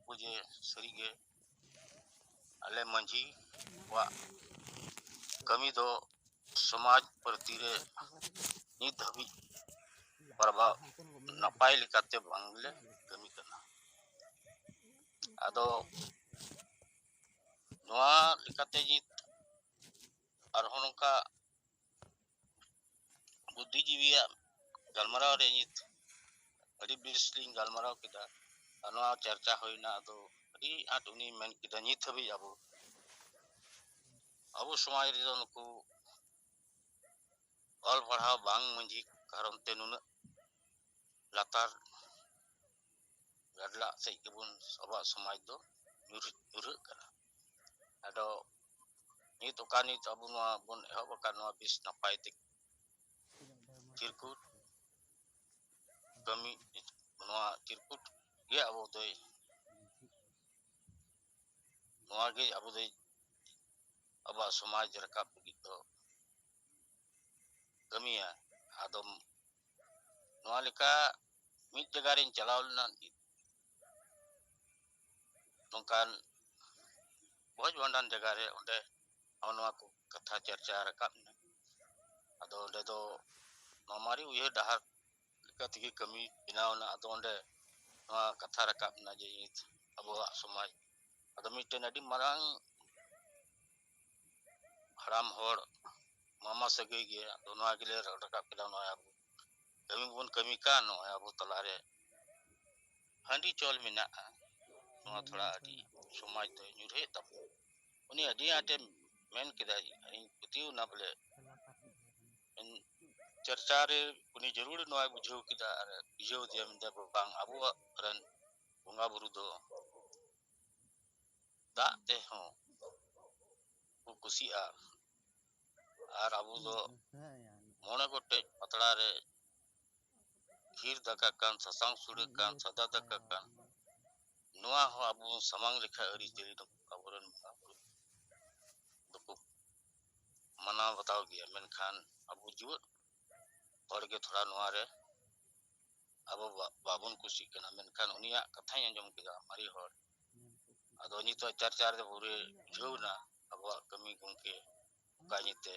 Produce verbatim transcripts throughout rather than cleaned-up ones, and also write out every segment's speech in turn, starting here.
ᱠᱚ ᱡᱮ ᱥᱟᱹᱨᱤᱜᱮ ᱟᱞᱮ ᱢᱟᱹᱡᱷᱤ ᱠᱚᱣᱟᱜ ᱠᱟᱹᱢᱤ ᱫᱚ ᱥᱚᱢᱟᱡᱽ ᱯᱨᱚᱛᱤ ᱨᱮ ᱱᱤᱛ ᱫᱷᱟᱹᱵᱤᱡ ᱯᱨᱚᱵᱷᱟᱵᱽ ᱱᱟᱯᱟᱭ ᱞᱮᱠᱟᱛᱮ ᱵᱟᱝᱞᱮ ᱠᱟᱹᱢᱤ ᱠᱟᱱᱟ᱾ ᱟᱫᱚ ᱱᱚᱣᱟ ᱞᱮᱠᱟᱛᱮ ᱱᱤᱛ ᱟᱨᱦᱚᱸ ᱱᱚᱝᱠᱟ ᱵᱩᱫᱽᱫᱷᱤᱡᱤᱵᱤᱭᱟᱜ ᱜᱟᱞᱢᱟᱨᱟᱣ ᱨᱮ ᱱᱤᱛ ᱟᱹᱰᱤ ᱵᱮᱥ ᱞᱤᱧ ᱜᱟᱞᱢᱟᱨᱟᱣ ᱠᱮᱫᱟ᱾ ᱟᱨ ᱱᱚᱣᱟ ᱪᱟᱨᱪᱟ ᱦᱩᱭᱱᱟ, ᱟᱫᱚ ᱟᱹᱰᱤ ᱟᱸᱴ ᱩᱱᱤ ᱢᱮᱱ ᱠᱮᱫᱟ, ᱱᱤᱛ ᱦᱟᱹᱵᱤᱡ ᱟᱵᱚ, ᱟᱵᱚ ᱥᱚᱢᱟᱡᱽ ᱨᱮᱫᱚ ᱱᱩᱠᱩ ᱚᱞ ᱯᱟᱲᱦᱟᱣ ᱵᱟᱝ ᱢᱟᱹᱡᱷᱤ ᱠᱟᱨᱚᱱ ᱛᱮ ᱱᱩᱱᱟᱹᱜ ᱞᱟᱛᱟᱨ ᱜᱟᱰᱞᱟᱜ ᱥᱮᱫ ᱜᱮᱵᱚᱱ ᱟᱵᱚᱣᱟᱜ ᱥᱚᱢᱟᱡᱽ ᱫᱚ ᱧᱩᱨ-, ᱧᱩᱨᱦᱟᱹᱜ ᱠᱟᱱᱟ᱾ ᱟᱫᱚ ᱱᱤᱛ ᱚᱠᱟ ᱱᱤᱛ ᱟᱵᱚ ᱱᱚᱣᱟ ᱵᱚᱱ ᱮᱦᱚᱵ ᱟᱠᱟᱫ ᱱᱚᱣᱟ ᱵᱮᱥ ᱱᱟᱯᱟᱭ ᱛᱮ ᱪᱤᱨᱠᱩᱴ ᱠᱟᱹᱢᱤ, ᱱᱚᱣᱟ ᱪᱤᱨᱠᱩᱴ ᱜᱮ ᱟᱵᱚ ᱫᱚᱭ, ᱱᱚᱣᱟ ᱜᱮ ᱟᱵᱚ ᱫᱚᱭ ᱟᱵᱚᱣᱟᱜ ᱥᱚᱢᱟᱡᱽ ᱨᱟᱠᱟᱵ ᱞᱟᱹᱜᱤᱫ ᱫᱚ ᱠᱟᱹᱢᱤᱭᱟ᱾ ᱟᱫᱚ ᱱᱚᱣᱟ ᱞᱮᱠᱟ ᱢᱤᱫ ᱡᱟᱭᱜᱟ ᱨᱤᱧ ᱪᱟᱞᱟᱣ ᱞᱮᱱᱟ, ᱱᱚᱝᱠᱟᱱ ᱵᱷᱚᱡᱽ ᱵᱷᱟᱸᱰᱟᱱ ᱡᱟᱭᱜᱟ ᱨᱮ, ᱚᱸᱰᱮ ᱦᱚᱸ ᱱᱚᱣᱟ ᱠᱚ ᱠᱟᱛᱷᱟ ᱪᱟᱨᱪᱟ ᱨᱟᱠᱟᱵ ᱮᱱᱟ᱾ ᱟᱫᱚ ᱚᱸᱰᱮ ᱫᱚ ᱱᱚᱣᱟ ᱢᱟᱨᱮ ᱩᱭᱦᱟᱹᱨ ᱰᱟᱦᱟᱨ ᱞᱮᱠᱟ ᱛᱮᱜᱮ ᱠᱟᱹᱢᱤ ᱵᱮᱱᱟᱣ ᱮᱱᱟ᱾ ᱟᱫᱚ ᱚᱸᱰᱮ ᱱᱚᱣᱟ ᱠᱟᱛᱷᱟ ᱨᱟᱠᱟᱵ ᱮᱱᱟ ᱡᱮ ᱱᱤᱛ ᱟᱵᱚᱣᱟᱜ ᱥᱚᱢᱟᱡᱽ, ᱟᱫᱚ ᱢᱤᱫᱴᱮᱱ ᱟᱹᱰᱤ ᱢᱟᱨᱟᱝ ᱦᱟᱲᱟᱢ ᱦᱚᱲ ᱢᱟᱢᱟ ᱥᱟᱹᱜᱟᱹᱭ ᱜᱮ, ᱟᱫᱚ ᱱᱚᱣᱟ ᱜᱮᱞᱮ ᱨᱟᱠᱟᱵ ᱠᱮᱫᱟ, ᱱᱚᱣᱟ ᱟᱵᱚ ᱠᱟᱹᱢᱤ ᱵᱚᱱ ᱠᱟᱹᱢᱤ ᱠᱟᱱ, ᱱᱚᱜᱼᱚᱭ ᱟᱵᱚ ᱛᱟᱞᱟᱨᱮ ᱦᱟᱺᱰᱤ ᱪᱚᱞ ᱢᱮᱱᱟᱜᱼᱟ, ᱱᱚᱣᱟ ᱛᱷᱚᱲᱟ ᱟᱹᱰᱤ ᱥᱚᱢᱟᱡᱽ ᱫᱚ ᱧᱩᱨᱦᱟᱹᱭᱮᱫ ᱛᱟᱵᱚᱱᱟ᱾ ᱩᱱᱤ ᱟᱹᱰᱤ ᱟᱸᱴᱮ ᱢᱮᱱ ᱠᱮᱫᱟ, ᱤᱧ ᱯᱟᱹᱛᱭᱟᱹᱣ ᱮᱱᱟ ᱵᱚᱞᱮ ᱪᱟᱨᱪᱟ ᱨᱮ ᱩᱱᱤ ᱡᱟᱹᱨᱩᱲ ᱱᱚᱣᱟᱭ ᱵᱩᱡᱷᱟᱹᱣ ᱠᱮᱫᱟ ᱟᱨ ᱵᱩᱡᱷᱟᱹᱣ ᱮᱫᱮᱭᱟ ᱢᱮᱱᱫᱟ, ᱵᱟᱝ, ᱟᱵᱚᱣᱟᱜ ᱨᱮᱱ ᱵᱚᱸᱜᱟ ᱵᱩᱨᱩ ᱫᱚ ᱫᱟᱜ ᱛᱮᱦᱚᱸ ᱠᱚ ᱠᱩᱥᱤᱜᱼᱟ᱾ ᱟᱨ ᱟᱵᱚ ᱫᱚ ᱢᱚᱬᱮ ᱜᱚᱴᱮᱡ ᱯᱟᱛᱲᱟ ᱨᱮ ᱠᱷᱤᱨ ᱫᱟᱠᱟ ᱠᱟᱱ, ᱥᱟᱥᱟᱝ ᱥᱩᱲᱟᱹ ᱠᱟᱱ, ᱥᱟᱫᱟ ᱫᱟᱠᱟ ᱠᱟᱱ, ᱱᱚᱣᱟ ᱦᱚᱸ ᱟᱵᱚ ᱥᱟᱢᱟᱝ ᱞᱮᱠᱷᱟ ᱟᱹᱨᱤᱪᱟᱹᱞᱤ ᱫᱚ ᱟᱵᱚᱨᱮᱱ ᱵᱚᱸᱜᱟ ᱵᱩᱨᱩ ᱫᱚᱠᱚ ᱢᱟᱱᱟᱣ ᱵᱟᱛᱟᱣ ᱜᱮᱭᱟ᱾ ᱢᱮᱱᱠᱷᱟᱱ ᱟᱵᱚ ᱡᱩᱣᱟᱹᱱ ᱦᱚᱲ ᱜᱮ ᱛᱷᱚᱲᱟ ᱱᱚᱣᱟ ᱨᱮ ᱟᱵᱚ ᱵᱟ-, ᱵᱟᱵᱚᱱ ᱠᱩᱥᱤᱜ ᱠᱟᱱᱟ, ᱢᱮᱱᱠᱷᱟᱱ ᱩᱱᱤᱭᱟᱜ ᱠᱟᱛᱷᱟᱧ ᱟᱸᱡᱚᱢ ᱠᱮᱫᱟ, ᱢᱟᱨᱮ ᱦᱚᱲ᱾ ᱟᱫᱚ ᱱᱤᱛᱚᱜ ᱪᱟᱨᱪᱟ ᱨᱮ ᱯᱩᱨᱟᱹ ᱵᱩᱡᱷᱟᱹᱣ ᱮᱱᱟ ᱟᱵᱚᱣᱟᱜ ᱠᱟᱹᱢᱤ ᱜᱚᱢᱠᱮ ᱚᱠᱟ ᱧᱤᱛᱮ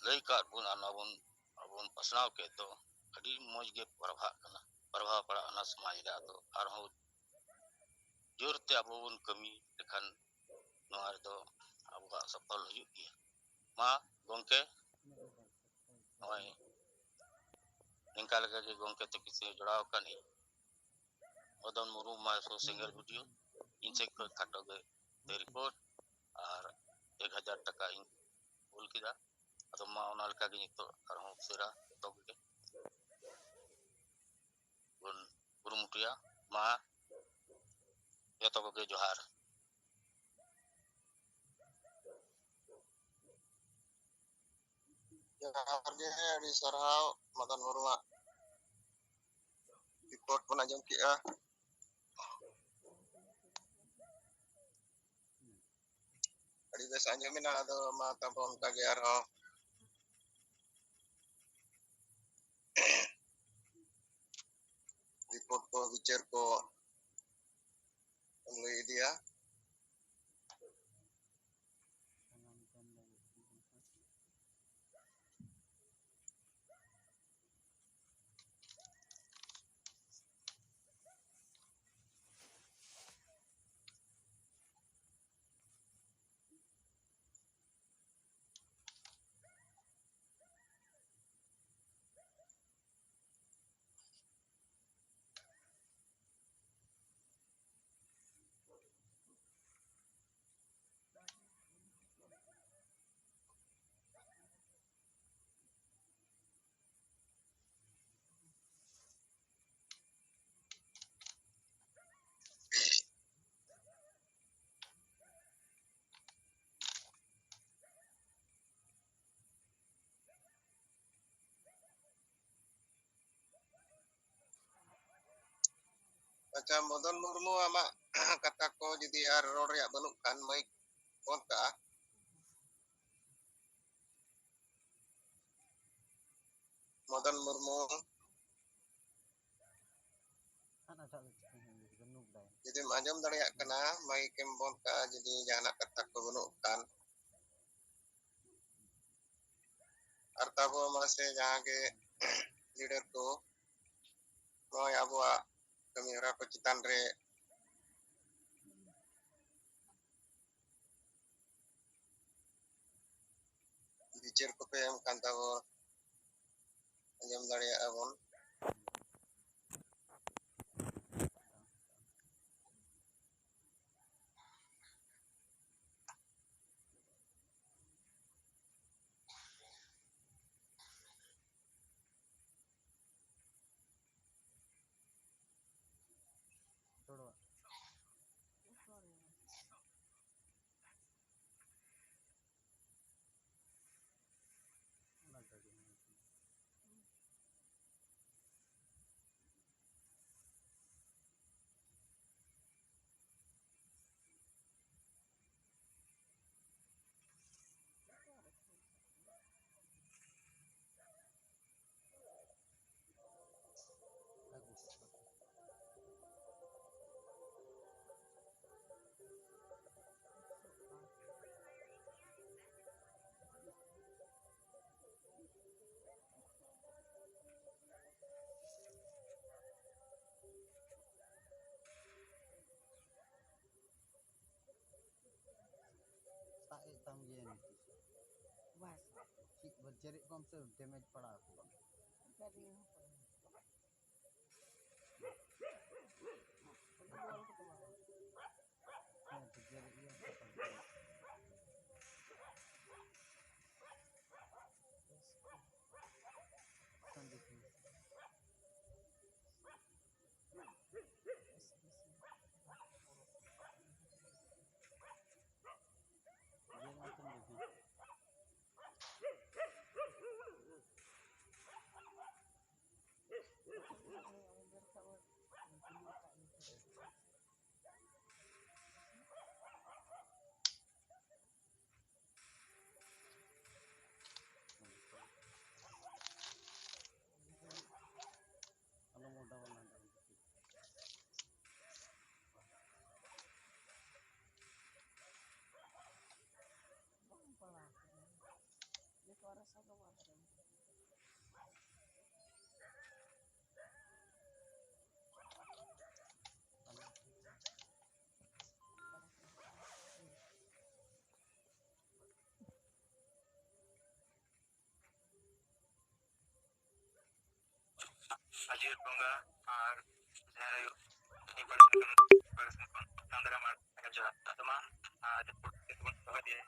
ᱞᱟᱹᱭ ᱠᱟᱜ ᱵᱚᱱ ᱟᱨ ᱱᱚᱣᱟ ᱵᱚᱱ, ᱟᱵᱚ ᱵᱚᱱ ᱯᱟᱥᱱᱟᱣ ᱠᱮᱫ ᱫᱚ ᱟᱹᱰᱤ ᱢᱚᱡᱽ ᱜᱮ ᱯᱨᱚᱵᱷᱟᱜ ᱠᱟᱱᱟ, ᱯᱨᱚᱵᱷᱟᱣ ᱯᱟᱲᱟᱜ ᱠᱟᱱᱟ ᱥᱚᱢᱟᱡᱽ ᱨᱮ᱾ ᱟᱫᱚ ᱟᱨᱦᱚᱸ ᱡᱳᱨ ᱛᱮ ᱟᱵᱚ ᱵᱚᱱ ᱠᱟᱹᱢᱤ ᱞᱮᱠᱷᱟᱱ ᱱᱚᱣᱟ ᱨᱮᱫᱚ ᱟᱵᱚᱣᱟᱜ ᱥᱚᱯᱷᱚᱞ ᱦᱩᱭᱩᱜ ᱜᱮᱭᱟ᱾ ᱢᱟ ᱜᱚᱢᱠᱮ, ᱱᱚᱜᱼᱚᱭ ᱱᱤᱝᱠᱟ ᱞᱮᱠᱟ ᱜᱮ ᱜᱚᱢᱠᱮ ᱛᱟᱹᱠᱤᱱ ᱥᱮ ᱡᱚᱲᱟᱣ ᱟᱠᱟᱱ ᱤᱧ ᱢᱚᱫᱚᱱ ᱢᱩᱨᱢᱩ ᱢᱟ ᱥᱩᱨ ᱥᱮᱸᱜᱮᱞ ᱵᱷᱤᱰᱤᱭᱳ, ᱤᱧ ᱥᱮᱫ ᱠᱷᱚᱱ ᱠᱷᱟᱴᱚ ᱜᱮ ᱨᱤᱯᱳᱨᱴ ᱟᱨ ᱮᱠ ᱦᱟᱡᱟᱨ ᱴᱟᱠᱟ ᱤᱧ ᱠᱩᱞ ᱠᱮᱫᱟ᱾ ᱟᱫᱚ ᱢᱟ ᱚᱱᱟ ᱞᱮᱠᱟ ᱜᱮ ᱱᱤᱛᱚᱜ ᱟᱨᱦᱚᱸ ᱩᱥᱟᱹᱨᱟ ᱡᱚᱛᱚ ᱜᱮ ᱵᱚᱱ ᱠᱩᱨᱩᱢᱩᱴᱩᱭᱟ᱾ ᱢᱟ ᱡᱚᱛᱚ ᱠᱚᱜᱮ ᱡᱚᱦᱟᱨ᱾ ᱡᱚᱦᱟᱨ ᱜᱮ, ᱟᱹᱰᱤ ᱥᱟᱨᱦᱟᱣ ᱢᱟᱫᱟᱱ ᱢᱩᱨᱢᱩᱣᱟᱜ ᱨᱤᱯᱳᱨᱴ ᱵᱚᱱ ᱟᱸᱡᱚᱢ ᱠᱮᱜᱼᱟ᱾ ᱟᱹᱰᱤ ᱵᱮᱥ ᱟᱸᱡᱚᱢᱮᱱᱟ᱾ ᱟᱫᱚ ᱢᱟ ᱛᱟᱵᱚ ᱚᱱᱠᱟ ᱜᱮ ᱟᱨᱦᱚᱸ ᱨᱤᱯᱳᱨᱴ ᱠᱚ, ᱵᱤᱪᱟᱹᱨ ᱠᱚ ᱞᱟᱹᱭ ᱤᱫᱤᱭᱟ᱾ ᱟᱪᱪᱷᱟ, ᱢᱚᱫᱚᱱ ᱢᱩᱨᱢᱩ, ᱟᱢᱟᱜ ᱠᱟᱛᱷᱟ ᱠᱚ ᱡᱩᱫᱤ ᱟᱨ ᱨᱚᱲ ᱨᱮᱭᱟᱜ ᱵᱟᱹᱱᱩᱜ ᱠᱷᱟᱱ, ᱢᱟᱭᱤᱠ ᱵᱚᱱᱫ ᱠᱟᱜᱼᱟ᱾ ᱢᱚᱫᱚᱱ ᱢᱩᱨᱢᱩ, ᱡᱩᱫᱤᱢ ᱟᱸᱡᱚᱢ ᱫᱟᱲᱮᱭᱟᱜ ᱠᱟᱱᱟ, ᱢᱟᱭᱤᱠ ᱮᱢ ᱵᱚᱱᱫ ᱠᱟᱜᱼᱟ, ᱡᱩᱫᱤ ᱡᱟᱦᱟᱱᱟᱜ ᱠᱟᱛᱷᱟ ᱠᱚ ᱵᱟᱹᱱᱩᱜ ᱠᱷᱟᱱ᱾ ᱟᱨ ᱛᱟᱵᱚ ᱢᱟᱥᱮ ᱡᱟᱦᱟᱸ ᱜᱮ ᱞᱤᱰᱟᱨ ᱠᱚ ᱱᱚᱜᱼᱚᱭ ᱟᱵᱚᱣᱟᱜ ᱠᱟᱹᱢᱤ ᱦᱚᱨᱟ ᱠᱚ ᱪᱮᱛᱟᱱ ᱨᱮ ᱵᱤᱪᱟᱹᱨ ᱠᱚᱯᱮ ᱮᱢ ᱠᱟᱱ ᱛᱟᱵᱚ ᱟᱸᱡᱚᱢ ᱫᱟᱲᱮᱭᱟᱜᱼᱟ ᱵᱚᱱ᱾ ᱥᱟᱵ ᱮᱫ ᱛᱟᱢ ᱜᱮᱭᱟ ᱱᱤᱛᱚᱜ᱾ ᱵᱟᱥ᱾ ᱪᱮᱫ ᱵᱚ ᱪᱮᱨᱮᱡ ᱠᱚᱢ ᱥᱮ ᱰᱮᱢᱮᱡᱽ ᱯᱟᱲᱟᱣ ᱠᱚᱣᱟ᱾ ᱜᱟᱹᱰᱤ ᱦᱚᱸ ᱯᱟᱲᱟᱣ᱾ ᱦᱮᱸ, ᱛᱚ ᱪᱮᱨᱮᱡ ᱜᱮᱭᱟ᱾ ᱥᱟᱺᱰᱤ ᱠᱚ᱾ ᱢᱟᱹᱡᱷᱤ ᱵᱚᱸᱜᱟ ᱟᱨ ᱡᱟᱦᱮᱨ ᱟᱭᱳ, ᱱᱤᱭᱟᱹ ᱯᱟᱲᱟ ᱥᱮᱱ ᱠᱷᱚᱱ ᱥᱟᱱᱛᱟᱲ ᱟᱢᱟᱨ ᱡᱚᱦᱟᱨ᱾ ᱟᱫᱚ ᱢᱟ, ᱟᱨ ᱵᱚᱱ ᱫᱚᱦᱚ ᱤᱫᱤᱭᱟ᱾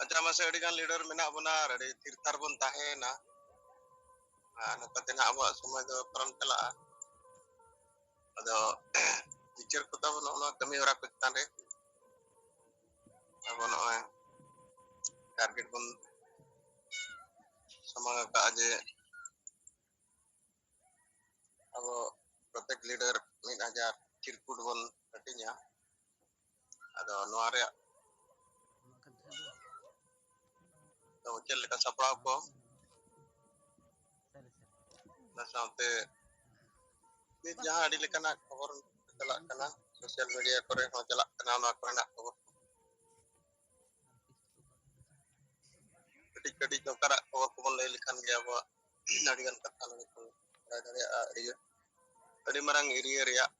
ᱟᱪᱪᱷᱟ, ᱢᱟᱥᱮ, ᱟᱹᱰᱤ ᱜᱟᱱ leader ᱢᱮᱱᱟᱜ ᱵᱚᱱᱟ ᱟᱨ ᱟᱹᱰᱤ ᱛᱷᱤᱨ ᱛᱷᱟᱨ ᱵᱚᱱ ᱛᱟᱦᱮᱸᱭᱮᱱᱟ᱾ ᱟᱨ ᱱᱚᱝᱠᱟ ᱛᱮ ᱱᱟᱦᱟᱜ ᱟᱵᱚᱣᱟᱜ ᱥᱚᱢᱚᱭ ᱫᱚ ᱯᱟᱨᱚᱢ ᱪᱟᱞᱟᱜᱼᱟ᱾ ᱟᱫᱚ ᱵᱤᱪᱟᱹᱨ ᱠᱚ ᱛᱟᱵᱚᱱ ᱱᱚᱜᱼᱚ ᱱᱚᱣᱟ ᱠᱟᱹᱢᱤ ᱦᱚᱨᱟ ᱠᱚ ᱪᱮᱛᱟᱱ ᱨᱮ ᱟᱵᱚ ᱱᱚᱜᱼᱚᱭ target ᱵᱚᱱ ᱥᱟᱢᱟᱝ ᱟᱠᱟᱫᱼᱟ ᱡᱮ ᱟᱵᱚ ᱯᱨᱚᱛᱮᱠ leader ᱢᱤᱫ ᱦᱟᱡᱟᱨ ᱪᱤᱨᱠᱩᱴ ᱵᱚᱱ ᱦᱟᱹᱴᱤᱧᱟ᱾ ᱟᱫᱚ ᱱᱚᱣᱟ ᱨᱮᱭᱟᱜ ᱫᱚ ᱪᱮᱫ ᱞᱮᱠᱟ ᱥᱟᱯᱲᱟᱣ ᱠᱚ, ᱚᱱᱟ ᱥᱟᱶᱛᱮ ᱱᱤᱛ ᱡᱟᱦᱟᱸ ᱟᱹᱰᱤ ᱞᱮᱠᱟᱱᱟᱜ ᱠᱷᱚᱵᱚᱨ ᱪᱟᱞᱟᱜ ᱠᱟᱱᱟ, social media ᱠᱚᱨᱮ ᱦᱚᱸ ᱪᱟᱞᱟᱜ ᱠᱟᱱᱟ, ᱚᱱᱟ ᱠᱚᱨᱮᱱᱟᱜ ᱠᱷᱚᱵᱚᱨ ᱠᱟᱹᱴᱤᱡ ᱠᱟᱹᱴᱤᱡ ᱱᱚᱝᱠᱟᱱᱟᱜ ᱠᱷᱚᱵᱚᱨ ᱠᱚᱵᱚᱱ ᱞᱟᱹᱭ ᱞᱮᱠᱷᱟᱱ ᱜᱮ ᱟᱵᱚᱣᱟᱜ ᱟᱹᱰᱤᱜᱟᱱ ᱠᱟᱛᱷᱟ ᱞᱟᱹᱭ ᱠᱚ ᱵᱟᱲᱟᱭ ᱫᱟᱲᱮᱭᱟᱜᱼᱟ᱾ ᱟᱹᱰᱤ, ᱟᱹᱰᱤ ᱢᱟᱨᱟᱝ area ᱨᱮᱭᱟᱜ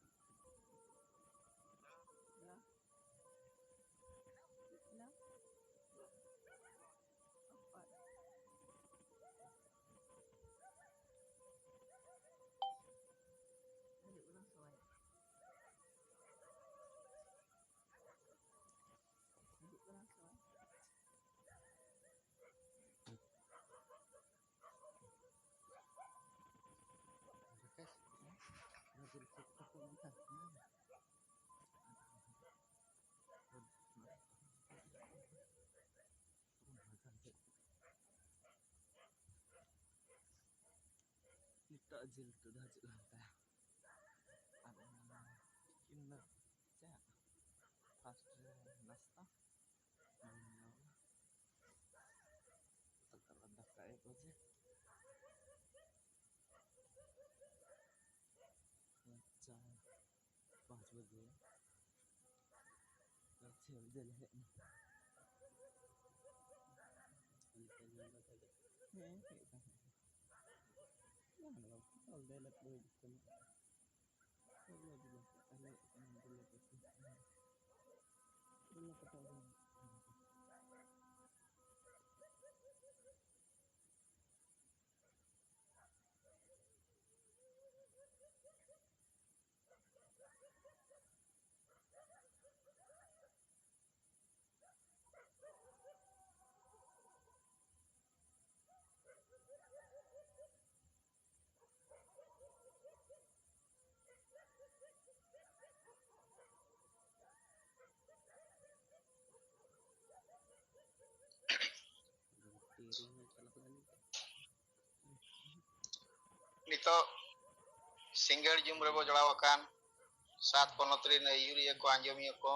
ᱱᱤᱛᱚᱜ ᱡᱤᱞ ᱩᱛᱩ ᱫᱚ ᱦᱤᱡᱩᱜ ᱠᱟᱱ ᱛᱟᱭᱟ᱾ ᱟᱨ ᱚᱱᱟ ᱛᱤᱠᱤᱱ ᱫᱚ ᱪᱮᱫ? First ᱨᱮ ᱱᱟᱥᱛᱟ, ᱫᱟᱠᱟ ᱮᱠ ᱵᱟᱡᱮ᱾ ᱟᱪᱪᱷᱟ, ᱯᱟᱸᱪ ᱵᱟᱡᱮ, ᱪᱷᱚᱭ ᱵᱟᱡᱮ ᱞᱮ ᱦᱮᱡ ᱮᱱᱟ᱾ ᱦᱮᱸ, ᱦᱮᱡ ᱠᱟᱱ ᱛᱟᱦᱮᱸᱫ᱾ ᱵᱟᱝ ᱫᱚ ᱵᱟᱝ, ᱚᱞ ᱫᱚ ᱞᱮ ᱯᱩᱨᱟᱹ ᱦᱤᱡᱩᱜ ᱠᱟᱱᱟ᱾ ᱚᱞ ᱫᱚ ᱵᱟᱝ, ᱛᱟᱦᱞᱮ ᱦᱮᱡ ᱠᱟᱱᱟ, ᱫᱩᱞᱟᱹ ᱠᱚ᱾ ᱫᱩᱞᱟᱹ ᱠᱚ᱾ ᱱᱤᱛᱚᱜ ᱥᱤᱸᱜᱟᱹᱲ ᱡᱩᱢ ᱨᱮᱵᱚ ᱡᱚᱲᱟᱣ ᱟᱠᱟᱱ ᱥᱟᱛ ᱯᱚᱱᱚᱛ ᱨᱮᱱ ᱟᱹᱭᱩᱨᱤᱭᱟᱹ ᱠᱚ, ᱟᱸᱡᱚᱢᱤᱭᱟᱹ ᱠᱚ,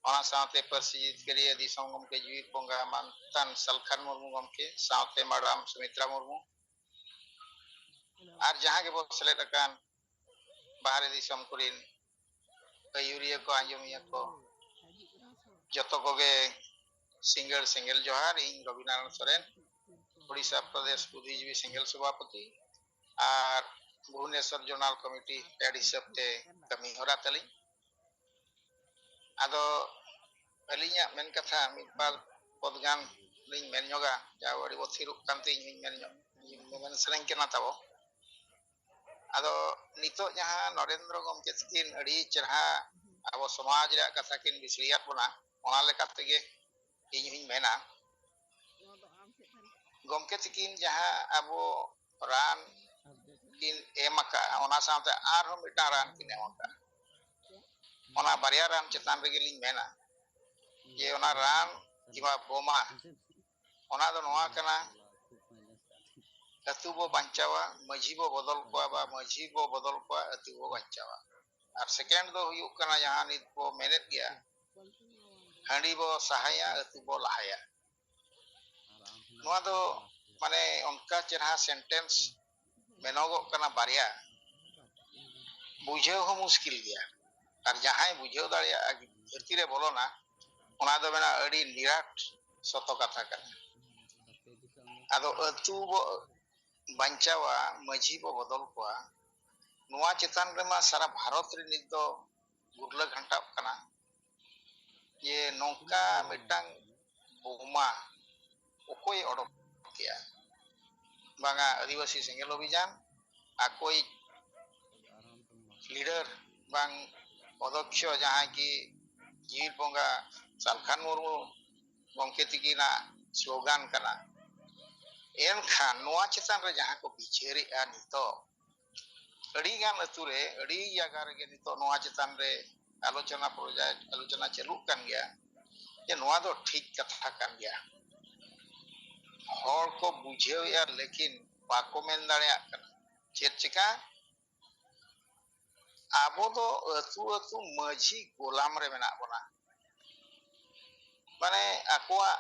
ᱚᱱᱟ ᱥᱟᱶᱛᱮ ᱯᱟᱹᱨᱥᱤ ᱡᱤᱛᱠᱟᱹᱨᱤᱭᱟᱹ ᱫᱤᱥᱚᱢ ᱜᱚᱢᱠᱮ ᱡᱤᱣᱤ ᱵᱚᱸᱜᱟ ᱢᱟᱱᱛᱟᱱ ᱥᱟᱞᱠᱷᱟᱱ ᱢᱩᱨᱢᱩ ᱜᱚᱢᱠᱮ, ᱥᱟᱶᱛᱮ ᱢᱟᱰᱟᱢ ᱥᱩᱢᱤᱛᱨᱟ ᱢᱩᱨᱢᱩ, ᱟᱨ ᱡᱟᱦᱟᱸ ᱜᱮᱵᱚ ᱥᱮᱞᱮᱫ ᱟᱠᱟᱱ ᱵᱟᱦᱨᱮ ᱫᱤᱥᱚᱢ ᱠᱚᱨᱮᱱ ᱟᱹᱭᱩᱨᱤᱭᱟᱹ ᱠᱚ, ᱟᱸᱡᱚᱢᱤᱭᱟᱹ ᱠᱚ, ᱡᱚᱛᱚ ᱠᱚᱜᱮ ᱥᱤᱸᱜᱟᱹᱲ ᱥᱮᱸᱜᱮᱞ ᱡᱚᱦᱟᱨ᱾ ᱤᱧ ᱨᱚᱵᱤᱱᱟᱨᱟᱭᱚᱬ ᱥᱚᱨᱮᱱ, ᱳᱰᱤᱥᱟ ᱯᱨᱚᱫᱮᱥ ᱵᱩᱫᱽᱫᱷᱤᱡᱤᱵᱤ ᱥᱮᱸᱜᱮᱞ ᱥᱚᱵᱷᱟᱯᱚᱛᱤ ᱟᱨ ᱵᱷᱩᱵᱚᱱᱮᱥᱚᱨ ᱡᱳᱱᱟᱞ ᱠᱚᱢᱤᱴᱤ ᱦᱮᱰ ᱦᱤᱥᱟᱹᱵ ᱛᱮ ᱠᱟᱹᱢᱤ ᱦᱚᱨᱟ ᱛᱟᱹᱞᱤᱧ᱾ ᱟᱫᱚ ᱟᱹᱞᱤᱧᱟᱜ ᱢᱮᱱ ᱠᱟᱛᱷᱟ ᱢᱤᱫ ᱵᱟᱨ ᱯᱚᱫ ᱜᱟᱱ ᱞᱤᱧ ᱢᱮᱱ ᱧᱚᱜᱟ, ᱡᱟ ᱟᱹᱰᱤ ᱵᱚ ᱛᱷᱤᱨᱚᱜ ᱠᱟᱱᱛᱮ ᱤᱧ ᱦᱚᱧ ᱢᱮᱱ ᱧᱚᱜ, ᱢᱮᱢᱮᱱ ᱥᱟᱱᱟᱧ ᱠᱟᱱᱟ ᱛᱟᱵᱚ᱾ ᱟᱫᱚ ᱱᱤᱛᱚᱜ ᱡᱟᱦᱟᱸ ᱱᱚᱨᱮᱱᱫᱨᱚ ᱜᱚᱢᱠᱮ ᱛᱟᱹᱠᱤᱱ ᱟᱹᱰᱤ ᱪᱮᱨᱦᱟ ᱟᱵᱚ ᱥᱚᱢᱟᱡᱽ ᱨᱮᱭᱟᱜ ᱠᱟᱛᱷᱟ ᱠᱤᱱ ᱵᱤᱥᱲᱤᱭᱟᱫ ᱵᱚᱱᱟ, ᱚᱱᱟ ᱞᱮᱠᱟ ᱛᱮᱜᱮ ᱤᱧ ᱦᱚᱧ ᱢᱮᱱᱟ, ᱜᱚᱢᱠᱮ ᱛᱟᱹᱠᱤᱱ ᱡᱟᱦᱟᱸ ᱟᱵᱚ ᱨᱟᱱ ᱠᱤᱱ ᱮᱢ ᱟᱠᱟᱫᱼᱟ, ᱚᱱᱟ ᱥᱟᱶᱛᱮ ᱟᱨᱦᱚᱸ ᱢᱤᱫᱴᱟᱝ ᱨᱟᱱ ᱠᱤᱱ ᱮᱢ ᱟᱠᱟᱫᱼᱟ᱾ ᱚᱱᱟ ᱵᱟᱨᱭᱟ ᱨᱟᱱ ᱪᱮᱛᱟᱱ ᱨᱮᱜᱮ ᱞᱤᱧ ᱢᱮᱱᱟ ᱡᱮ ᱚᱱᱟ ᱨᱟᱱ ᱠᱤᱝᱵᱟ ᱵᱳᱢᱟ, ᱚᱱᱟ ᱫᱚ ᱱᱚᱣᱟ ᱠᱟᱱᱟ, ᱟᱹᱛᱩ ᱵᱚ ᱵᱟᱧᱪᱟᱣᱟ, ᱢᱟᱹᱡᱷᱤ ᱵᱚ ᱵᱚᱫᱚᱞ ᱠᱚᱣᱟ, ᱵᱟ ᱢᱟᱹᱡᱷᱤ ᱵᱚ ᱵᱚᱫᱚᱞ ᱠᱚᱣᱟ, ᱟᱹᱛᱩ ᱵᱚ ᱵᱟᱧᱪᱟᱣᱟ᱾ ᱟᱨ ᱥᱮᱠᱮᱱᱰ ᱫᱚ ᱦᱩᱭᱩᱜ ᱠᱟᱱᱟ, ᱡᱟᱦᱟᱸ ᱱᱤᱛ ᱵᱚ ᱢᱮᱱᱮᱫ ᱜᱮᱭᱟ, ᱦᱟᱺᱰᱤ ᱵᱚ ᱥᱟᱦᱟᱭᱟ, ᱟᱹᱛᱩ ᱵᱚ ᱞᱟᱦᱟᱭᱟ᱾ ᱱᱚᱣᱟ ᱫᱚ ᱢᱟᱱᱮ ᱚᱱᱠᱟ ᱪᱮᱨᱦᱟ ᱥᱮᱱᱴᱮᱱᱥ ᱢᱮᱱᱚᱜᱚᱜ ᱠᱟᱱᱟ ᱵᱟᱨᱭᱟ, ᱵᱩᱡᱷᱟᱹᱣ ᱦᱚᱸ ᱢᱩᱥᱠᱤᱞ ᱜᱮᱭᱟ᱾ ᱟᱨ ᱡᱟᱦᱟᱸᱭ ᱵᱩᱡᱷᱟᱹᱣ ᱫᱟᱲᱮᱭᱟᱜᱼᱟ, ᱵᱷᱤᱛᱤᱨ ᱨᱮ ᱵᱚᱞᱚᱱᱟ, ᱚᱱᱟ ᱫᱚ ᱢᱮᱱᱟ ᱟᱹᱰᱤ ᱱᱤᱨᱟᱴ ᱥᱚᱛᱚ ᱠᱟᱛᱷᱟ ᱠᱟᱱᱟ᱾ ᱟᱫᱚ ᱟᱹᱛᱩ ᱵᱚ ᱵᱟᱧᱪᱟᱣᱟ, ᱢᱟᱹᱡᱷᱤ ᱵᱚ ᱵᱚᱫᱚᱞ ᱠᱚᱣᱟ, ᱱᱚᱣᱟ ᱪᱮᱛᱟᱱ ᱨᱮᱢᱟ ᱥᱟᱨᱟ ᱵᱷᱟᱨᱚᱛ ᱨᱮ ᱱᱤᱛ ᱫᱚ ᱜᱩᱨᱞᱟᱹ ᱜᱷᱟᱱᱴᱟᱜ ᱠᱟᱱᱟ᱾ ᱡᱮ ᱱᱚᱝᱠᱟ ᱢᱤᱫᱴᱟᱝ ᱵᱳᱢᱟ ᱚᱠᱚᱭ ᱚᱰᱚᱠ ᱠᱮᱜᱼᱟ? ᱵᱟᱝᱟ, ᱟᱹᱫᱤᱵᱟᱹᱥᱤ ᱥᱮᱸᱜᱮᱞ ᱚᱵᱷᱤᱡᱟᱱ ᱟᱠᱚᱭᱤᱡ ᱞᱤᱰᱟᱨ ᱵᱟᱝ ᱚᱫᱷᱚᱠᱥᱚ, ᱡᱟᱦᱟᱸᱭ ᱠᱤ ᱡᱤᱣᱤ ᱵᱚᱸᱜᱟ ᱥᱟᱞᱠᱷᱟᱱ ᱢᱩᱨᱢᱩ ᱜᱚᱢᱠᱮ ᱛᱤᱠᱤᱱᱟᱜ ᱥᱞᱳᱜᱟᱱ ᱠᱟᱱᱟ᱾ ᱮᱱᱠᱷᱟᱱ ᱱᱚᱣᱟ ᱪᱮᱛᱟᱱ ᱨᱮ ᱡᱟᱦᱟᱸ ᱠᱚ ᱵᱤᱪᱟᱹᱨᱮᱜᱼᱟ ᱱᱤᱛᱚᱜ, ᱟᱹᱰᱤᱜᱟᱱ ᱟᱹᱛᱩ ᱨᱮ, ᱟᱹᱰᱤ ᱡᱟᱭᱜᱟ ᱨᱮᱜᱮ ᱱᱤᱛᱚᱜ ᱱᱚᱣᱟ ᱪᱮᱛᱟᱱ ᱨᱮ ᱟᱞᱳᱪᱚᱱᱟ, ᱯᱨᱚᱡᱟ-, ᱟᱞᱳᱪᱚᱱᱟ ᱪᱟᱹᱞᱩᱜ ᱠᱟᱱ ᱜᱮᱭᱟ ᱡᱮ ᱱᱚᱣᱟ ᱫᱚ ᱴᱷᱤᱠ ᱠᱟᱛᱷᱟ ᱠᱟᱱ ᱜᱮᱭᱟ᱾ ᱦᱚᱲ ᱠᱚ ᱵᱩᱡᱷᱟᱹᱣᱮᱜᱼᱟ, ᱞᱮᱠᱤᱱ ᱵᱟᱠᱚ ᱢᱮᱱ ᱫᱟᱲᱮᱭᱟᱜ ᱠᱟᱱᱟ᱾ ᱪᱮᱫ ᱪᱮᱠᱟ? ᱟᱵᱚ ᱫᱚ ᱟᱹᱛᱩ ᱟᱹᱛᱩ ᱢᱟᱹᱡᱷᱤ ᱜᱳᱞᱟᱢ ᱨᱮ ᱢᱮᱱᱟᱜ ᱵᱚᱱᱟ, ᱢᱟᱱᱮ ᱟᱠᱚᱣᱟᱜ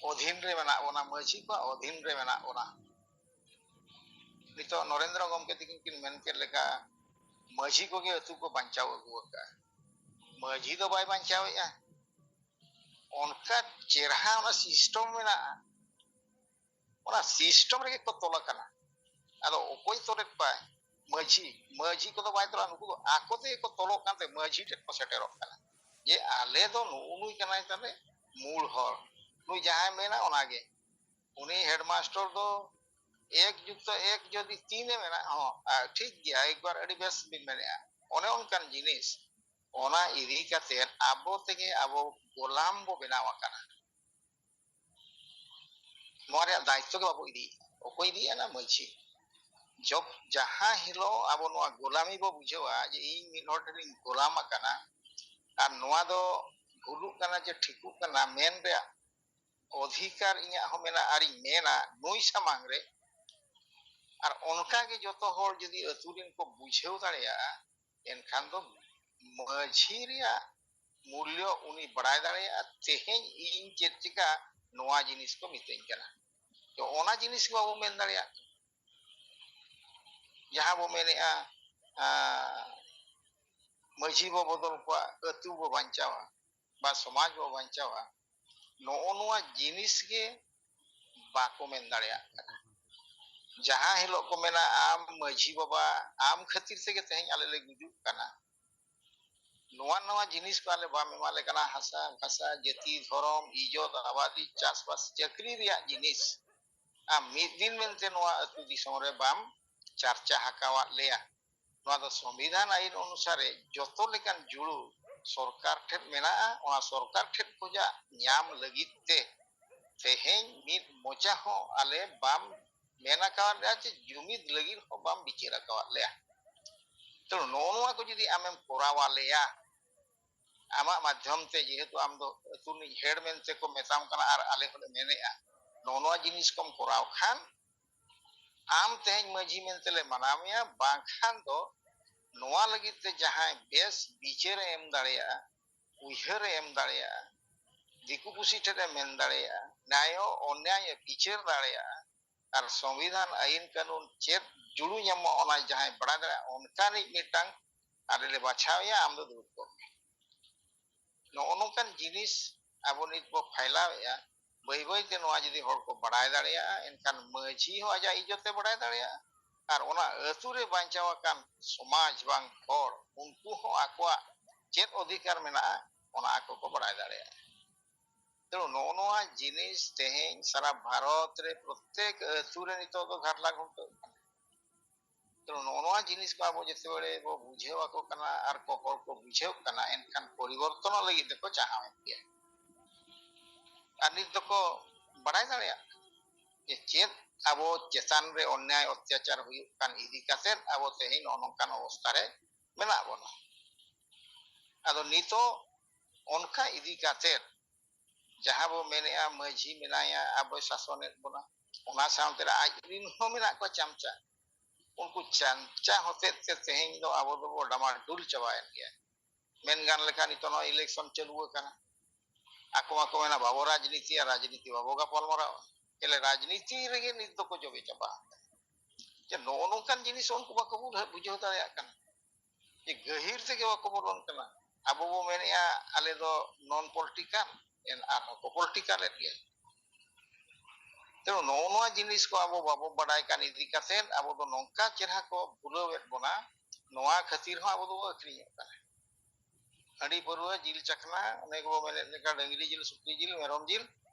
ᱚᱫᱷᱤᱱ ᱨᱮ ᱢᱮᱱᱟᱜ ᱵᱚᱱᱟ, ᱢᱟᱹᱡᱷᱤ ᱠᱚᱣᱟᱜ ᱚᱫᱷᱤᱱ ᱨᱮ ᱢᱮᱱᱟᱜ ᱵᱚᱱᱟ᱾ ᱱᱤᱛᱚᱜ ᱱᱚᱨᱮᱱᱫᱨᱚ ᱜᱚᱢᱠᱮ ᱛᱤᱠᱤᱱ ᱠᱤᱱ ᱢᱮᱱ ᱠᱮᱫ ᱞᱮᱠᱟ, ᱢᱟᱹᱡᱷᱤ ᱠᱚᱜᱮ ᱟᱹᱛᱩ ᱠᱚ ᱵᱟᱧᱪᱟᱣ ᱟᱹᱜᱩ ᱟᱠᱟᱫᱼᱟ᱾ ᱢᱟᱹᱡᱷᱤ ᱫᱚ ᱵᱟᱭ ᱵᱟᱧᱪᱟᱣᱮᱫᱼᱟ᱾ ᱚᱱᱠᱟ ᱪᱮᱨᱦᱟ ᱚᱱᱟ ᱥᱤᱥᱴᱚᱢ ᱢᱮᱱᱟᱜᱼᱟ, ᱚᱱᱟ ᱥᱤᱥᱴᱚᱢ ᱨᱮᱜᱮ ᱠᱚ ᱛᱚᱞ ᱟᱠᱟᱱᱟ᱾ ᱟᱫᱚ ᱚᱠᱚᱭ ᱛᱚᱞᱮᱫ ᱠᱚᱣᱟᱭ? ᱢᱟᱹᱡᱷᱤ᱾ ᱢᱟᱹᱡᱷᱤ ᱠᱚᱫᱚ ᱵᱟᱭ ᱛᱚᱞᱟ, ᱱᱩᱠᱩ ᱫᱚ ᱟᱠᱚ ᱛᱮᱜᱮ ᱠᱚ ᱛᱚᱞᱚᱜ ᱠᱟᱱᱛᱮ ᱢᱟᱹᱡᱷᱤ ᱴᱷᱮᱱ ᱠᱚ ᱥᱮᱴᱮᱨᱚᱜ ᱠᱟᱱᱟ ᱡᱮ ᱟᱞᱮ ᱫᱚ ᱱᱩᱜᱼᱩ ᱱᱩᱭ ᱠᱟᱱᱟᱭ ᱛᱟᱞᱮ ᱢᱩᱞ ᱦᱚᱲ, ᱱᱩᱭ ᱡᱟᱦᱟᱸᱭ ᱢᱮᱱᱟ ᱚᱱᱟᱜᱮ᱾ ᱩᱱᱤ ᱦᱮᱰᱢᱟᱥᱴᱚᱨ ᱫᱚ ᱮᱠ ᱡᱩᱠᱛᱚ ᱮᱠ ᱡᱩᱫᱤ ᱛᱤᱱ ᱮ ᱢᱮᱱᱟ, ᱦᱚᱸ, ᱟ, ᱴᱷᱤᱠ ᱜᱮᱭᱟ, ᱮᱠᱵᱟᱨ ᱟᱹᱰᱤ ᱵᱮᱥ ᱵᱤᱱ ᱢᱮᱱᱮᱜᱼᱟ᱾ ᱚᱱᱮ ᱚᱱᱠᱟᱱ ᱡᱤᱱᱤᱥ, ᱚᱱᱟ ᱤᱫᱤ ᱠᱟᱛᱮ ᱟᱵᱚ ᱛᱮᱜᱮ ᱟᱵᱚ ᱜᱳᱞᱟᱢ ᱵᱚ ᱵᱮᱱᱟᱣ ᱟᱠᱟᱱᱟ᱾ ᱱᱚᱣᱟ ᱨᱮᱭᱟᱜ ᱫᱟᱭᱤᱛᱛᱚ ᱜᱮ ᱵᱟᱵᱚ ᱤᱫᱤᱭᱮᱫᱼᱟ᱾ ᱚᱠᱚᱭ ᱤᱫᱤᱭᱮᱫᱼᱟ? ᱚᱱᱟ ᱢᱟᱹᱡᱷᱤ᱾ ᱡᱚᱵ-, ᱡᱟᱦᱟᱸ ᱦᱤᱞᱳᱜ ᱟᱵᱚ ᱱᱚᱣᱟ ᱜᱳᱞᱟᱢᱤ ᱵᱚ ᱵᱩᱡᱷᱟᱹᱣᱟ ᱡᱮ ᱤᱧ ᱢᱤᱫ ᱦᱚᱲ ᱴᱷᱮᱱ ᱤᱧ ᱜᱳᱞᱟᱢ ᱟᱠᱟᱱᱟ ᱟᱨ ᱱᱚᱣᱟ ᱫᱚ ᱵᱷᱩᱞᱩᱜ ᱠᱟᱱᱟ ᱪᱮ ᱴᱷᱤᱠᱚᱜ ᱠᱟᱱᱟ ᱢᱮᱱ ᱨᱮᱭᱟᱜ ᱚᱫᱷᱤᱠᱟᱨ ᱤᱧᱟᱹᱜ ᱦᱚᱸ ᱢᱮᱱᱟᱜᱼᱟ ᱟᱨᱤᱧ ᱢᱮᱱᱟ ᱱᱩᱭ ᱥᱟᱢᱟᱝ ᱨᱮ, ᱟᱨ ᱚᱱᱠᱟ ᱜᱮ ᱡᱚᱛᱚ ᱦᱚᱲ ᱡᱩᱫᱤ ᱟᱹᱛᱩ ᱨᱮᱱ ᱠᱚ ᱵᱩᱡᱷᱟᱹᱣ ᱫᱟᱲᱮᱭᱟᱜᱼᱟ, ᱮᱱᱠᱷᱟᱱ ᱫᱚ ᱢᱟᱹᱡᱷᱤ ᱨᱮᱭᱟᱜ ᱢᱩᱞᱞᱚ ᱩᱱᱤ ᱵᱟᱲᱟᱭ ᱫᱟᱲᱮᱭᱟᱜᱼᱟ, ᱛᱮᱦᱮᱧ ᱤᱧ ᱪᱮᱫ ᱪᱤᱠᱟ ᱱᱚᱣᱟ ᱡᱤᱱᱤᱥ ᱠᱚ ᱢᱤᱛᱟᱹᱧ ᱠᱟᱱᱟ᱾ ᱛᱚ ᱚᱱᱟ ᱡᱤᱱᱤᱥ ᱜᱮ ᱵᱟᱵᱚ ᱢᱮᱱ ᱫᱟᱲᱮᱭᱟᱜ ᱠᱟᱱᱟ᱾ ᱡᱟᱦᱟᱸ ᱵᱚ ᱢᱮᱱᱮᱜᱼᱟ, ᱟᱸ, ᱢᱟᱹᱡᱷᱤ ᱵᱚ ᱵᱚᱫᱚᱞ ᱠᱚᱣᱟ, ᱟᱹᱛᱩ ᱵᱚ ᱵᱟᱧᱪᱟᱣᱟ, ᱵᱟ ᱥᱚᱢᱟᱡᱽ ᱵᱚ ᱵᱟᱧᱪᱟᱣᱟ, ᱱᱚᱜᱼᱚ ᱱᱚᱣᱟ ᱡᱤᱱᱤᱥ ᱜᱮ ᱵᱟᱠᱚ ᱢᱮᱱ ᱫᱟᱲᱮᱭᱟᱜ ᱠᱟᱱᱟ᱾ ᱡᱟᱦᱟᱸ ᱦᱤᱞᱳᱜ ᱠᱚ ᱢᱮᱱᱟ, "ᱟᱢ ᱢᱟᱹᱡᱷᱤ ᱵᱟᱵᱟ, ᱟᱢ ᱠᱷᱟᱹᱛᱤᱨ ᱛᱮᱜᱮ ᱛᱮᱦᱮᱧ ᱟᱞᱮ ᱞᱮ ᱜᱩᱡᱩᱜ ᱠᱟᱱᱟ", ᱱᱚᱣᱟ ᱱᱚᱣᱟ ᱡᱤᱱᱤᱥ ᱠᱚ ᱟᱞᱮ ᱵᱟᱢ ᱮᱢᱟ ᱞᱮ ᱠᱟᱱᱟ, ᱦᱟᱥᱟ ᱵᱷᱟᱥᱟ, ᱡᱟᱹᱛᱤ, ᱫᱷᱚᱨᱚᱢ, ᱤᱡᱚᱛ, ᱟᱵᱟᱫᱤ, ᱪᱟᱥᱵᱟᱥ, ᱪᱟᱹᱠᱨᱤ ᱨᱮᱭᱟᱜ ᱡᱤᱱᱤᱥ᱾ ᱟᱢ ᱢᱤᱫ ᱫᱤᱱ ᱢᱮᱱᱛᱮ ᱱᱚᱣᱟ ᱟᱹᱛᱩ ᱫᱤᱥᱚᱢ ᱨᱮ ᱵᱟᱢ ᱪᱟᱨᱪᱟ ᱟᱠᱟᱣᱟᱫ ᱞᱮᱭᱟ᱾ ᱱᱚᱣᱟ ᱫᱚ ᱥᱚᱝᱵᱤᱫᱷᱟᱱ ᱟᱹᱭᱤᱱ ᱚᱱᱩᱥᱟᱨᱮ ᱡᱚᱛᱚ ᱞᱮᱠᱟᱱ ᱡᱩᱲᱩ ᱥᱚᱨᱠᱟᱨ ᱴᱷᱮᱱ ᱢᱮᱱᱟᱜᱼᱟ᱾ ᱚᱱᱟ ᱥᱚᱨᱠᱟᱨ ᱴᱷᱮᱱ ᱠᱷᱚᱱᱟᱜ ᱧᱟᱢ ᱞᱟᱹᱜᱤᱫ ᱛᱮ ᱛᱮᱦᱮᱧ ᱢᱤᱫ ᱢᱚᱪᱟ ᱦᱚᱸ ᱟᱞᱮ ᱵᱟᱢ ᱢᱮᱱ ᱟᱠᱟᱣᱟᱫ ᱞᱮᱭᱟ, ᱪᱮ ᱡᱩᱢᱤᱫ ᱞᱟᱹᱜᱤᱫ ᱦᱚᱸ ᱵᱟᱢ ᱵᱤᱪᱟᱹᱨ ᱟᱠᱟᱣᱟᱫ ᱞᱮᱭᱟ᱾ ᱛᱚ ᱱᱚᱜᱼᱚ ᱱᱚᱣᱟ ᱠᱚ ᱡᱩᱫᱤ ᱟᱢᱮᱢ ᱠᱚᱨᱟᱣ ᱟᱞᱮᱭᱟ, ᱟᱢᱟᱜ ᱢᱟᱫᱽᱫᱷᱚᱢ ᱛᱮ, ᱡᱮᱦᱮᱛᱩ ᱟᱢ ᱫᱚ ᱟᱹᱛᱩ ᱨᱤᱱᱤᱡ ᱦᱮᱰ ᱢᱮᱱᱛᱮ ᱠᱚ ᱢᱮᱛᱟᱢ ᱠᱟᱱᱟ ᱟᱨ ᱟᱞᱮ ᱦᱚᱸᱞᱮ ᱢᱮᱱᱮᱫᱼᱟ, ᱱᱚᱜᱼᱚ ᱱᱚᱣᱟ ᱡᱤᱱᱤᱥ ᱠᱚᱢ ᱠᱚᱨᱟᱣ ᱠᱷᱟᱱ, ᱟᱢ ᱛᱮᱦᱮᱧ ᱢᱟᱹᱡᱷᱤ ᱢᱮᱱᱛᱮ ᱞᱮ ᱢᱟᱱᱟᱣ ᱢᱮᱭᱟ, ᱵᱟᱝᱠᱷᱟᱱ ᱫᱚ ᱱᱚᱣᱟ ᱞᱟᱹᱜᱤᱫ ᱛᱮ ᱡᱟᱦᱟᱸᱭ ᱵᱮᱥ ᱵᱤᱪᱟᱹᱨᱮ ᱮᱢ ᱫᱟᱲᱮᱭᱟᱜᱼᱟ, ᱩᱭᱦᱟᱹᱨᱮ ᱮᱢ ᱫᱟᱲᱮᱭᱟᱜᱼᱟ, ᱫᱤᱠᱩ ᱯᱩᱥᱤ ᱴᱷᱮᱱ ᱮ ᱢᱮᱱ ᱫᱟᱲᱮᱭᱟᱜᱼᱟ, ᱱᱟᱭᱚ ᱚᱱᱭᱟᱭ ᱮ ᱵᱤᱪᱟᱹᱨ ᱫᱟᱲᱮᱭᱟᱜᱼᱟ, ᱟᱨ ᱥᱚᱝᱵᱤᱫᱷᱟᱱ ᱟᱹᱭᱤᱱ ᱠᱟᱹᱱᱩᱱ ᱪᱮᱫ ᱡᱩᱲᱩ ᱧᱟᱢᱚᱜᱼᱟ ᱚᱱᱟ ᱡᱟᱦᱟᱸᱭ ᱵᱟᱲᱟᱭ ᱫᱟᱲᱮᱭᱟᱜᱼᱟ, ᱚᱱᱠᱟᱱᱤᱡ ᱢᱤᱫᱴᱟᱝ ᱟᱞᱮ ᱞᱮ ᱵᱟᱪᱷᱟᱣᱮᱭᱟ, ᱟᱢ ᱫᱚ ᱫᱩᱲᱩᱵ ᱠᱚᱜ ᱢᱮ᱾ ᱱᱚᱜᱼᱚ ᱱᱚᱝᱠᱟᱱ ᱡᱤᱱᱤᱥ ᱟᱵᱚ ᱱᱤᱛ ᱵᱚ ᱯᱷᱟᱭᱞᱟᱣᱮᱫᱼᱟ᱾ ᱵᱟᱹᱭ ᱵᱟᱹᱭ ᱛᱮ ᱱᱚᱣᱟ ᱡᱩᱫᱤ ᱦᱚᱲ ᱠᱚ ᱵᱟᱲᱟᱭ ᱫᱟᱲᱮᱭᱟᱜᱼᱟ, ᱮᱱᱠᱷᱟᱱ ᱢᱟᱹᱡᱷᱤ ᱦᱚᱸ ᱟᱡᱟᱜ ᱤᱡᱽᱡᱚᱛ ᱮ ᱵᱟᱲᱟᱭ ᱫᱟᱲᱮᱭᱟᱜᱼᱟ, ᱟᱨ ᱚᱱᱟ ᱟᱹᱛᱩ ᱨᱮ ᱵᱟᱧᱪᱟᱣ ᱟᱠᱟᱱ ᱥᱚᱢᱟᱡᱽ ᱵᱟᱝ ᱦᱚᱲ, ᱩᱱᱠᱩ ᱦᱚᱸ ᱟᱠᱚᱣᱟᱜ ᱪᱮᱫ ᱚᱫᱷᱤᱠᱟᱨ ᱢᱮᱱᱟᱜᱼᱟ, ᱚᱱᱟ ᱟᱠᱚ ᱠᱚ ᱵᱟᱲᱟᱭ ᱫᱟᱲᱮᱭᱟᱜᱼᱟ᱾ ᱛᱮ ᱱᱚᱜᱼᱚ ᱱᱚᱣᱟ ᱡᱤᱱᱤᱥ ᱛᱮᱦᱮᱧ ᱥᱟᱨᱟ ᱵᱷᱟᱨᱚᱛ ᱨᱮ ᱯᱨᱚᱛᱮᱠ ᱟᱹᱛᱩ ᱨᱮ ᱱᱤᱛᱚᱜ ᱫᱚ ᱜᱷᱟᱴᱞᱟ ᱜᱷᱩᱴᱟᱹᱜ ᱠᱟᱱᱟ᱾ ᱛᱮ ᱱᱚᱜᱼᱚ ᱱᱚᱣᱟ ᱡᱤᱱᱤᱥ ᱠᱚ ᱟᱵᱚ ᱡᱮᱛᱮ ᱵᱮᱲᱮ ᱵᱚ ᱵᱩᱡᱷᱟᱹᱣ ᱟᱠᱚ ᱠᱟᱱᱟ ᱟᱨ ᱠᱚ ᱦᱚᱲ ᱠᱚ ᱵᱩᱡᱷᱟᱹᱣ ᱠᱟᱱᱟ, ᱮᱱᱠᱷᱟᱱ ᱯᱚᱨᱤᱵᱚᱨᱛᱚᱱᱚᱜ ᱞᱟᱹᱜᱤᱫ ᱛᱮᱠᱚ ᱪᱟᱦᱟᱣᱮᱫ ᱜᱮᱭᱟ᱾ ᱟᱨ ᱱᱤᱛ ᱫᱚᱠᱚ ᱵᱟᱲᱟᱭ ᱫᱟᱲᱮᱭᱟᱜ ᱠᱟᱱᱟ ᱡᱮ ᱪᱮᱫ ᱟᱵᱚ ᱪᱮᱛᱟᱱ ᱨᱮ ᱚᱱᱱᱭᱟᱭ ᱚᱛᱛᱟᱪᱟᱨ ᱦᱩᱭᱩᱜ ᱠᱟᱱ ᱤᱫᱤ ᱠᱟᱛᱮᱫ ᱟᱵᱚ ᱛᱮᱦᱮᱧ ᱱᱚᱜᱼᱚ ᱱᱚᱝᱠᱟᱱ ᱚᱵᱚᱥᱛᱷᱟ ᱨᱮ ᱢᱮᱱᱟᱜ ᱵᱚᱱᱟ᱾ ᱟᱫᱚ ᱱᱤᱛᱚᱜ ᱚᱱᱠᱟ ᱤᱫᱤ ᱠᱟᱛᱮᱫ ᱡᱟᱦᱟᱸ ᱵᱚ ᱢᱮᱱᱮᱜᱼᱟ, ᱢᱟᱹᱡᱷᱤ ᱢᱮᱱᱟᱭᱟ, ᱟᱵᱚᱭ ᱥᱟᱥᱚᱱᱮᱫ ᱵᱚᱱᱟ, ᱚᱱᱟ ᱥᱟᱶᱛᱮ ᱨᱮ ᱟᱡ ᱨᱤᱱ ᱦᱚᱸ ᱢᱮᱱᱟᱜ ᱠᱚᱣᱟ ᱪᱟᱢᱪᱟ᱾ ᱩᱱᱠᱩ ᱪᱟᱢᱪᱟ ᱦᱚᱛᱮᱡ ᱛᱮ ᱛᱮᱦᱮᱧ ᱫᱚ ᱟᱵᱚ ᱫᱚᱵᱚ ᱰᱟᱢᱟᱰᱩᱞ ᱪᱟᱵᱟᱭᱮᱱ ᱜᱮᱭᱟ᱾ ᱢᱮᱱ ᱜᱟᱱ ᱞᱮᱠᱷᱟᱱ ᱱᱤᱛᱚᱜ ᱱᱚᱣᱟ election ᱪᱟᱹᱞᱩ ᱟᱠᱟᱱᱟ, ᱟᱠᱚ ᱢᱟᱠᱚ ᱢᱮᱱᱟ ᱵᱟᱵᱚ ᱨᱟᱡᱽᱱᱤᱛᱤᱭᱟ, ᱨᱟᱡᱽᱱᱤᱛᱤ ᱵᱟᱵᱚ ᱜᱟᱯᱟᱞ ᱢᱟᱨᱟᱣᱟ᱾ ᱪᱮᱞᱮ ᱨᱟᱡᱽᱱᱤᱛᱤ ᱨᱮᱜᱮ ᱱᱤᱛ ᱫᱚᱠᱚ ᱡᱚᱵᱮ ᱪᱟᱵᱟ ᱟᱠᱟᱱᱟ᱾ ᱡᱮ ᱱᱚᱜᱼᱚ ᱱᱚᱝᱠᱟᱱ ᱡᱤᱱᱤᱥ ᱩᱱᱠᱩ ᱵᱟᱠᱚ ᱵᱩᱡᱷᱟᱹᱣ, ᱵᱩᱡᱷᱟᱹᱣ ᱫᱟᱲᱮᱭᱟᱜ ᱠᱟᱱᱟ᱾ ᱡᱮ ᱜᱟᱹᱦᱤᱨ ᱛᱮᱜᱮ ᱵᱟᱠᱚ ᱵᱚᱞᱚᱱ ᱠᱟᱱᱟ᱾ ᱟᱵᱚ ᱵᱚ ᱢᱮᱱᱮᱜᱼᱟ ᱟᱞᱮ ᱫᱚ non political, ᱮᱱ ᱟᱨᱦᱚᱸ ᱠᱚ political ᱮᱫ ᱜᱮᱭᱟ᱾ ᱛᱮ ᱱᱚᱜᱼᱚ ᱱᱚᱣᱟ ᱡᱤᱱᱤᱥ ᱠᱚ ᱟᱵᱚ ᱵᱟᱵᱚ ᱵᱟᱰᱟᱭ ᱠᱟᱱ ᱤᱫᱤ ᱠᱟᱛᱮᱫ ᱟᱵᱚ ᱫᱚ ᱱᱚᱝᱠᱟ ᱪᱮᱦᱨᱟ ᱠᱚ ᱵᱷᱩᱞᱟᱹᱣᱮᱫ ᱵᱚᱱᱟ, ᱱᱚᱣᱟ ᱠᱷᱟᱹᱛᱤᱨ ᱦᱚᱸ ᱟᱵᱚ ᱫᱚᱵᱚ ᱟᱹᱠᱷᱨᱤᱧᱚᱜ ᱠᱟᱱᱟ᱾ ᱦᱟᱺᱰᱤ ᱯᱟᱹᱨᱣᱟᱹ, ᱡᱤᱞ ᱪᱟᱠᱷᱱᱟ, ᱚᱱᱮ ᱜᱮᱵᱚ ᱢᱮᱱᱮᱫ ᱞᱮᱠᱟ ᱰᱟᱹᱝᱨᱤ ᱡᱤᱞ, ᱥᱩᱠᱨᱤ ᱡᱤᱞ, ᱢᱮᱨᱚᱢ ᱡᱤᱞ,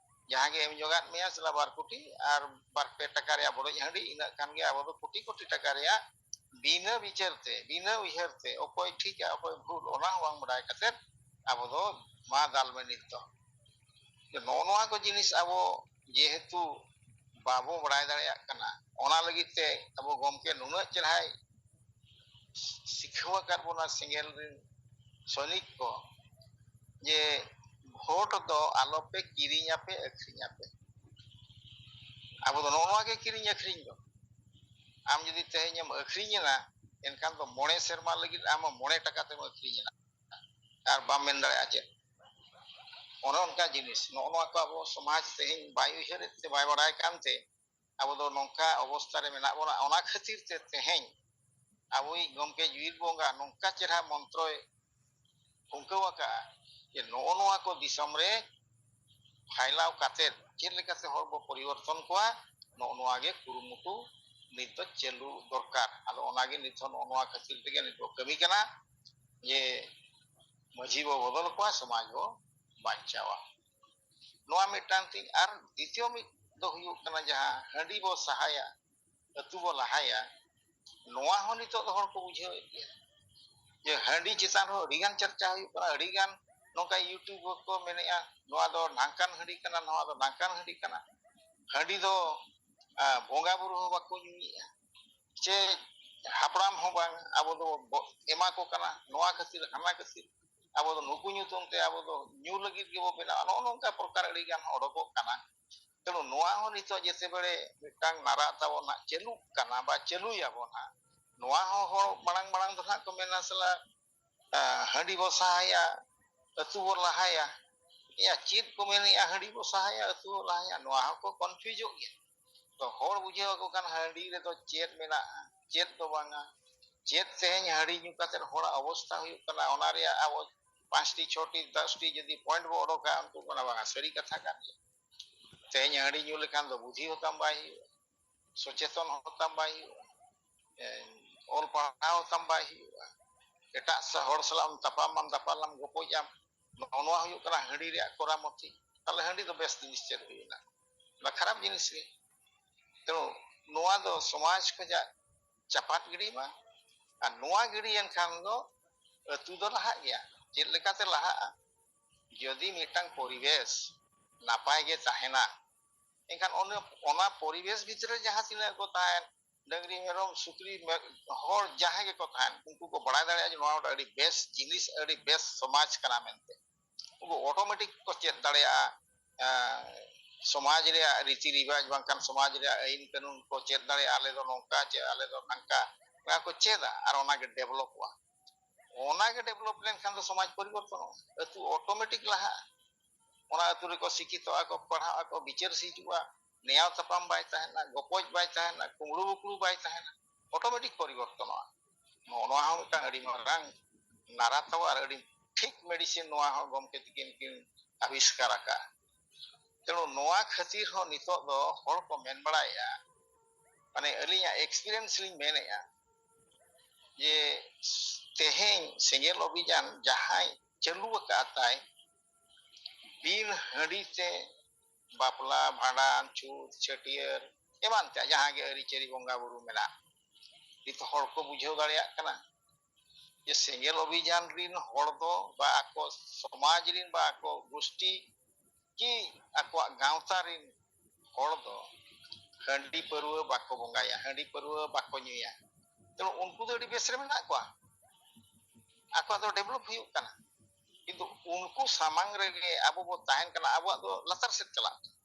ᱡᱟᱦᱟᱸ ᱜᱮ ᱮᱢ ᱡᱚᱜᱟᱫ ᱢᱮᱭᱟ ᱥᱮᱞᱟ ᱵᱟᱨ ᱠᱩᱴᱤ ᱟᱨ ᱵᱟᱨ ᱯᱮ ᱴᱟᱠᱟ ᱨᱮᱭᱟᱜ ᱵᱚᱰᱚᱡ ᱦᱟᱺᱰᱤ, ᱤᱱᱟᱹᱜ ᱠᱷᱟᱱ ᱜᱮ ᱟᱵᱚ ᱫᱚ ᱠᱳᱴᱤ ᱠᱳᱴᱤ ᱴᱟᱠᱟ ᱨᱮᱭᱟᱜ ᱵᱤᱱᱟᱹ ᱵᱤᱪᱟᱹᱨ ᱛᱮ, ᱵᱤᱱᱟᱹ ᱩᱭᱦᱟᱹᱨ ᱛᱮ, ᱚᱠᱚᱭ ᱴᱷᱤᱠᱟ ᱚᱠᱚᱭ ᱵᱷᱩᱞ, ᱚᱱᱟ ᱦᱚᱸ ᱵᱟᱝ ᱵᱟᱰᱟᱭ ᱠᱟᱛᱮᱫ ᱟᱵᱚ ᱫᱚ ᱢᱟ ᱫᱟᱞ ᱢᱮ ᱱᱤᱛ ᱫᱚ᱾ ᱱᱚᱜᱼᱚ ᱱᱚᱣᱟ ᱠᱚ ᱡᱤᱱᱤᱥ ᱟᱵᱚ ᱡᱮᱦᱮᱛᱩ ᱵᱟᱵᱚ ᱵᱟᱲᱟᱭ ᱫᱟᱲᱮᱭᱟᱜ ᱠᱟᱱᱟ, ᱚᱱᱟ ᱞᱟᱹᱜᱤᱫ ᱛᱮ ᱟᱵᱚ ᱜᱚᱢᱠᱮ ᱱᱩᱱᱟᱹᱜ ᱪᱮᱨᱦᱟᱭ ᱥᱤᱠᱷᱟᱹᱣ ᱟᱠᱟᱫ ᱵᱚᱱᱟ ᱥᱮᱸᱜᱮᱞ ᱨᱤᱱ ᱥᱚᱭᱱᱤᱠ ᱠᱚ, ᱡᱮ ᱵᱷᱳᱴ ᱫᱚ ᱟᱞᱚᱯᱮ ᱠᱤᱨᱤᱧᱟᱯᱮ, ᱟᱹᱠᱷᱨᱤᱧᱟᱯᱮ᱾ ᱟᱵᱚ ᱫᱚ ᱱᱚᱜᱼᱚ ᱱᱚᱣᱟ ᱜᱮ ᱠᱤᱨᱤᱧ ᱟᱹᱠᱷᱨᱤᱧ ᱫᱚ᱾ ᱟᱢ ᱡᱩᱫᱤ ᱛᱮᱦᱮᱧ ᱮᱢ ᱟᱹᱠᱷᱨᱤᱧ ᱮᱱᱟ, ᱮᱱᱠᱷᱟᱱ ᱫᱚ ᱢᱚᱬᱮ ᱥᱮᱨᱢᱟ ᱞᱟᱹᱜᱤᱫ ᱟᱢ ᱢᱚᱬᱮ ᱴᱟᱠᱟ ᱛᱮᱢ ᱟᱹᱠᱷᱨᱤᱧ ᱮᱱᱟ ᱟᱨ ᱵᱟᱢ ᱢᱮᱱ ᱫᱟᱲᱮᱭᱟᱜᱼᱟ ᱪᱮᱫ᱾ ᱚᱱᱮ ᱚᱱᱠᱟ ᱡᱤᱱᱤᱥ, ᱱᱚᱜᱼᱚ ᱱᱚᱣᱟ ᱠᱚ ᱟᱵᱚ ᱥᱚᱢᱟᱡᱽ ᱛᱮᱦᱮᱧ ᱵᱟᱭ ᱩᱭᱦᱟᱹᱨᱮᱫ ᱛᱮ, ᱵᱟᱭ ᱵᱟᱲᱟᱭ ᱠᱟᱱᱛᱮ ᱟᱵᱚ ᱫᱚ ᱱᱚᱝᱠᱟ ᱚᱵᱚᱥᱛᱟ ᱨᱮ ᱢᱮᱱᱟᱜ ᱵᱚᱱᱟ᱾ ᱚᱱᱟ ᱠᱷᱟᱹᱛᱤᱨ ᱛᱮ ᱛᱮᱦᱮᱧ ᱟᱵᱚᱭᱤᱡ ᱜᱚᱢᱠᱮ ᱡᱤᱣᱤᱫ ᱵᱚᱸᱜᱟ ᱱᱚᱝᱠᱟ ᱪᱮᱨᱦᱟ ᱢᱚᱱᱛᱨᱚᱭ ᱯᱷᱩᱸᱠᱟᱹᱣ ᱟᱠᱟᱫᱼᱟ ᱡᱮ ᱱᱚᱜᱼᱚ ᱱᱚᱣᱟ ᱠᱚ ᱫᱤᱥᱚᱢ ᱨᱮ ᱯᱷᱟᱭᱞᱟᱣ ᱠᱟᱛᱮᱫ ᱪᱮᱫ ᱞᱮᱠᱟᱛᱮ ᱦᱚᱲ ᱵᱚ ᱯᱚᱨᱤᱵᱚᱨᱛᱚᱱ ᱠᱚᱣᱟ, ᱱᱚᱜᱼᱚ ᱱᱚᱣᱟ ᱜᱮ ᱠᱩᱨᱩᱢᱩᱴᱩ ᱱᱤᱛ ᱫᱚ ᱪᱟᱹᱞᱩ ᱫᱚᱨᱠᱟᱨ᱾ ᱟᱫᱚ ᱚᱱᱟᱜᱮ ᱱᱤᱛ ᱦᱚᱸ ᱱᱚᱜᱼᱚ ᱱᱚᱣᱟ ᱠᱷᱟᱹᱛᱤᱨ ᱛᱮᱜᱮ ᱱᱤᱛ ᱵᱚ ᱠᱟᱹᱢᱤ ᱠᱟᱱᱟ ᱡᱮ ᱢᱟᱹᱡᱷᱤ ᱵᱚ ᱵᱚᱫᱚᱞ ᱠᱚᱣᱟ, ᱥᱚᱢᱟᱡᱽ ᱵᱚ ᱵᱟᱧᱪᱟᱣᱟ᱾ ᱱᱚᱣᱟ ᱢᱤᱫᱴᱟᱝ ᱛᱤᱧ᱾ ᱟᱨ ᱫᱤᱛᱤᱭᱚ ᱢᱤᱫ ᱫᱚ ᱦᱩᱭᱩᱜ ᱠᱟᱱᱟ, ᱡᱟᱦᱟᱸ ᱦᱟᱺᱰᱤ ᱵᱚ ᱥᱟᱦᱟᱭᱟ, ᱟᱹᱛᱩ ᱵᱚ ᱞᱟᱦᱟᱭᱟ, ᱱᱚᱣᱟ ᱦᱚᱸ ᱱᱤᱛᱚᱜ ᱫᱚ ᱦᱚᱲ ᱠᱚ ᱵᱩᱡᱷᱟᱹᱣᱮᱫ ᱜᱮᱭᱟ ᱡᱮ ᱦᱟᱺᱰᱤ ᱪᱮᱛᱟᱱ ᱨᱮᱦᱚᱸ ᱟᱹᱰᱤᱜᱟᱱ ᱪᱟᱨᱪᱟ ᱦᱩᱭᱩᱜ ᱠᱟᱱᱟ, ᱟᱹᱰᱤᱜᱟᱱ ᱱᱚᱝᱠᱟ YouTube ᱠᱚ ᱢᱮᱱᱮᱫᱼᱟ, ᱱᱚᱣᱟ ᱫᱚ ᱱᱟᱝᱠᱟᱱ ᱦᱟᱺᱰᱤ ᱠᱟᱱᱟ, ᱱᱚᱣᱟ ᱫᱚ ᱱᱟᱝᱠᱟᱱ ᱦᱟᱺᱰᱤ ᱠᱟᱱᱟ᱾ ᱦᱟᱺᱰᱤ ᱫᱚ, ᱟ, ᱵᱚᱸᱜᱟ ᱵᱩᱨᱩ ᱦᱚᱸ ᱵᱟᱠᱚ ᱧᱩᱭᱮᱫᱼᱟ, ᱪᱮ ᱦᱟᱯᱲᱟᱢ ᱦᱚᱸ ᱵᱟᱝ, ᱟᱵᱚ ᱫᱚ ᱵᱚ-, ᱮᱢᱟ ᱠᱚ ᱠᱟᱱᱟ, ᱱᱚᱣᱟ ᱠᱷᱟᱹᱛᱤᱨ, ᱦᱟᱱᱟ ᱠᱷᱟᱹᱛᱤᱨ, ᱟᱵᱚ ᱫᱚ ᱱᱩᱠᱩ ᱧᱩᱛᱩᱢ ᱛᱮ ᱟᱵᱚ ᱫᱚ ᱧᱩ ᱞᱟᱹᱜᱤᱫ ᱜᱮᱵᱚ ᱵᱮᱱᱟᱣᱟ᱾ ᱱᱚᱜᱼᱚ ᱱᱚᱝᱠᱟ ᱯᱨᱚᱠᱟᱨ ᱟᱹᱰᱤ ᱜᱟᱱ ᱚᱰᱚᱠᱚᱜ ᱠᱟᱱᱟ᱾ ᱛᱮᱬᱩ ᱱᱚᱣᱟ ᱦᱚᱸ ᱱᱤᱛᱚᱜ ᱡᱮᱛᱮ ᱵᱮᱲᱮ ᱢᱤᱫᱴᱟᱝ ᱱᱟᱨᱟ ᱛᱟᱵᱚᱱ ᱦᱟᱸᱜ ᱪᱟᱹᱞᱩᱜ ᱠᱟᱱᱟ ᱵᱟ ᱪᱟᱹᱞᱩᱭᱟᱵᱚᱱ ᱦᱟᱸᱜ, ᱱᱚᱣᱟ ᱦᱚᱸ ᱦᱚᱲ ᱢᱟᱲᱟᱝ ᱢᱟᱲᱟᱝ ᱫᱚ ᱦᱟᱸᱜ ᱠᱚ ᱢᱮᱱᱟ ᱥᱟᱞᱟ, ᱟ, ᱦᱟᱺᱰᱤ ᱵᱚ ᱥᱟᱦᱟᱭᱟ, ᱟᱹᱛᱩ ᱵᱚ ᱞᱟᱦᱟᱭᱟ᱾ ᱮᱭᱟ, ᱪᱮᱫ ᱠᱚ ᱢᱮᱱᱮᱜᱼᱟ, ᱦᱟᱺᱰᱤ ᱵᱚ ᱥᱟᱦᱟᱭᱟ, ᱟᱹᱛᱩ ᱵᱚ ᱞᱟᱦᱟᱭᱟ, ᱱᱚᱣᱟ ᱦᱚᱸᱠᱚ ᱠᱚᱱᱯᱷᱤᱭᱩᱡᱚᱜ ᱜᱮᱭᱟ᱾ ᱛᱚ ᱦᱚᱲ ᱵᱩᱡᱷᱟᱹᱣ ᱟᱠᱚ ᱠᱷᱟᱱ ᱦᱟᱺᱰᱤ ᱨᱮᱫᱚ ᱪᱮᱫ ᱢᱮᱱᱟᱜᱼᱟ, ᱪᱮᱫ ᱫᱚ ᱵᱟᱝᱟ, ᱪᱮᱫ ᱛᱮᱦᱮᱧ ᱦᱟᱺᱰᱤ ᱧᱩ ᱠᱟᱛᱮ ᱦᱚᱲᱟᱜ ᱚᱵᱚᱥᱛᱷᱟ ᱦᱩᱭᱩᱜ ᱠᱟᱱᱟ, ᱚᱱᱟ ᱨᱮᱭᱟᱜ ᱟᱵᱚ ᱯᱟᱸᱪᱴᱤ, ᱪᱷᱚᱴᱤ, ᱫᱚᱥᱴᱤ ᱡᱩᱫᱤ ᱯᱚᱭᱮᱱᱴ ᱵᱚ ᱚᱰᱚᱠᱟ, ᱩᱱᱠᱩ ᱠᱚ ᱢᱮᱱᱟ, "ᱵᱟᱝᱟ, ᱥᱟᱹᱨᱤ ᱠᱟᱛᱷᱟ ᱠᱟᱱ ᱜᱮᱭᱟ, ᱛᱮᱦᱮᱧ ᱦᱟᱺᱰᱤ ᱧᱩ ᱞᱮᱠᱷᱟᱱ ᱫᱚ ᱵᱩᱫᱷᱤ ᱦᱚᱸ ᱛᱟᱢ ᱵᱟᱭ ᱦᱩᱭᱩᱜᱼᱟ, ᱥᱚᱪᱮᱛᱚᱱ ᱦᱚᱸ ᱛᱟᱢ ᱵᱟᱭ ᱦᱩᱭᱩᱜᱼᱟ, ᱮ, ᱚᱞ ᱯᱟᱲᱦᱟᱣ ᱦᱚᱸ ᱛᱟᱢ ᱵᱟᱭ ᱦᱩᱭᱩᱜᱼᱟ, ᱮᱴᱟᱜ ᱥᱟ-, ᱦᱚᱲ ᱥᱟᱞᱟᱜ ᱮᱢ ᱛᱟᱯᱟᱢ ᱟᱢ, ᱫᱟᱯᱟᱞ ᱟᱢ, ᱜᱚᱯᱚᱡ ᱟᱢ, ᱱᱚᱜᱼᱚ ᱱᱚᱣᱟ ᱦᱩᱭᱩᱜ ᱠᱟᱱᱟ ᱦᱟᱺᱰᱤ ᱨᱮᱭᱟᱜ ᱠᱚᱨᱟᱢᱚᱛᱤ᱾ ᱛᱟᱦᱞᱮ ᱦᱟᱺᱰᱤ ᱫᱚ ᱵᱮᱥ ᱡᱤᱱᱤᱥ ᱪᱮᱫ ᱦᱩᱭᱱᱟ? ᱚᱱᱟ ᱠᱷᱟᱨᱟᱯ ᱡᱤᱱᱤᱥ ᱜᱮ᱾ ᱛᱮᱬᱩ ᱱᱚᱣᱟ ᱫᱚ ᱥᱚᱢᱟᱡᱽ ᱠᱷᱚᱱᱟᱜ ᱪᱟᱯᱟᱫ ᱜᱤᱰᱤ ᱢᱟ᱾ ᱟᱨ ᱱᱚᱣᱟ ᱜᱤᱰᱤᱭᱮᱱ ᱠᱷᱟᱱ ᱫᱚ ᱟᱹᱛᱩ ᱫᱚ ᱞᱟᱦᱟᱜ ᱜᱮᱭᱟ᱾ ᱪᱮᱫ ᱞᱮᱠᱟᱛᱮ ᱞᱟᱦᱟᱜᱼᱟ? ᱡᱩᱫᱤ ᱢᱤᱫᱴᱟᱝ ᱯᱚᱨᱤᱵᱮᱥ ᱱᱟᱯᱟᱭ ᱜᱮ ᱛᱟᱦᱮᱱᱟ, ᱮᱱᱠᱷᱟᱱ ᱚᱱᱟ, ᱚᱱᱟ ᱯᱚᱨᱤᱵᱮᱥ ᱵᱷᱤᱛᱨᱤ ᱨᱮ ᱡᱟᱦᱟᱸ ᱛᱤᱱᱟᱹᱜ ᱠᱚ ᱛᱟᱦᱮᱱ, ᱰᱟᱹᱝᱨᱤ, ᱢᱮᱨᱚᱢ, ᱥᱩᱠᱨᱤ, ᱢᱮ-, ᱦᱚᱲ ᱡᱟᱦᱟᱸᱭ ᱜᱮᱠᱚ ᱛᱟᱦᱮᱱ, ᱩᱱᱠᱩ ᱠᱚ ᱵᱟᱲᱟᱭ ᱫᱟᱲᱮᱭᱟᱜᱼᱟ ᱡᱮ ᱱᱚᱣᱟ ᱢᱤᱫᱴᱟᱝ ᱟᱹᱰᱤ ᱵᱮᱥ ᱡᱤᱱᱤᱥ, ᱟᱹᱰᱤ ᱵᱮᱥ ᱥᱚᱢᱟᱡᱽ ᱠᱟᱱᱟ ᱢᱮᱱᱛᱮ᱾ ᱩᱱᱠᱩ automatic ᱠᱚ ᱪᱮᱫ ᱫᱟᱲᱮᱭᱟᱜᱼᱟ᱾ ᱮᱸ, ᱥᱚᱢᱟᱡᱽ ᱨᱮᱭᱟᱜ ᱨᱤᱛᱤ ᱨᱮᱣᱟᱡᱽ ᱵᱟᱝᱠᱷᱟᱱ ᱥᱚᱢᱟᱡᱽ ᱨᱮᱭᱟᱜ ᱟᱹᱭᱤᱱ ᱠᱟᱹᱱᱩᱱ ᱠᱚ ᱪᱮᱫ ᱫᱟᱲᱮᱭᱟᱜᱼᱟ, ᱟᱞᱮ ᱫᱚ ᱱᱚᱝᱠᱟ ᱪᱮ ᱟᱞᱮ ᱫᱚ ᱱᱟᱝᱠᱟ, ᱚᱱᱟ ᱠᱚ ᱪᱮᱫᱟ ᱟᱨ ᱚᱱᱟᱜᱮ developᱚᱜᱼᱟ᱾ ᱚᱱᱟᱜᱮ develop ᱞᱮᱱᱠᱷᱟᱱ ᱫᱚ ᱥᱚᱢᱟᱡᱽ ᱯᱚᱨᱤᱵᱚᱨᱛᱚᱱᱚᱜᱼᱟ, ᱟᱹᱛᱩ automatic ᱞᱟᱦᱟᱜᱼᱟ᱾ ᱚᱱᱟ ᱟᱹᱛᱩ ᱨᱮᱠᱚ ᱥᱤᱠᱠᱷᱤᱛᱚᱜᱼᱟ ᱠᱚ, ᱯᱟᱲᱦᱟᱜ ᱟᱠᱚ, ᱵᱤᱪᱟᱹᱨ ᱥᱤᱡᱩᱜᱼᱟ, ᱱᱮᱭᱟᱣ ᱛᱟᱯᱟᱢ ᱵᱟᱭ ᱛᱟᱦᱮᱱᱟ, ᱜᱚᱯᱚᱡ ᱵᱟᱭ ᱛᱟᱦᱮᱱᱟ, ᱠᱩᱢᱵᱽᱲᱩ ᱵᱩᱠᱲᱩ ᱵᱟᱭ ᱛᱟᱦᱮᱱᱟ, automatic ᱯᱚᱨᱤᱵᱚᱨᱛᱚᱱᱚᱜᱼᱟ᱾ ᱱᱚᱜᱼᱚ ᱱᱚᱣᱟ ᱦᱚᱸ ᱢᱤᱫᱴᱟᱝ ᱟᱹᱰᱤ ᱢᱟᱨᱟᱝ ᱱᱟᱨᱟ ᱛᱟᱵᱚ ᱟᱨ ᱟᱹᱰᱤ ᱴᱷᱤᱠ medicine ᱱᱚᱣᱟ ᱦᱚᱸ ᱜᱚᱢᱠᱮ ᱛᱤᱠᱤᱱ ᱠᱤᱱ ᱟᱵᱤᱥᱠᱟᱨ ᱟᱠᱟᱫᱼᱟ᱾ ᱛᱮᱬᱩ ᱱᱚᱣᱟ ᱠᱷᱟᱹᱛᱤᱨ ᱦᱚᱸ ᱱᱤᱛᱚᱜ ᱫᱚ ᱦᱚᱲ ᱠᱚ ᱢᱮᱱ ᱵᱟᱲᱟᱭᱮᱫᱼᱟ, ᱢᱟᱱᱮ ᱟᱹᱞᱤᱧᱟᱜ experience ᱞᱤᱧ ᱢᱮᱱᱮᱫᱼᱟ, ᱡᱮ ᱛᱮᱦᱮᱧ ᱥᱮᱸᱜᱮᱞ ᱚᱵᱷᱤᱡᱟᱱ ᱡᱟᱦᱟᱸᱭ ᱪᱟᱹᱞᱩ ᱟᱠᱟᱫ ᱛᱟᱭ, ᱵᱤᱱ ᱦᱟᱺᱰᱤ ᱛᱮ ᱵᱟᱯᱞᱟ, ᱵᱷᱟᱸᱰᱟᱱ, ᱪᱷᱩᱛ, ᱪᱷᱟᱹᱴᱭᱟᱹᱨ ᱮᱢᱟᱱ ᱛᱮ ᱡᱟᱦᱟᱸ ᱜᱮ ᱟᱹᱨᱤᱪᱟᱹᱞᱤ ᱵᱚᱸᱜᱟ ᱵᱩᱨᱩ ᱢᱮᱱᱟᱜ, ᱱᱤᱛ ᱦᱚᱲ ᱠᱚ ᱵᱩᱡᱷᱟᱹᱣ ᱫᱟᱲᱮᱭᱟᱜ ᱠᱟᱱᱟ ᱡᱮ ᱥᱮᱸᱜᱮᱞ ᱚᱵᱷᱤᱡᱟᱱ ᱨᱤᱱ ᱦᱚᱲ ᱫᱚ ᱵᱟ ᱟᱠᱚ ᱥᱚᱢᱟᱡᱽ ᱨᱤᱱ ᱵᱟ ᱟᱠᱚ ᱜᱩᱥᱴᱤ ᱠᱤ ᱟᱠᱚᱣᱟᱜ ᱜᱟᱶᱛᱟ ᱨᱤᱱ ᱦᱚᱲ ᱫᱚ ᱦᱟᱺᱰᱤ ᱯᱟᱹᱨᱣᱟᱹ ᱵᱟᱠᱚ ᱵᱚᱸᱜᱟᱭᱟ, ᱦᱟᱺᱰᱤ ᱯᱟᱹᱨᱣᱟᱹ ᱵᱟᱠᱚ ᱧᱩᱭᱟ᱾ ᱛᱮ ᱩᱱᱠᱩ ᱫᱚ ᱟᱹᱰᱤ ᱵᱮᱥ ᱨᱮ ᱢᱮᱱᱟᱜ ᱠᱚᱣᱟ, ᱟᱠᱚᱣᱟᱜ ᱫᱚ develop ᱦᱩᱭᱩᱜ ᱠᱟᱱᱟ᱾ ᱠᱤᱱᱛᱩ ᱩᱱᱠᱩ ᱥᱟᱢᱟᱝ ᱨᱮᱜᱮ ᱟᱵᱚ ᱵᱚ ᱛᱟᱦᱮᱱ ᱠᱟᱱᱟ, ᱟᱵᱚᱣᱟᱜ ᱫᱚ ᱞᱟᱛᱟᱨ ᱥᱮᱫ ᱪᱟᱞᱟᱜ ᱠᱟᱱᱟ᱾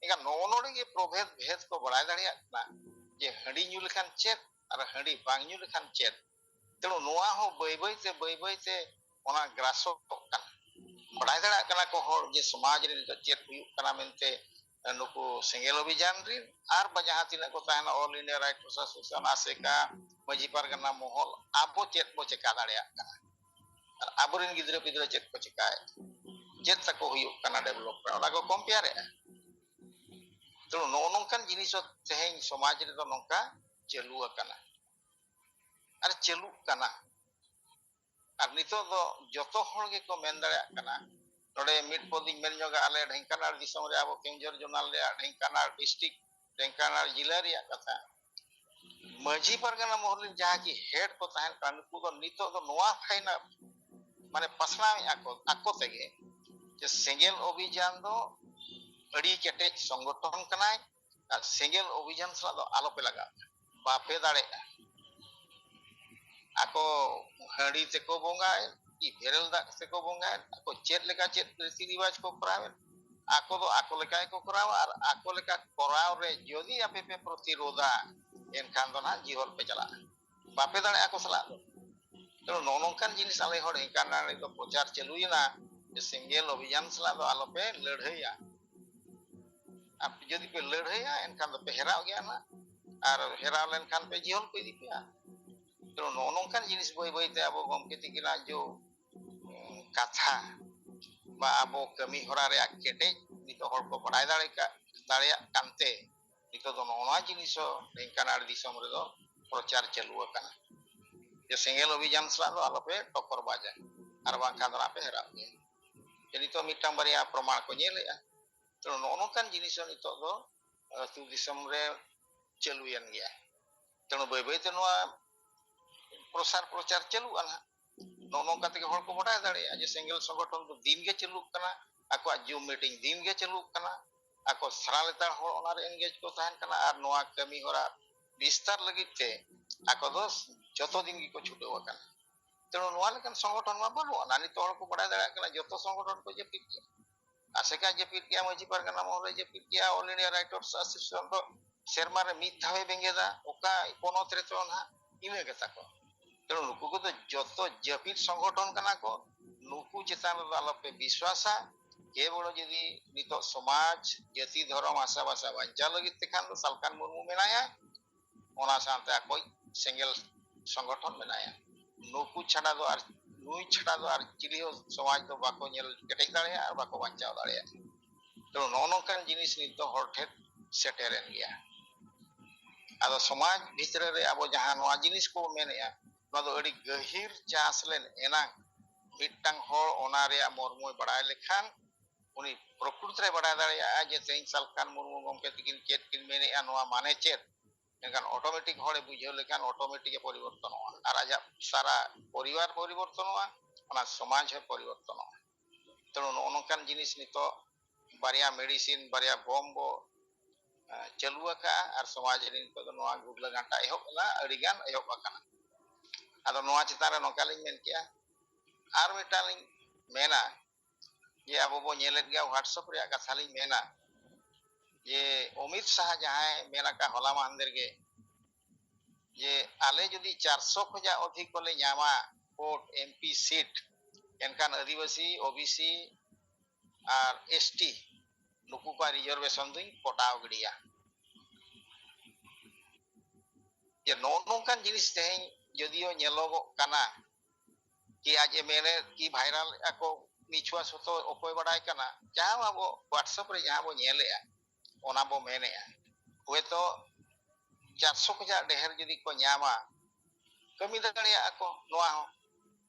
ᱮᱱᱠᱷᱟᱱ ᱱᱚᱜᱼᱚ ᱱᱚᱰᱮ ᱜᱮ ᱯᱨᱚᱵᱷᱮᱫ ᱵᱷᱮᱫ ᱠᱚ ᱵᱟᱲᱟᱭ ᱫᱟᱲᱮᱭᱟᱜ ᱠᱟᱱᱟ ᱡᱮ ᱦᱟᱺᱰᱤ ᱧᱩ ᱞᱮᱠᱷᱟᱱ ᱪᱮᱫ ᱟᱨ ᱦᱟᱺᱰᱤ ᱵᱟᱝ ᱧᱩ ᱞᱮᱠᱷᱟᱱ ᱪᱮᱫ᱾ ᱛᱮᱬᱩ ᱱᱚᱣᱟ ᱦᱚᱸ ᱵᱟᱹᱭ ᱵᱟᱹᱭ ᱛᱮ, ᱵᱟᱹᱭ ᱵᱟᱹᱭ ᱛᱮ ᱚᱱᱟ ᱜᱨᱟᱥᱚᱜ ᱠᱟᱱᱟ᱾ ᱵᱟᱲᱟᱭ ᱫᱟᱲᱮᱭᱟᱜ ᱠᱟᱱᱟ ᱠᱚ ᱦᱚᱲ ᱡᱮ ᱥᱚᱢᱟᱡᱽ ᱨᱮ ᱱᱤᱛᱚᱜ ᱪᱮᱫ ᱦᱩᱭᱩᱜ ᱠᱟᱱᱟ ᱢᱮᱱᱛᱮ, ᱱᱩᱠᱩ ᱥᱮᱸᱜᱮᱞ ᱚᱵᱷᱤᱡᱟᱱ ᱨᱤᱱ ᱟᱨ ᱵᱟ ᱡᱟᱦᱟᱸ ᱛᱤᱱᱟᱹᱜ ᱠᱚ ᱛᱟᱦᱮᱱᱟ, All India Writers Association, ᱟᱥᱮᱠᱟ, ᱢᱟᱹᱡᱷᱤ ᱯᱟᱨᱜᱟᱱᱟ ᱢᱚᱦᱚᱞ, ᱟᱵᱚ ᱪᱮᱫ ᱵᱚ ᱪᱮᱠᱟ ᱫᱟᱲᱮᱭᱟᱜ ᱠᱟᱱᱟ ᱟᱨ ᱟᱵᱚᱨᱮᱱ ᱜᱤᱫᱽᱨᱟᱹ ᱯᱤᱫᱽᱨᱟᱹ ᱪᱮᱫ ᱠᱚ ᱪᱮᱠᱟᱭᱮᱫ, ᱪᱮᱫ ᱛᱟᱠᱚ ᱦᱩᱭᱩᱜ ᱠᱟᱱᱟ develop ᱨᱮ, ᱚᱱᱟ ᱠᱚ compareᱮᱫᱼᱟ᱾ ᱛᱚ ᱱᱚᱜᱼᱚ ᱱᱚᱝᱠᱟᱱ ᱡᱤᱱᱤᱥ ᱦᱚᱸ ᱛᱮᱦᱮᱧ ᱥᱚᱢᱟᱡᱽ ᱨᱮᱫᱚ ᱱᱚᱝᱠᱟ ᱪᱟᱹᱞᱩ ᱟᱠᱟᱱᱟ ᱟᱨ ᱪᱟᱹᱞᱩᱜ ᱠᱟᱱᱟ᱾ ᱟᱨ ᱱᱤᱛᱚᱜ ᱫᱚ ᱡᱚᱛᱚ ᱦᱚᱲ ᱜᱮᱠᱚ ᱢᱮᱱ ᱫᱟᱲᱮᱭᱟᱜ ᱠᱟᱱᱟ᱾ ᱱᱚᱰᱮ ᱢᱤᱫ ᱯᱚᱫᱤᱧ ᱢᱮᱱ ᱧᱚᱜᱟ, ᱟᱞᱮ ᱰᱷᱮᱝᱠᱟᱱᱟᱞ ᱫᱤᱥᱚᱢ ᱨᱮ, ᱟᱵᱚ ᱠᱮᱣᱚᱱᱡᱷᱚᱨ ᱡᱳᱱᱟᱞ ᱨᱮᱭᱟᱜ, ᱰᱷᱮᱝᱠᱟᱱᱟᱞ ᱰᱤᱥᱴᱨᱤᱠᱴ, ᱰᱷᱮᱝᱠᱟᱱᱟᱞ ᱡᱤᱞᱟᱹ ᱨᱮᱭᱟᱜ ᱠᱟᱛᱷᱟ, ᱢᱟᱹᱡᱷᱤ ᱯᱟᱨᱜᱟᱱᱟ ᱢᱚᱦᱚᱞ ᱨᱮᱱ ᱡᱟᱦᱟᱸ ᱠᱤ ᱦᱮᱰ ᱠᱚ ᱛᱟᱦᱮᱱ ᱠᱟᱱᱟ, ᱱᱩᱠᱩ ᱫᱚ ᱱᱤᱛᱚᱜ ᱫᱚ ᱱᱚᱣᱟ ᱯᱷᱟᱭᱱᱟ-, ᱢᱟᱱᱮ ᱯᱟᱥᱱᱟᱣᱮᱫᱼᱟ ᱠᱚ ᱟᱠᱚ ᱛᱮᱜᱮ, ᱡᱮ ᱥᱮᱸᱜᱮᱞ ᱚᱵᱷᱤᱡᱟᱱ ᱫᱚ ᱟᱹᱰᱤ ᱠᱮᱴᱮᱡ ᱥᱚᱝᱜᱚᱴᱷᱚᱱ ᱠᱟᱱᱟᱭ, ᱟᱨ ᱥᱮᱸᱜᱮᱞ ᱚᱵᱷᱤᱡᱟᱱ ᱥᱟᱞᱟᱜ ᱫᱚ ᱟᱞᱚᱯᱮ ᱞᱟᱜᱟᱜᱼᱟ, ᱵᱟᱯᱮ ᱫᱟᱲᱮᱭᱟᱜᱼᱟ᱾ ᱟᱠᱚ ᱦᱟᱺᱰᱤ ᱛᱮᱠᱚ ᱵᱚᱸᱜᱟᱭᱮᱫ, ᱠᱤ ᱵᱮᱨᱮᱞ ᱫᱟᱜ ᱛᱮᱠᱚ ᱵᱚᱸᱜᱟᱭᱮᱫ, ᱟᱠᱚ ᱪᱮᱫ ᱞᱮᱠᱟ ᱪᱮᱫ ᱨᱤᱛᱤ ᱨᱤᱣᱟᱡᱽ ᱠᱚ ᱠᱚᱨᱟᱣᱮᱫ, ᱟᱠᱚ ᱫᱚ ᱟᱠᱚ ᱞᱮᱠᱟ ᱜᱮᱠᱚ ᱠᱚᱨᱟᱣᱟ᱾ ᱟᱨ ᱟᱠᱚ ᱞᱮᱠᱟ ᱠᱚᱨᱟᱣ ᱨᱮ ᱡᱩᱫᱤ ᱟᱯᱮ ᱯᱮ ᱯᱨᱚᱛᱤᱨᱳᱫᱷᱟ, ᱮᱱᱠᱷᱟᱱ ᱫᱚ ᱱᱟᱦᱟᱜ ᱡᱤᱦᱚᱞ ᱯᱮ ᱪᱟᱞᱟᱜᱼᱟ, ᱵᱟᱯᱮ ᱫᱟᱲᱮᱭᱟᱜᱼᱟ ᱟᱠᱚ ᱥᱟᱞᱟᱜ ᱫᱚ᱾ ᱛᱚ, ᱱᱚᱜᱼᱚ ᱱᱚᱝᱠᱟᱱ ᱡᱤᱱᱤᱥ ᱟᱞᱮ ᱦᱚᱲ ᱮᱱᱠᱟᱱ ᱨᱮ ᱫᱚ ᱯᱨᱚᱪᱟᱨ ᱪᱟᱹᱞᱩᱭᱮᱱᱟ ᱡᱮ ᱥᱮᱸᱜᱮᱞ ᱚᱵᱷᱤᱡᱟᱱ ᱥᱟᱞᱟᱜ ᱫᱚ ᱟᱞᱚᱯᱮ ᱞᱟᱹᱲᱦᱟᱹᱭᱟ᱾ ᱟᱨ ᱡᱩᱫᱤ ᱯᱮ ᱞᱟᱹᱲᱦᱟᱹᱭᱟ, ᱮᱱᱠᱷᱟᱱ ᱫᱚᱯᱮ ᱦᱮᱨᱟᱣ ᱜᱮᱭᱟ ᱱᱟᱜ, ᱟᱨ ᱦᱮᱨᱟᱣ ᱞᱮᱱᱠᱷᱟᱱ ᱯᱮ ᱡᱤᱦᱚᱞ ᱠᱚ ᱤᱫᱤ ᱯᱮᱭᱟ᱾ ᱛᱚ, ᱱᱚᱜᱼᱚ ᱱᱚᱝᱠᱟᱱ ᱡᱤᱱᱤᱥ ᱵᱟᱹᱭ ᱵᱟᱹᱭᱛᱮ ᱟᱵᱚ ᱜᱚᱢᱠᱮ ᱛᱤᱠᱤᱱᱟᱜ ᱡᱚ, ᱩᱸ, ᱠᱟᱛᱷᱟ ᱵᱟ ᱟᱵᱚ ᱠᱟᱹᱢᱤ ᱦᱚᱨᱟ ᱨᱮᱭᱟᱜ ᱠᱮᱴᱮᱡ ᱱᱤᱛᱚᱜ ᱦᱚᱲ ᱠᱚ ᱵᱟᱲᱟᱭ ᱫᱟᱲᱮ ᱠᱟᱜ, ᱫᱟᱲᱮᱭᱟᱜ ᱠᱟᱱᱛᱮ, ᱱᱤᱛᱚᱜ ᱫᱚ ᱱᱚᱜᱼᱚ ᱱᱚᱣᱟ ᱡᱤᱱᱤᱥ ᱦᱚᱸ ᱰᱷᱮᱝᱠᱟᱱᱟᱞ ᱫᱤᱥᱚᱢ ᱨᱮᱫᱚ ᱯᱨᱚᱪᱟᱨ ᱪᱟᱹᱞᱩ ᱟᱠᱟᱱᱟ ᱡᱮ ᱥᱮᱸᱜᱮᱞ ᱚᱵᱷᱤᱡᱟᱱ ᱥᱟᱞᱟᱜ ᱫᱚ ᱟᱞᱚᱯᱮ ᱴᱚᱠᱚᱨ ᱵᱟᱡᱟ, ᱟᱨ ᱵᱟᱝᱠᱷᱟᱱ ᱫᱚ ᱱᱟᱜ ᱯᱮ ᱦᱮᱨᱟᱜ ᱜᱮᱭᱟ᱾ ᱡᱮ ᱱᱤᱛᱚᱜ ᱢᱤᱫᱴᱟᱝ ᱵᱟᱨᱭᱟ ᱯᱨᱚᱢᱟᱬ ᱠᱚ ᱧᱮᱞᱮᱜᱼᱟ᱾ ᱛᱚ, ᱱᱚᱜᱼᱚ ᱱᱚᱝᱠᱟᱱ ᱡᱤᱱᱤᱥ ᱦᱚᱸ ᱱᱤᱛᱚᱜ ᱫᱚ ᱟᱹᱛᱩ ᱫᱤᱥᱚᱢ ᱨᱮ ᱪᱟᱹᱞᱩᱭᱮᱱ ᱜᱮᱭᱟ᱾ ᱛᱮᱱᱩ ᱵᱟᱹᱭ ᱵᱟᱹᱭ ᱛᱮ ᱱᱚᱣᱟ ᱯᱨᱚᱥᱟᱨ ᱯᱨᱚᱪᱟᱨ ᱪᱟᱹᱞᱩᱜᱼᱟ ᱱᱟᱦᱟᱜ᱾ ᱱᱚᱜᱼᱚ ᱱᱚᱝᱠᱟ ᱛᱮᱜᱮ ᱦᱚᱲ ᱠᱚ ᱵᱟᱰᱟᱭ ᱫᱟᱲᱮᱭᱟᱜᱼᱟ ᱡᱮ ᱥᱮᱸᱜᱮᱞ ᱥᱚᱝᱜᱚᱴᱷᱚᱱ ᱫᱚ ᱫᱤᱱ ᱜᱮ ᱪᱟᱹᱞᱩᱜ ᱠᱟᱱᱟ, ᱟᱠᱚᱣᱟᱜ ᱡᱩᱢ ᱢᱤᱴᱤᱝ ᱫᱤᱱ ᱜᱮ ᱪᱟᱹᱞᱩᱜ ᱠᱟᱱᱟ, ᱟᱠᱚ ᱥᱟᱨᱟ ᱞᱮᱛᱟᱲ ᱦᱚᱲ ᱚᱱᱟᱨᱮ ᱮᱱᱜᱮᱡ ᱠᱚ ᱛᱟᱦᱮᱱ ᱠᱟᱱᱟ, ᱟᱨ ᱱᱚᱣᱟ ᱠᱟᱹᱢᱤ ᱦᱚᱨᱟ ᱵᱤᱥᱛᱟᱨ ᱞᱟᱹᱜᱤᱫ ᱛᱮ ᱟᱠᱚ ᱫᱚ ᱡᱚᱛᱚ ᱫᱤᱱ ᱜᱮᱠᱚ ᱪᱷᱩᱴᱟᱹᱣ ᱟᱠᱟᱱᱟ᱾ ᱛᱮᱱᱩ ᱱᱚᱣᱟ ᱞᱮᱠᱟᱱ ᱥᱚᱝᱜᱚᱴᱷᱚᱱ ᱢᱟ ᱵᱟᱹᱱᱩᱜ ᱟᱱᱟ᱾ ᱱᱤᱛᱚᱜ ᱦᱚᱲ ᱠᱚ ᱵᱟᱰᱟᱭ ᱫᱟᱲᱮᱭᱟᱜ ᱠᱟᱱᱟ ᱡᱚᱛᱚ ᱥᱚᱝᱜᱚᱴᱷᱚᱱ ᱠᱚ ᱡᱟᱹᱯᱤᱫ ᱠᱮᱫᱟ᱾ ᱟᱥᱮᱠᱟ ᱡᱟᱹᱯᱤᱫ ᱜᱮᱭᱟ, ᱢᱟᱹᱡᱷᱤ ᱯᱟᱨᱜᱟᱱᱟ ᱢᱚᱦᱚᱞᱮ ᱡᱟᱹᱯᱤᱫ ᱜᱮᱭᱟ, ᱚᱞ ᱤᱱᱰᱤᱭᱟ ᱨᱟᱭᱴᱟᱨᱥ ᱮᱥᱳᱥᱤᱭᱮᱥᱚᱱ ᱫᱚ ᱥᱮᱨᱢᱟ ᱨᱮ ᱢᱤᱫ ᱫᱷᱟᱣᱮ ᱵᱮᱸᱜᱮᱫᱟ, ᱚᱠᱟ ᱯᱚᱱᱚᱛ ᱨᱮᱪᱚ ᱱᱟᱦᱟᱜ ᱤᱱᱟᱹ ᱜᱮᱛᱟ ᱠᱚ᱾ ᱛᱮᱱᱩ ᱱᱩᱠᱩ ᱠᱚᱫᱚ ᱡᱚᱛᱚ ᱡᱟᱹᱯᱤᱫ ᱥᱚᱝᱜᱚᱴᱷᱚᱱ ᱠᱟᱱᱟ ᱠᱚ, ᱱᱩᱠᱩ ᱪᱮᱛᱟᱱ ᱨᱮᱫᱚ ᱟᱞᱚᱯᱮ ᱵᱤᱥᱣᱟᱥᱟ᱾ ᱠᱮᱵᱚᱞ ᱡᱩᱫᱤ ᱱᱤᱛᱚᱜ ᱥᱚᱢᱟᱡᱽ, ᱡᱟᱹᱛᱤ, ᱫᱷᱚᱨᱚᱢ, ᱟᱥᱟ ᱵᱷᱟᱥᱟ ᱵᱟᱧᱪᱟᱣ ᱞᱟᱹᱜᱤᱫ ᱛᱮᱠᱷᱟᱱ ᱫᱚ ᱥᱟᱞᱠᱷᱟᱱ ᱢᱩᱨᱢᱩ ᱢᱮᱱᱟᱭᱟ, ᱚᱱᱟ ᱥᱟᱶᱛᱮ ᱟᱠᱚᱭᱤᱡ ᱥᱮᱸᱜᱮᱞ ᱥᱚᱝᱜᱚᱴᱷᱚᱱ ᱢᱮᱱᱟᱭᱟ᱾ ᱱᱩᱠᱩ ᱪᱷᱟᱰᱟ ᱫᱚ ᱟᱨ, ᱱᱩᱭ ᱪᱷᱟᱰᱟ ᱫᱚ ᱟᱨ ᱪᱤᱞᱤ ᱦᱚᱸ ᱥᱚᱢᱟᱡᱽ ᱫᱚ ᱵᱟᱠᱚ ᱧᱮᱞ ᱠᱮᱴᱮᱡ ᱫᱟᱲᱮᱭᱟᱜᱼᱟ ᱟᱨ ᱵᱟᱠᱚ ᱵᱟᱧᱪᱟᱣ ᱫᱟᱲᱮᱭᱟᱜᱼᱟ᱾ ᱛᱚ, ᱱᱚᱜᱼᱚ ᱱᱚᱝᱠᱟᱱ ᱡᱤᱱᱤᱥ ᱱᱤᱛ ᱫᱚ ᱦᱚᱲ ᱴᱷᱮᱱ ᱥᱮᱴᱮᱨᱮᱱ ᱜᱮᱭᱟ᱾ ᱟᱫᱚ ᱥᱚᱢᱟᱡᱽ ᱵᱷᱤᱛᱨᱤ ᱨᱮ ᱟᱵᱚ ᱡᱟᱦᱟᱸ ᱱᱚᱣᱟ ᱡᱤᱱᱤᱥ ᱠᱚ ᱢᱮᱱᱮᱜᱼᱟ, ᱱᱚᱣᱟ ᱫᱚ ᱟᱹᱰᱤ ᱜᱟᱹᱦᱤᱨ ᱪᱟᱥ ᱞᱮᱱ ᱮᱱᱟᱝ ᱢᱤᱫᱴᱟᱝ ᱦᱚᱲ ᱚᱱᱟ ᱨᱮᱭᱟᱜ ᱢᱚᱨᱢᱚᱭ ᱵᱟᱲᱟᱭ ᱞᱮᱠᱷᱟᱱ ᱩᱱᱤ ᱯᱨᱚᱠᱨᱤᱛ ᱨᱮ ᱵᱟᱲᱟᱭ ᱫᱟᱲᱮᱭᱟᱜᱼᱟ ᱡᱮ ᱛᱮᱦᱮᱧ ᱥᱟᱞᱠᱷᱟᱱ ᱢᱩᱨᱢᱩ ᱜᱚᱢᱠᱮ ᱛᱤᱠᱤᱱ ᱪᱮᱫ ᱠᱤᱱ ᱢᱮᱱᱮᱫᱼᱟ, ᱱᱚᱣᱟ ᱢᱟᱱᱮ ᱪᱮᱫ᱾ ᱢᱮᱱᱠᱷᱟᱱ ᱚᱴᱳᱢᱮᱴᱤᱠ ᱦᱚᱲᱮ ᱵᱩᱡᱷᱟᱹᱣ ᱞᱮᱠᱷᱟᱱ ᱚᱴᱳᱢᱮᱴᱤᱠ ᱮ ᱯᱚᱨᱤᱵᱚᱨᱛᱚᱱᱚᱜᱼᱟ, ᱟᱨ ᱟᱡᱟᱜ ᱥᱟᱨᱟ ᱯᱚᱨᱤᱵᱟᱨ ᱯᱚᱨᱤᱵᱚᱨᱛᱚᱱᱚᱜᱼᱟ, ᱚᱱᱟ ᱥᱚᱢᱟᱡᱽ ᱦᱚᱸ ᱯᱚᱨᱤᱵᱚᱨᱛᱚᱱᱚᱜᱼᱟ᱾ ᱛᱮᱬᱩ ᱱᱚᱜᱼᱚ ᱱᱚᱝᱠᱟᱱ ᱡᱤᱱᱤᱥ ᱱᱤᱛᱚᱜ ᱵᱟᱨᱭᱟ ᱢᱮᱰᱤᱥᱤᱱ, ᱵᱟᱨᱭᱟ ᱵᱚᱢ ᱵᱚ ᱪᱟᱹᱞᱩ ᱟᱠᱟᱫᱼᱟ ᱟᱨ ᱥᱚᱢᱟᱡᱽ ᱨᱮ ᱱᱤᱛᱚᱜ ᱫᱚ ᱱᱚᱣᱟ ᱜᱩᱨᱞᱟᱹ ᱜᱷᱟᱱᱴᱟ ᱮᱦᱚᱵ ᱮᱱᱟ, ᱟᱹᱰᱤ ᱜᱟᱱ ᱮᱦᱚᱵ ᱟᱠᱟᱱᱟ᱾ ᱟᱫᱚ ᱱᱚᱣᱟ ᱪᱮᱛᱟᱱ ᱨᱮ ᱱᱚᱝᱠᱟ ᱞᱤᱧ ᱢᱮᱱ ᱠᱮᱜᱼᱟ, ᱟᱨ ᱢᱤᱫᱴᱟᱝ ᱞᱤᱧ ᱢᱮᱱᱟ ᱡᱮ ᱟᱵᱚ ᱵᱚ ᱧᱮᱞᱮᱫ ᱜᱮᱭᱟ, WhatsApp ᱨᱮᱭᱟᱜ ᱠᱟᱛᱷᱟ ᱞᱤᱧ ᱢᱮᱱᱟ ᱡᱮ ᱚᱢᱤᱛ ᱥᱟᱦᱟ ᱡᱟᱦᱟᱸᱭ ᱢᱮᱱ ᱟᱠᱟᱫ ᱦᱚᱞᱟ ᱢᱟᱦᱫᱮᱨ ᱜᱮ ᱡᱮ ᱟᱞᱮ ᱡᱩᱫᱤ ᱪᱟᱨᱥᱚ ᱠᱷᱚᱱᱟᱜ ᱚᱫᱷᱤᱠ ᱠᱚᱞᱮ ᱧᱟᱢᱟ ᱵᱷᱳᱴ, ᱮᱢᱯᱤ ᱥᱤᱴ, ᱮᱱᱠᱷᱟᱱ ᱟᱹᱫᱤᱵᱟᱹᱥᱤ, ᱳᱵᱤᱥᱤ ᱟᱨ ᱮᱥᱴᱤ ᱱᱩᱠᱩ ᱠᱚᱣᱟᱜ ᱨᱤᱡᱟᱨᱵᱷᱮᱥᱚᱱ ᱫᱩᱧ ᱠᱚᱴᱟᱣ ᱜᱤᱰᱤᱭᱟ᱾ ᱡᱮ ᱱᱚᱜᱼᱚ ᱱᱚᱝᱠᱟᱱ ᱡᱤᱱᱤᱥ ᱛᱮᱦᱮᱧ ᱡᱚᱫᱤᱭᱳ ᱧᱮᱞᱚᱜᱚᱜ ᱠᱟᱱᱟ ᱠᱤ ᱟᱡ ᱮ ᱢᱮᱱᱮᱫ ᱠᱤ ᱵᱷᱟᱭᱨᱟᱞ ᱮᱫᱼᱟ ᱠᱚ ᱢᱤᱪᱷᱩᱣᱟ ᱥᱚᱛᱚ ᱚᱠᱚᱭ ᱵᱟᱰᱟᱭ ᱠᱟᱱᱟ, ᱡᱟᱦᱟᱸ ᱟᱵᱚ WhatsApp ᱨᱮ ᱡᱟᱦᱟᱸ ᱵᱚ ᱧᱮᱞᱮᱫᱼᱟ ᱚᱱᱟ ᱵᱚ ᱢᱮᱱᱮᱫᱼᱟ᱾ ᱦᱚᱭᱛᱚ ᱪᱟᱨᱥᱚ ᱠᱷᱚᱱᱟᱜ ᱰᱷᱮᱨ ᱡᱩᱫᱤ ᱠᱚ ᱧᱟᱢᱟ, ᱠᱟᱹᱢᱤ ᱫᱟᱲᱮᱭᱟᱜᱼᱟ ᱠᱚ ᱱᱚᱣᱟ ᱦᱚᱸ᱾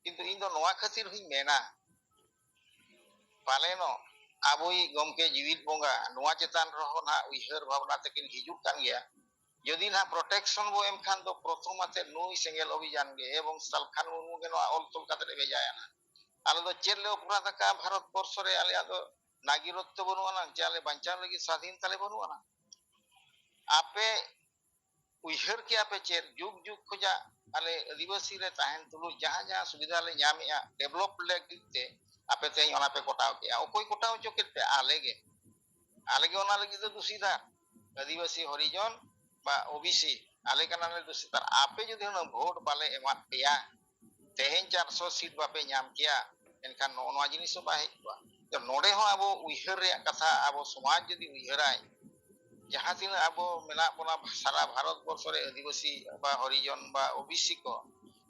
ᱠᱤᱱᱛᱩ ᱤᱧ ᱫᱚ ᱱᱚᱣᱟ ᱠᱷᱟᱹᱛᱤᱨ ᱦᱚᱸᱧ ᱢᱮᱱᱟ, ᱯᱟᱞᱮᱱᱚᱜ ᱟᱵᱚᱭᱤᱡ ᱜᱚᱢᱠᱮ ᱡᱤᱣᱤᱫ ᱵᱚᱸᱜᱟ ᱱᱚᱣᱟ ᱪᱮᱛᱟᱱ ᱨᱮᱦᱚᱸ ᱱᱟᱦᱟᱜ ᱩᱭᱦᱟᱹᱨ ᱵᱷᱟᱵᱽᱱᱟ ᱛᱟᱹᱠᱤᱱ ᱦᱤᱡᱩᱜ ᱠᱟᱱ ᱜᱮᱭᱟ᱾ ᱡᱩᱫᱤ ᱱᱟᱦᱟᱜ ᱯᱨᱚᱴᱮᱠᱥᱚᱱ ᱵᱚ ᱮᱢ ᱠᱷᱟᱱ ᱫᱚ ᱯᱨᱚᱛᱷᱚᱢ ᱟᱛᱮ ᱱᱩᱭ ᱥᱮᱸᱜᱮᱞ ᱚᱵᱷᱤᱡᱟᱱ ᱜᱮ ᱮᱵᱚᱝ ᱥᱟᱞᱠᱷᱟᱱ ᱢᱩᱨᱢᱩ ᱜᱮ ᱱᱚᱣᱟ ᱚᱞ ᱛᱚᱞ ᱠᱟᱛᱮ ᱮ ᱵᱷᱮᱡᱟᱭᱟ ᱱᱟᱦᱟᱜ᱾ ᱟᱞᱮ ᱫᱚ ᱪᱮᱫ ᱞᱮ ᱚᱯᱨᱟᱫᱷ ᱟᱠᱟᱫᱼᱟ ᱵᱷᱟᱨᱚᱛ ᱵᱚᱨᱥᱚ ᱨᱮ? ᱟᱞᱮᱭᱟᱜ ᱫᱚ ᱱᱟᱜᱤᱨᱚᱛᱛᱚ ᱵᱟᱹᱱᱩᱜ ᱟᱱᱟ ᱡᱮ ᱟᱞᱮ ᱵᱟᱧᱪᱟᱣ ᱞᱟᱹᱜᱤᱫ ᱥᱟᱫᱷᱤᱱ ᱛᱟᱞᱮ ᱵᱟᱹᱱᱩᱜ ᱟᱱᱟ? ᱟᱯᱮ ᱩᱭᱦᱟᱹᱨ ᱠᱮᱜᱼᱟ ᱯᱮ ᱪᱮᱫ ᱡᱩᱜᱽ ᱡᱩᱜᱽ ᱠᱷᱚᱱᱟᱜ ᱟᱞᱮ ᱟᱹᱫᱤᱵᱟᱹᱥᱤ ᱨᱮ ᱛᱟᱦᱮᱱ ᱛᱩᱞᱩᱡ ᱡᱟᱦᱟᱸ ᱡᱟᱦᱟᱸ ᱥᱩᱵᱤᱫᱷᱟ ᱞᱮ ᱧᱟᱢᱮᱜᱼᱟ ᱰᱮᱵᱷᱞᱚᱯ ᱞᱟᱹᱜᱤᱫ ᱛᱮ, ᱟᱯᱮ ᱛᱮᱦᱮᱧ ᱚᱱᱟ ᱯᱮ ᱠᱚᱴᱟᱣ ᱠᱮᱜᱼᱟ᱾ ᱚᱠᱚᱭ ᱠᱚᱴᱟᱣ ᱦᱚᱪᱚ ᱠᱮᱫ ᱯᱮ? ᱟᱞᱮ ᱜᱮ᱾ ᱟᱞᱮ ᱜᱮ ᱚᱱᱟ ᱞᱟᱹᱜᱤᱫ ᱫᱚ ᱫᱩᱥᱤᱫᱟᱨ, ᱟᱹᱫᱤᱵᱟᱹᱥᱤ, ᱦᱚᱨᱤᱡᱚᱱ ᱵᱟ ᱳᱵᱤᱥᱤ, ᱟᱞᱮ ᱠᱟᱱᱟᱞᱮ ᱫᱩᱥᱤᱫᱟᱨ᱾ ᱟᱯᱮ ᱡᱩᱫᱤ ᱦᱩᱱᱟᱹᱝ ᱵᱷᱳᱴ ᱵᱟᱞᱮ ᱮᱢᱟᱫ ᱯᱮᱭᱟ, ᱛᱮᱦᱮᱧ ᱪᱟᱨᱥᱚ ᱥᱤᱴ ᱵᱟᱯᱮ ᱧᱟᱢ ᱠᱮᱭᱟ, ᱮᱱᱠᱷᱟᱱ ᱱᱚᱜᱼᱚ ᱱᱚᱣᱟ ᱡᱤᱱᱤᱥ ᱦᱚᱸ ᱵᱟᱭ ᱦᱮᱡ ᱠᱚᱜᱼᱟ᱾ ᱛᱚ ᱱᱚᱰᱮ ᱦᱚᱸ ᱟᱵᱚ ᱩᱭᱦᱟᱹᱨ ᱨᱮᱭᱟᱜ ᱠᱟᱛᱷᱟ, ᱟᱵᱚ ᱥᱚᱢᱟᱡᱽ ᱡᱩᱫᱤ ᱩᱭᱦᱟᱹᱨᱟᱭ, ᱡᱟᱦᱟᱸ ᱛᱤᱱᱟᱹᱜ ᱟᱵᱚ ᱢᱮᱱᱟᱜ ᱵᱚᱱᱟ ᱥᱟᱨᱟ ᱵᱷᱟᱨᱚᱛ ᱵᱚᱨᱥᱚ ᱨᱮ ᱟᱹᱫᱤᱵᱟᱹᱥᱤ ᱵᱟ ᱦᱚᱨᱤᱡᱚᱱ ᱵᱟ ᱳᱵᱤᱥᱤ ᱠᱚ,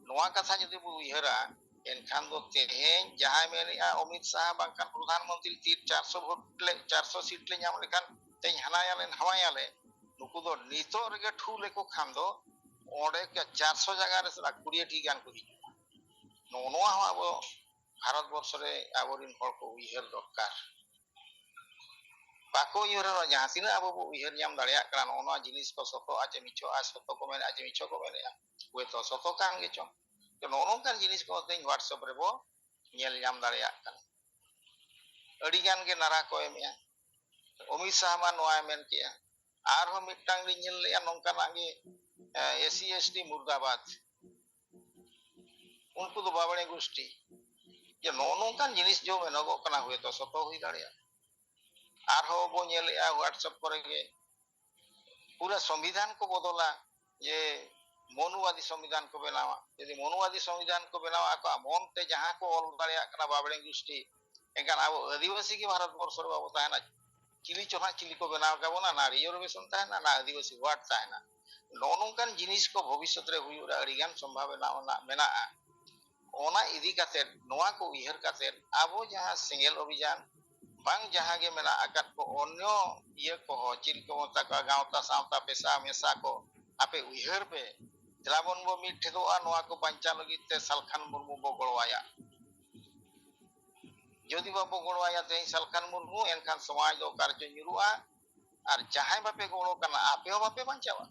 ᱱᱚᱣᱟ ᱠᱟᱛᱷᱟ ᱡᱩᱫᱤ ᱵᱚ ᱩᱭᱦᱟᱹᱨᱟ, ᱮᱱᱠᱷᱟᱱ ᱫᱚ ᱛᱮᱦᱮᱧ ᱡᱟᱦᱟᱸᱭ ᱢᱮᱱᱮᱜᱼᱟ ᱚᱢᱤᱛ ᱥᱟᱦᱟ ᱵᱟᱝᱠᱷᱟᱱ ᱯᱨᱚᱫᱷᱟᱱ ᱢᱚᱱᱛᱨᱤ ᱛᱤᱨ ᱪᱟᱨᱥᱚ ᱵᱷᱳᱴ ᱞᱮ, ᱪᱟᱨᱥᱚ ᱥᱤᱴ ᱞᱮ ᱧᱟᱢ ᱞᱮᱠᱷᱟᱱ ᱛᱮᱦᱮᱧ ᱦᱟᱱᱟᱭᱟᱞᱮ ᱱᱟᱣᱟᱭᱟᱞᱮ, ᱱᱩᱠᱩ ᱫᱚ ᱱᱤᱛᱚᱜ ᱨᱮᱜᱮ ᱴᱷᱩ ᱞᱮᱠᱚ ᱠᱷᱟᱱ ᱫᱚ ᱚᱸᱰᱮ ᱪᱟᱨᱥᱚ ᱡᱟᱭᱜᱟ ᱨᱮ ᱥᱟᱞᱟ ᱠᱩᱲᱤᱭᱟᱹ ᱴᱤ ᱜᱟᱱ ᱠᱚ ᱦᱤᱡᱩᱜᱼᱟ᱾ ᱱᱚᱜᱼᱚ ᱱᱚᱣᱟ ᱦᱚᱸ ᱟᱵᱚ ᱵᱷᱟᱨᱚᱛ ᱵᱚᱨᱥᱚ ᱨᱮ ᱟᱵᱚᱨᱮᱱ ᱦᱚᱲ ᱠᱚ ᱩᱭᱦᱟᱹᱨ ᱫᱚᱨᱠᱟᱨ᱾ ᱵᱟᱠᱚ ᱩᱭᱦᱟᱹᱨᱟ᱾ ᱡᱟᱦᱟᱸ ᱛᱤᱱᱟᱹᱜ ᱟᱵᱚ ᱵᱚ ᱩᱭᱦᱟᱹᱨ ᱧᱟᱢ ᱫᱟᱲᱮᱭᱟᱜ ᱠᱟᱱᱟ, ᱱᱚᱜᱼᱚ ᱱᱚᱣᱟ ᱡᱤᱱᱤᱥ ᱠᱚ ᱥᱚᱛᱚᱜᱼᱟ ᱪᱮ ᱢᱤᱪᱷᱚᱜᱼᱟ, ᱥᱚᱛᱚ ᱠᱚ ᱢᱮᱱᱮᱫᱼᱟ ᱪᱮ ᱢᱤᱪᱷᱚ ᱠᱚ ᱢᱮᱱᱮᱫᱼᱟ, ᱦᱳᱭᱛᱳ ᱥᱚᱛᱚ ᱠᱟᱱ ᱜᱮᱪᱚᱝ᱾ ᱛᱚ ᱱᱚᱜᱼᱚ ᱱᱚᱝᱠᱟᱱ ᱡᱤᱱᱤᱥ ᱠᱚ ᱛᱮᱦᱮᱧ WhatsApp ᱨᱮᱵᱚ ᱧᱮᱞ ᱧᱟᱢ ᱫᱟᱲᱮᱭᱟᱜ ᱠᱟᱱᱟ᱾ ᱟᱹᱰᱤ ᱜᱟᱱ ᱜᱮ ᱱᱟᱨᱟ ᱠᱚ ᱮᱢᱮᱜᱼᱟ᱾ ᱚᱢᱤᱛ ᱥᱟᱦ ᱢᱟ ᱱᱚᱣᱟᱭ ᱢᱮᱱ ᱠᱮᱜᱼᱟ᱾ ᱟᱨᱦᱚᱸ ᱢᱤᱫᱴᱟᱝ ᱞᱤᱧ ᱧᱮᱞ ᱞᱮᱜᱼᱟ ᱱᱚᱝᱠᱟᱱᱟᱜ ᱜᱮ, ᱮ, SC ST ᱢᱩᱨᱫᱟᱵᱟᱫᱽ, ᱩᱱᱠᱩ ᱫᱚ ᱵᱟᱵᱲᱮ ᱜᱩᱥᱴᱤ᱾ ᱡᱮ ᱱᱚᱜᱼᱚ ᱱᱚᱝᱠᱟᱱ ᱡᱤᱱᱤᱥ ᱡᱚ ᱢᱮᱱᱚᱜᱚᱜ ᱠᱟᱱᱟ, ᱦᱳᱭᱛᱳ ᱥᱚᱛᱚ ᱦᱩᱭ ᱫᱟᱲᱮᱭᱟᱜᱼᱟ᱾ ᱟᱨᱦᱚᱸ ᱵᱚ ᱧᱮᱞᱮᱜᱼᱟ WhatsApp ᱠᱚᱨᱮ ᱜᱮ ᱯᱩᱨᱟᱹ ᱥᱚᱝᱵᱤᱫᱷᱟᱱ ᱠᱚ ᱵᱚᱫᱚᱞᱟ, ᱡᱮ ᱢᱚᱱᱩᱣᱟᱫᱤ ᱥᱚᱝᱵᱤᱫᱷᱟᱱ ᱠᱚ ᱵᱮᱱᱟᱣᱟ᱾ ᱡᱩᱫᱤ ᱢᱚᱱᱩᱣᱟᱫᱤ ᱥᱚᱝᱵᱤᱫᱷᱟᱱ ᱠᱚ ᱵᱮᱱᱟᱣᱟ, ᱟᱠᱚᱣᱟᱜ ᱢᱚᱱ ᱛᱮ ᱡᱟᱦᱟᱸ ᱠᱚ ᱚᱞ ᱫᱟᱲᱮᱭᱟᱜ ᱠᱟᱱᱟ ᱵᱟᱵᱲᱮ ᱜᱩᱥᱴᱤ, ᱮᱱᱠᱷᱟᱱ ᱟᱵᱚ ᱟᱹᱫᱤᱵᱟᱹᱥᱤ ᱜᱮ ᱵᱷᱟᱨᱚᱛ ᱵᱚᱨᱥᱚ ᱨᱮ ᱵᱟᱵᱚ ᱛᱟᱦᱮᱱᱟ᱾ ᱪᱤᱞᱤ ᱪᱚ ᱦᱟᱸᱜ ᱪᱤᱞᱤ ᱠᱚ ᱵᱮᱱᱟᱣ ᱠᱟᱵᱚᱱᱟ, ᱱᱟ reservation ᱛᱟᱦᱮᱱᱟ, ᱱᱟ ᱟᱹᱫᱤᱵᱟᱹᱥᱤ ward ᱛᱟᱦᱮᱱᱟ᱾ ᱱᱚᱜᱼᱚ ᱱᱚᱝᱠᱟᱱ ᱡᱤᱱᱤᱥ ᱠᱚ ᱵᱷᱚᱵᱤᱥᱥᱚᱛ ᱨᱮ ᱦᱩᱭᱩᱜ ᱨᱮ ᱟᱹᱰᱤᱜᱟᱱ ᱥᱚᱢᱵᱷᱟᱵᱚᱱᱟ ᱢᱮᱱᱟᱜᱼᱟ᱾ ᱚᱱᱟ ᱤᱫᱤ ᱠᱟᱛᱮ, ᱱᱚᱣᱟ ᱠᱚ ᱩᱭᱦᱟᱹᱨ ᱠᱟᱛᱮ, ᱟᱵᱚ ᱡᱟᱦᱟᱸ ᱥᱮᱸᱜᱮᱞ ᱚᱵᱷᱤᱡᱟᱱ ᱵᱟᱝ ᱡᱟᱦᱟᱸ ᱜᱮ ᱢᱮᱱᱟᱜ ᱟᱠᱟᱫ ᱠᱚ ᱚᱱᱭᱚ ᱤᱭᱟᱹ ᱠᱚᱦᱚᱸ, ᱪᱮᱫ ᱠᱚ ᱢᱮᱛᱟ ᱠᱚᱣᱟ, ᱜᱟᱶᱛᱟ ᱥᱟᱶᱛᱟ ᱯᱮᱥᱟ ᱢᱮᱥᱟ ᱠᱚ, ᱟᱯᱮ ᱩᱭᱦᱟᱹᱨ ᱯᱮ, ᱫᱮᱞᱟ ᱵᱚᱱ ᱵᱚ ᱢᱤᱫ ᱴᱷᱮᱫᱚᱜᱼᱟ, ᱱᱚᱣᱟ ᱠᱚ ᱵᱟᱧᱪᱟᱣ ᱞᱟᱹᱜᱤᱫ ᱛᱮ ᱥᱟᱞᱠᱷᱟᱱ ᱢᱩᱨᱢᱩ ᱵᱚ ᱜᱚᱲᱚᱣᱟᱭᱟ᱾ ᱡᱩᱫᱤ ᱵᱟᱵᱚ ᱜᱚᱲᱚᱣᱟᱭᱟ ᱛᱮᱦᱮᱧ ᱥᱟᱞᱠᱷᱟᱱ ᱢᱩᱨᱢᱩ, ᱮᱱᱠᱷᱟᱱ ᱥᱚᱢᱟᱡᱽ ᱫᱚ ᱚᱠᱟ ᱨᱮᱪᱚ ᱧᱩᱨᱩᱜᱼᱟ᱾ ᱟᱨ ᱡᱟᱦᱟᱸᱭ ᱵᱟᱯᱮ ᱜᱚᱲᱚ ᱠᱟᱱᱟ, ᱟᱯᱮ ᱦᱚᱸ ᱵᱟᱯᱮ ᱵᱟᱧᱪᱟᱣᱟ,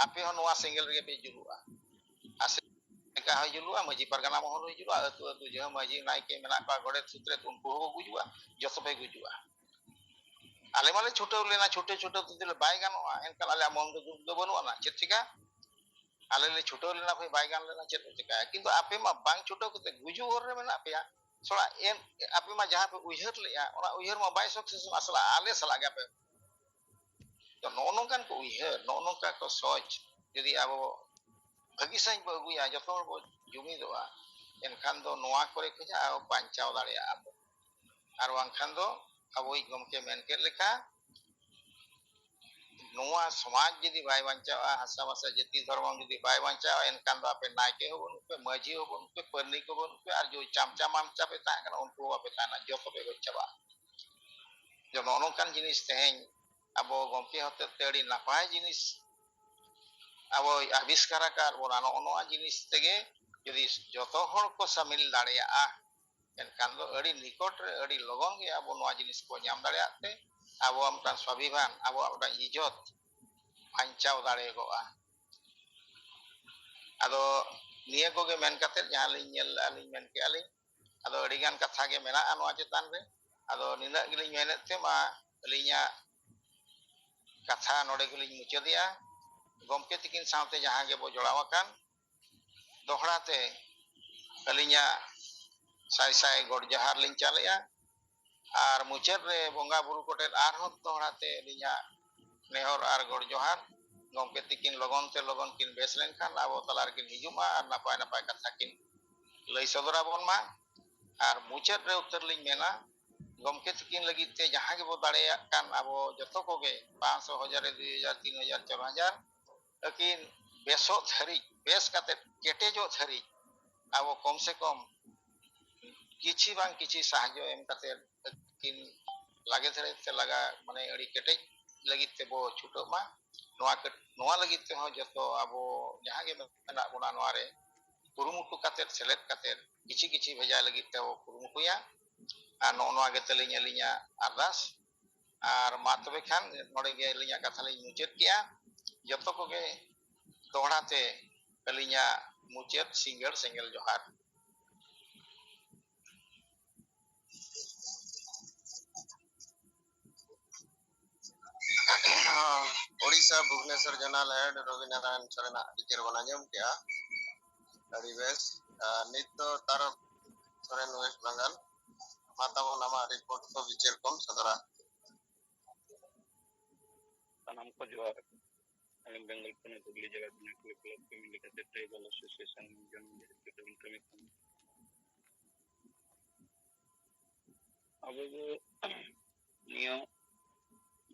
ᱟᱯᱮ ᱦᱚᱸ ᱱᱚᱣᱟ ᱥᱮᱸᱜᱮᱞ ᱨᱮᱜᱮ ᱯᱮ ᱡᱩᱞᱩᱜᱼᱟ᱾ ᱟᱥᱮᱠᱟ ᱦᱚᱸᱭ ᱡᱩᱞᱩᱜᱼᱟ, ᱢᱟᱹᱡᱷᱤ ᱯᱟᱨᱜᱟᱱᱟ ᱢᱚᱦᱚᱞ ᱦᱚᱸᱭ ᱡᱩᱞᱩᱜᱼᱟ, ᱟᱹᱛᱩ ᱟᱹᱛᱩ ᱡᱟᱦᱟᱸ ᱢᱟᱹᱡᱷᱤ ᱱᱟᱭᱠᱮ ᱢᱮᱱᱟᱜ ᱠᱚᱣᱟ, ᱜᱚᱰᱮᱛ ᱥᱩᱛᱨᱮᱛ, ᱩᱱᱠᱩ ᱦᱚᱸᱠᱚ ᱜᱩᱡᱩᱜᱼᱟ, ᱡᱚᱛᱚ ᱯᱮ ᱜᱩᱡᱩᱜᱼᱟ᱾ ᱟᱞᱮ ᱢᱟᱞᱮ ᱪᱷᱩᱴᱟᱹᱣ ᱞᱮᱱᱟ, ᱪᱷᱩᱴᱟᱹᱣ ᱪᱷᱩᱴᱟᱹᱣ ᱛᱮ ᱵᱟᱭ ᱜᱟᱱᱚᱜᱼᱟ, ᱮᱱᱠᱷᱟᱱ ᱟᱞᱮᱭᱟᱜ ᱢᱚᱱ ᱫᱚ ᱫᱩᱠ ᱫᱚ ᱵᱟᱹᱱᱩᱜ ᱟᱱᱟ, ᱪᱮᱫ ᱪᱤᱠᱟ? ᱟᱞᱮ ᱞᱮ ᱪᱷᱩᱴᱟᱹᱣ ᱞᱮᱱᱟ, ᱵᱷᱟᱹᱭ, ᱵᱟᱭ ᱜᱟᱱ ᱞᱮᱱᱟ, ᱪᱮᱫ ᱯᱮ ᱪᱤᱠᱟᱹᱭᱟ? ᱠᱤᱱᱛᱩ ᱟᱯᱮ ᱢᱟ ᱵᱟᱝ ᱪᱷᱩᱴᱟᱹᱣ ᱠᱟᱛᱮ ᱜᱩᱡᱩᱜ ᱦᱚᱨ ᱨᱮ ᱢᱮᱱᱟᱜ ᱯᱮᱭᱟ᱾ ᱛᱷᱚᱲᱟ ᱮᱢ, ᱟᱯᱮ ᱢᱟ ᱡᱟᱦᱟᱸ ᱯᱮ ᱩᱭᱦᱟᱹᱨ ᱞᱮᱜᱼᱟ, ᱚᱱᱟ ᱩᱭᱦᱟᱹᱨ ᱢᱟ ᱵᱟᱭ success ᱚᱜᱼᱟ, ᱥᱟᱞᱟ ᱟᱞᱮ ᱥᱟᱞᱟᱜ ᱜᱮ ᱟᱯᱮ᱾ ᱛᱚ ᱱᱚᱜᱼᱚ ᱱᱚᱝᱠᱟᱱ ᱠᱚ ᱩᱭᱦᱟᱹᱨ, ᱱᱚᱜᱼᱚ ᱱᱚᱝᱠᱟ ᱠᱚ ᱥᱚᱪ ᱡᱩᱫᱤ ᱟᱵᱚ ᱵᱷᱟᱹᱜᱤ ᱥᱟᱺᱦᱤᱡ ᱵᱚ ᱟᱹᱜᱩᱭᱟ, ᱡᱚᱛᱚ ᱦᱚᱲ ᱵᱚ ᱡᱩᱢᱤᱫᱚᱜᱼᱟ, ᱮᱱᱠᱷᱟᱱ ᱫᱚ ᱱᱚᱣᱟ ᱠᱚᱨᱮ ᱠᱷᱚᱱᱟᱜ ᱟᱵᱚ ᱵᱟᱧᱪᱟᱣ ᱫᱟᱲᱮᱭᱟᱜᱼᱟ ᱵᱚ᱾ ᱟᱨ ᱵᱟᱝᱠᱷᱟᱱ ᱫᱚ ᱟᱵᱚᱭᱤᱡ ᱜᱚᱢᱠᱮ ᱢᱮᱱ ᱠᱮᱫ ᱞᱮᱠᱟ, ᱱᱚᱣᱟ ᱥᱚᱢᱟᱡᱽ ᱡᱩᱫᱤ ᱵᱟᱭ ᱵᱟᱧᱪᱟᱣᱟ, ᱦᱟᱥᱟ ᱵᱷᱟᱥᱟ ᱡᱟᱹᱛᱤ ᱫᱷᱚᱨᱢᱚ ᱡᱩᱫᱤ ᱵᱟᱭ ᱵᱟᱧᱪᱟᱣᱟ, ᱮᱱᱠᱷᱟᱱ ᱫᱚ ᱟᱯᱮ ᱱᱟᱭᱠᱮ ᱦᱚᱸ ᱵᱟᱹᱱᱩᱜ ᱯᱮ, ᱢᱟᱹᱡᱷᱤ ᱦᱚᱸ ᱵᱟᱹᱱᱩᱜ ᱯᱮ, ᱯᱟᱹᱨᱱᱤ ᱠᱚ ᱵᱟᱹᱱᱩᱜ ᱯᱮ, ᱟᱨ ᱡᱩᱫᱤ ᱪᱟᱢᱪᱟ ᱢᱟᱢᱪᱟ ᱯᱮ ᱛᱟᱦᱮᱸ ᱠᱟᱱᱟ, ᱩᱱᱠᱩ ᱦᱚᱸ ᱵᱟᱯᱮ ᱛᱟᱦᱮᱱᱟ, ᱡᱚᱛᱚ ᱯᱮ ᱜᱚᱡ ᱪᱟᱵᱟᱜᱼᱟ᱾ ᱡᱮ ᱱᱚᱜᱼᱚ ᱱᱚᱝᱠᱟᱱ ᱡᱤᱱᱤᱥ ᱛᱮᱦᱮᱧ ᱟᱵᱚ ᱜᱚᱢᱠᱮ ᱦᱚᱛᱮᱛᱮ ᱟᱹᱰᱤ ᱱᱟᱯᱟᱭ ᱡᱤᱱᱤᱥ ᱟᱵᱚᱭ ᱟᱵᱤᱥᱠᱟᱨ ᱟᱠᱟᱫ ᱵᱚᱱᱟ, ᱱᱚᱜᱼᱚ ᱱᱚᱣᱟ ᱡᱤᱱᱤᱥ ᱛᱮᱜᱮ ᱡᱩᱫᱤ ᱡᱚᱛᱚ ᱦᱚᱲ ᱠᱚ ᱥᱟᱢᱤᱞ ᱫᱟᱲᱮᱭᱟᱜᱼᱟ, ᱮᱱᱠᱷᱟᱱ ᱫᱚ ᱟᱹᱰᱤ ᱱᱤᱠᱚᱴ ᱨᱮ ᱟᱹᱰᱤ ᱞᱚᱜᱚᱱ ᱜᱮ ᱟᱵᱚ ᱱᱚᱣᱟ ᱡᱤᱱᱤᱥ ᱠᱚ ᱧᱟᱢ ᱫᱟᱲᱮᱭᱟᱜ ᱛᱮ ᱟᱵᱚᱣᱟᱜ ᱢᱤᱫᱴᱟᱝ ᱥᱣᱟᱵᱷᱤᱢᱟᱱ, ᱟᱵᱚᱣᱟᱜ ᱢᱤᱫᱴᱟᱝ ᱤᱡᱽᱡᱚᱛ ᱵᱟᱧᱪᱟᱣ ᱫᱟᱲᱮᱭᱟᱜᱚᱜᱼᱟ᱾ ᱟᱫᱚ ᱱᱤᱭᱟᱹ ᱠᱚᱜᱮ ᱢᱮᱱ ᱠᱟᱛᱮ ᱡᱟᱦᱟᱸ ᱞᱤᱧ ᱧᱮᱞ ᱞᱮᱜᱼᱟ, ᱞᱤᱧ ᱢᱮᱱ ᱠᱮᱜᱼᱟ ᱞᱤᱧ, ᱟᱫᱚ ᱟᱹᱰᱤ ᱜᱟᱱ ᱠᱟᱛᱷᱟ ᱜᱮ ᱢᱮᱱᱟᱜᱼᱟ ᱱᱚᱣᱟ ᱪᱮᱛᱟᱱ ᱨᱮ᱾ ᱟᱫᱚ ᱱᱤᱱᱟᱹᱜ ᱜᱮᱞᱤᱧ ᱢᱮᱱᱮᱫ ᱛᱮ ᱢᱟ ᱟᱹᱞᱤᱧᱟᱜ ᱠᱟᱛᱷᱟ ᱱᱚᱰᱮ ᱜᱮᱞᱤᱧ ᱢᱩᱪᱟᱹᱫᱮᱜᱼᱟ᱾ ᱜᱚᱢᱠᱮ ᱛᱤᱠᱤᱱ ᱥᱟᱶᱛᱮ ᱡᱟᱦᱟᱸ ᱜᱮᱵᱚ ᱡᱚᱲᱟᱣ ᱟᱠᱟᱱ, ᱫᱚᱦᱲᱟ ᱛᱮ ᱟᱹᱞᱤᱧᱟᱜ ᱥᱟᱭ ᱥᱟᱭ ᱜᱚᱰ ᱡᱚᱦᱟᱨ ᱞᱤᱧ ᱪᱟᱞᱮᱜᱼᱟ᱾ ᱟᱨ ᱢᱩᱪᱟᱹᱫ ᱨᱮ ᱵᱚᱸᱜᱟ ᱵᱩᱨᱩ ᱠᱚᱴᱷᱮᱱ ᱟᱨᱦᱚᱸ ᱫᱚᱦᱲᱟ ᱛᱮ ᱟᱹᱞᱤᱧᱟᱜ ᱱᱮᱦᱚᱨ ᱟᱨ ᱜᱚᱰ ᱡᱚᱦᱟᱨ, ᱜᱚᱢᱠᱮ ᱛᱤᱠᱤᱱ ᱞᱚᱜᱚᱱ ᱛᱮ ᱞᱚᱜᱚᱱ ᱠᱤᱱ ᱵᱮᱥ ᱞᱮᱱᱠᱷᱟᱱ ᱟᱵᱚ ᱛᱟᱞᱟ ᱨᱮᱠᱤᱱ ᱦᱤᱡᱩᱜ ᱢᱟ ᱟᱨ ᱱᱟᱯᱟᱭ ᱱᱟᱯᱟᱭ ᱠᱟᱛᱷᱟ ᱠᱤᱱ ᱞᱟᱹᱭ ᱥᱚᱫᱚᱨ ᱟᱵᱚᱱ ᱢᱟ᱾ ᱟᱨ ᱢᱩᱪᱟᱹᱫ ᱨᱮ ᱩᱛᱟᱹᱨ ᱞᱤᱧ ᱢᱮᱱᱟ, ᱜᱚᱢᱠᱮ ᱛᱤᱠᱤᱱ ᱞᱟᱹᱜᱤᱫ ᱛᱮ ᱡᱟᱦᱟᱸ ᱜᱮᱵᱚ ᱫᱟᱲᱮᱭᱟᱜ ᱠᱟᱱ ᱟᱵᱚ ᱡᱚᱛᱚ ᱠᱚᱜᱮ ᱯᱟᱸᱪᱥᱚ, ᱦᱟᱡᱟᱨ, ᱫᱩᱭ ᱦᱟᱡᱟᱨ, ᱛᱤᱱ ᱦᱟᱡᱟᱨ, ᱪᱟᱨ ᱦᱟᱡᱟᱨ, ᱟᱹᱠᱤᱱ ᱵᱮᱥᱚᱜ ᱫᱷᱟᱹᱨᱤᱡ, ᱵᱮᱥ ᱠᱟᱛᱮ ᱠᱮᱴᱮᱡᱚᱜ ᱫᱷᱟᱹᱨᱤᱡ ᱟᱵᱚ ᱠᱚᱢ ᱥᱮ ᱠᱚᱢ ᱠᱤᱪᱷᱤ ᱵᱟᱝ ᱠᱤᱪᱷᱤ ᱥᱟᱦᱟᱡᱽᱡᱚ ᱮᱢ ᱠᱟᱛᱮ ᱟᱹᱠᱤᱱ ᱞᱟᱜᱮ ᱫᱷᱟᱨᱮ ᱛᱮ ᱞᱟᱜᱟ, ᱢᱟᱱᱮ ᱟᱹᱰᱤ ᱠᱮᱴᱮᱡ ᱞᱟᱹᱜᱤᱫ ᱛᱮᱵᱚ ᱪᱷᱩᱴᱟᱹᱜ ᱢᱟ᱾ ᱱᱚᱣᱟ ᱠᱟᱹ-, ᱱᱚᱣᱟ ᱞᱟᱹᱜᱤᱫ ᱛᱮᱦᱚᱸ ᱡᱚᱛᱚ ᱟᱵᱚ ᱡᱟᱦᱟᱸ ᱜᱮ ᱢᱮᱱᱟᱜ ᱵᱚᱱᱟ ᱱᱚᱣᱟ ᱨᱮ ᱠᱩᱨᱩᱢᱩᱴᱩ ᱠᱟᱛᱮ ᱥᱮᱞᱮᱫ ᱠᱟᱛᱮ ᱠᱤᱪᱷᱤ ᱠᱤᱪᱷᱤ ᱵᱷᱮᱡᱟ ᱞᱟᱹᱜᱤᱫ ᱛᱮᱵᱚ ᱠᱩᱨᱩᱢᱩᱴᱩᱭᱟ᱾ ᱟᱨ ᱱᱚᱜᱼᱚ ᱱᱚᱣᱟ ᱜᱮ ᱛᱟᱹᱞᱤᱧ ᱟᱹᱞᱤᱧᱟᱜ ᱟᱨᱫᱟᱥ᱾ ᱟᱨ ᱢᱟ ᱛᱚᱵᱮ ᱠᱷᱟᱱ ᱱᱚᱰᱮ ᱜᱮ ᱟᱹᱞᱤᱧᱟᱜ ᱠᱟᱛᱷᱟ ᱞᱤᱧ ᱢᱩᱪᱟᱹᱫ ᱠᱮᱜᱼᱟ᱾ ᱡᱚᱛᱚ ᱠᱚᱜᱮ ᱫᱚᱦᱲᱟ ᱛᱮ ᱟᱹᱞᱤᱧᱟᱜ ᱢᱩᱪᱟᱹᱫ ᱥᱤᱸᱜᱟᱹᱲ ᱥᱮᱸᱜᱮᱞ ᱡᱚᱦᱟᱨ᱾ ᱦᱚᱸ, ᱳᱰᱤᱥᱟ ᱵᱷᱩᱵᱽᱱᱮᱥᱚᱨ ᱡᱚᱱᱟᱞ ᱦᱮᱰ ᱨᱚᱵᱤᱱᱟᱨᱟᱭᱚᱱ ᱥᱚᱨᱮᱱᱟᱜ ᱵᱤᱪᱟᱹᱨ ᱵᱚᱱ ᱟᱸᱡᱚᱢ ᱠᱮᱜᱼᱟ᱾ ᱟᱹᱰᱤ ᱵᱮᱥ᱾ ᱟᱨ ᱱᱤᱛ ᱫᱚ ᱛᱟᱨᱚᱠ ᱥᱚᱨᱮᱱ, ᱳᱭᱮᱥᱴ ᱵᱮᱝᱜᱚᱞ᱾ ᱢᱟ ᱛᱟᱵᱚᱱ ᱟᱢᱟᱜ ᱨᱤᱯᱳᱨᱴ ᱠᱚ ᱵᱤᱪᱟᱹᱨ ᱠᱚᱢ ᱥᱚᱫᱚᱨᱟ᱾ ᱥᱟᱱᱟᱢ ᱠᱚ ᱡᱚᱦᱟᱨ᱾ ᱟᱹᱞᱤᱧ ᱵᱮᱝᱜᱚᱞ ᱯᱚᱱᱚᱛ ᱦᱩᱜᱽᱞᱤ ᱡᱮᱞᱟ ᱠᱷᱚᱱᱟᱜ ᱠᱞᱟᱵᱽ ᱠᱚ ᱢᱤᱞᱤ ᱠᱟᱛᱮ ᱴᱨᱟᱭᱵᱟᱞ ᱮᱥᱳᱥᱤᱭᱮᱥᱚᱱ ᱡᱚᱱᱚ ᱡᱟᱹᱛᱤ ᱠᱟᱹᱢᱤ ᱠᱟᱹᱢᱤ ᱠᱟᱱᱟ᱾ ᱟᱵᱚ ᱫᱚ ᱱᱤᱭᱟᱹ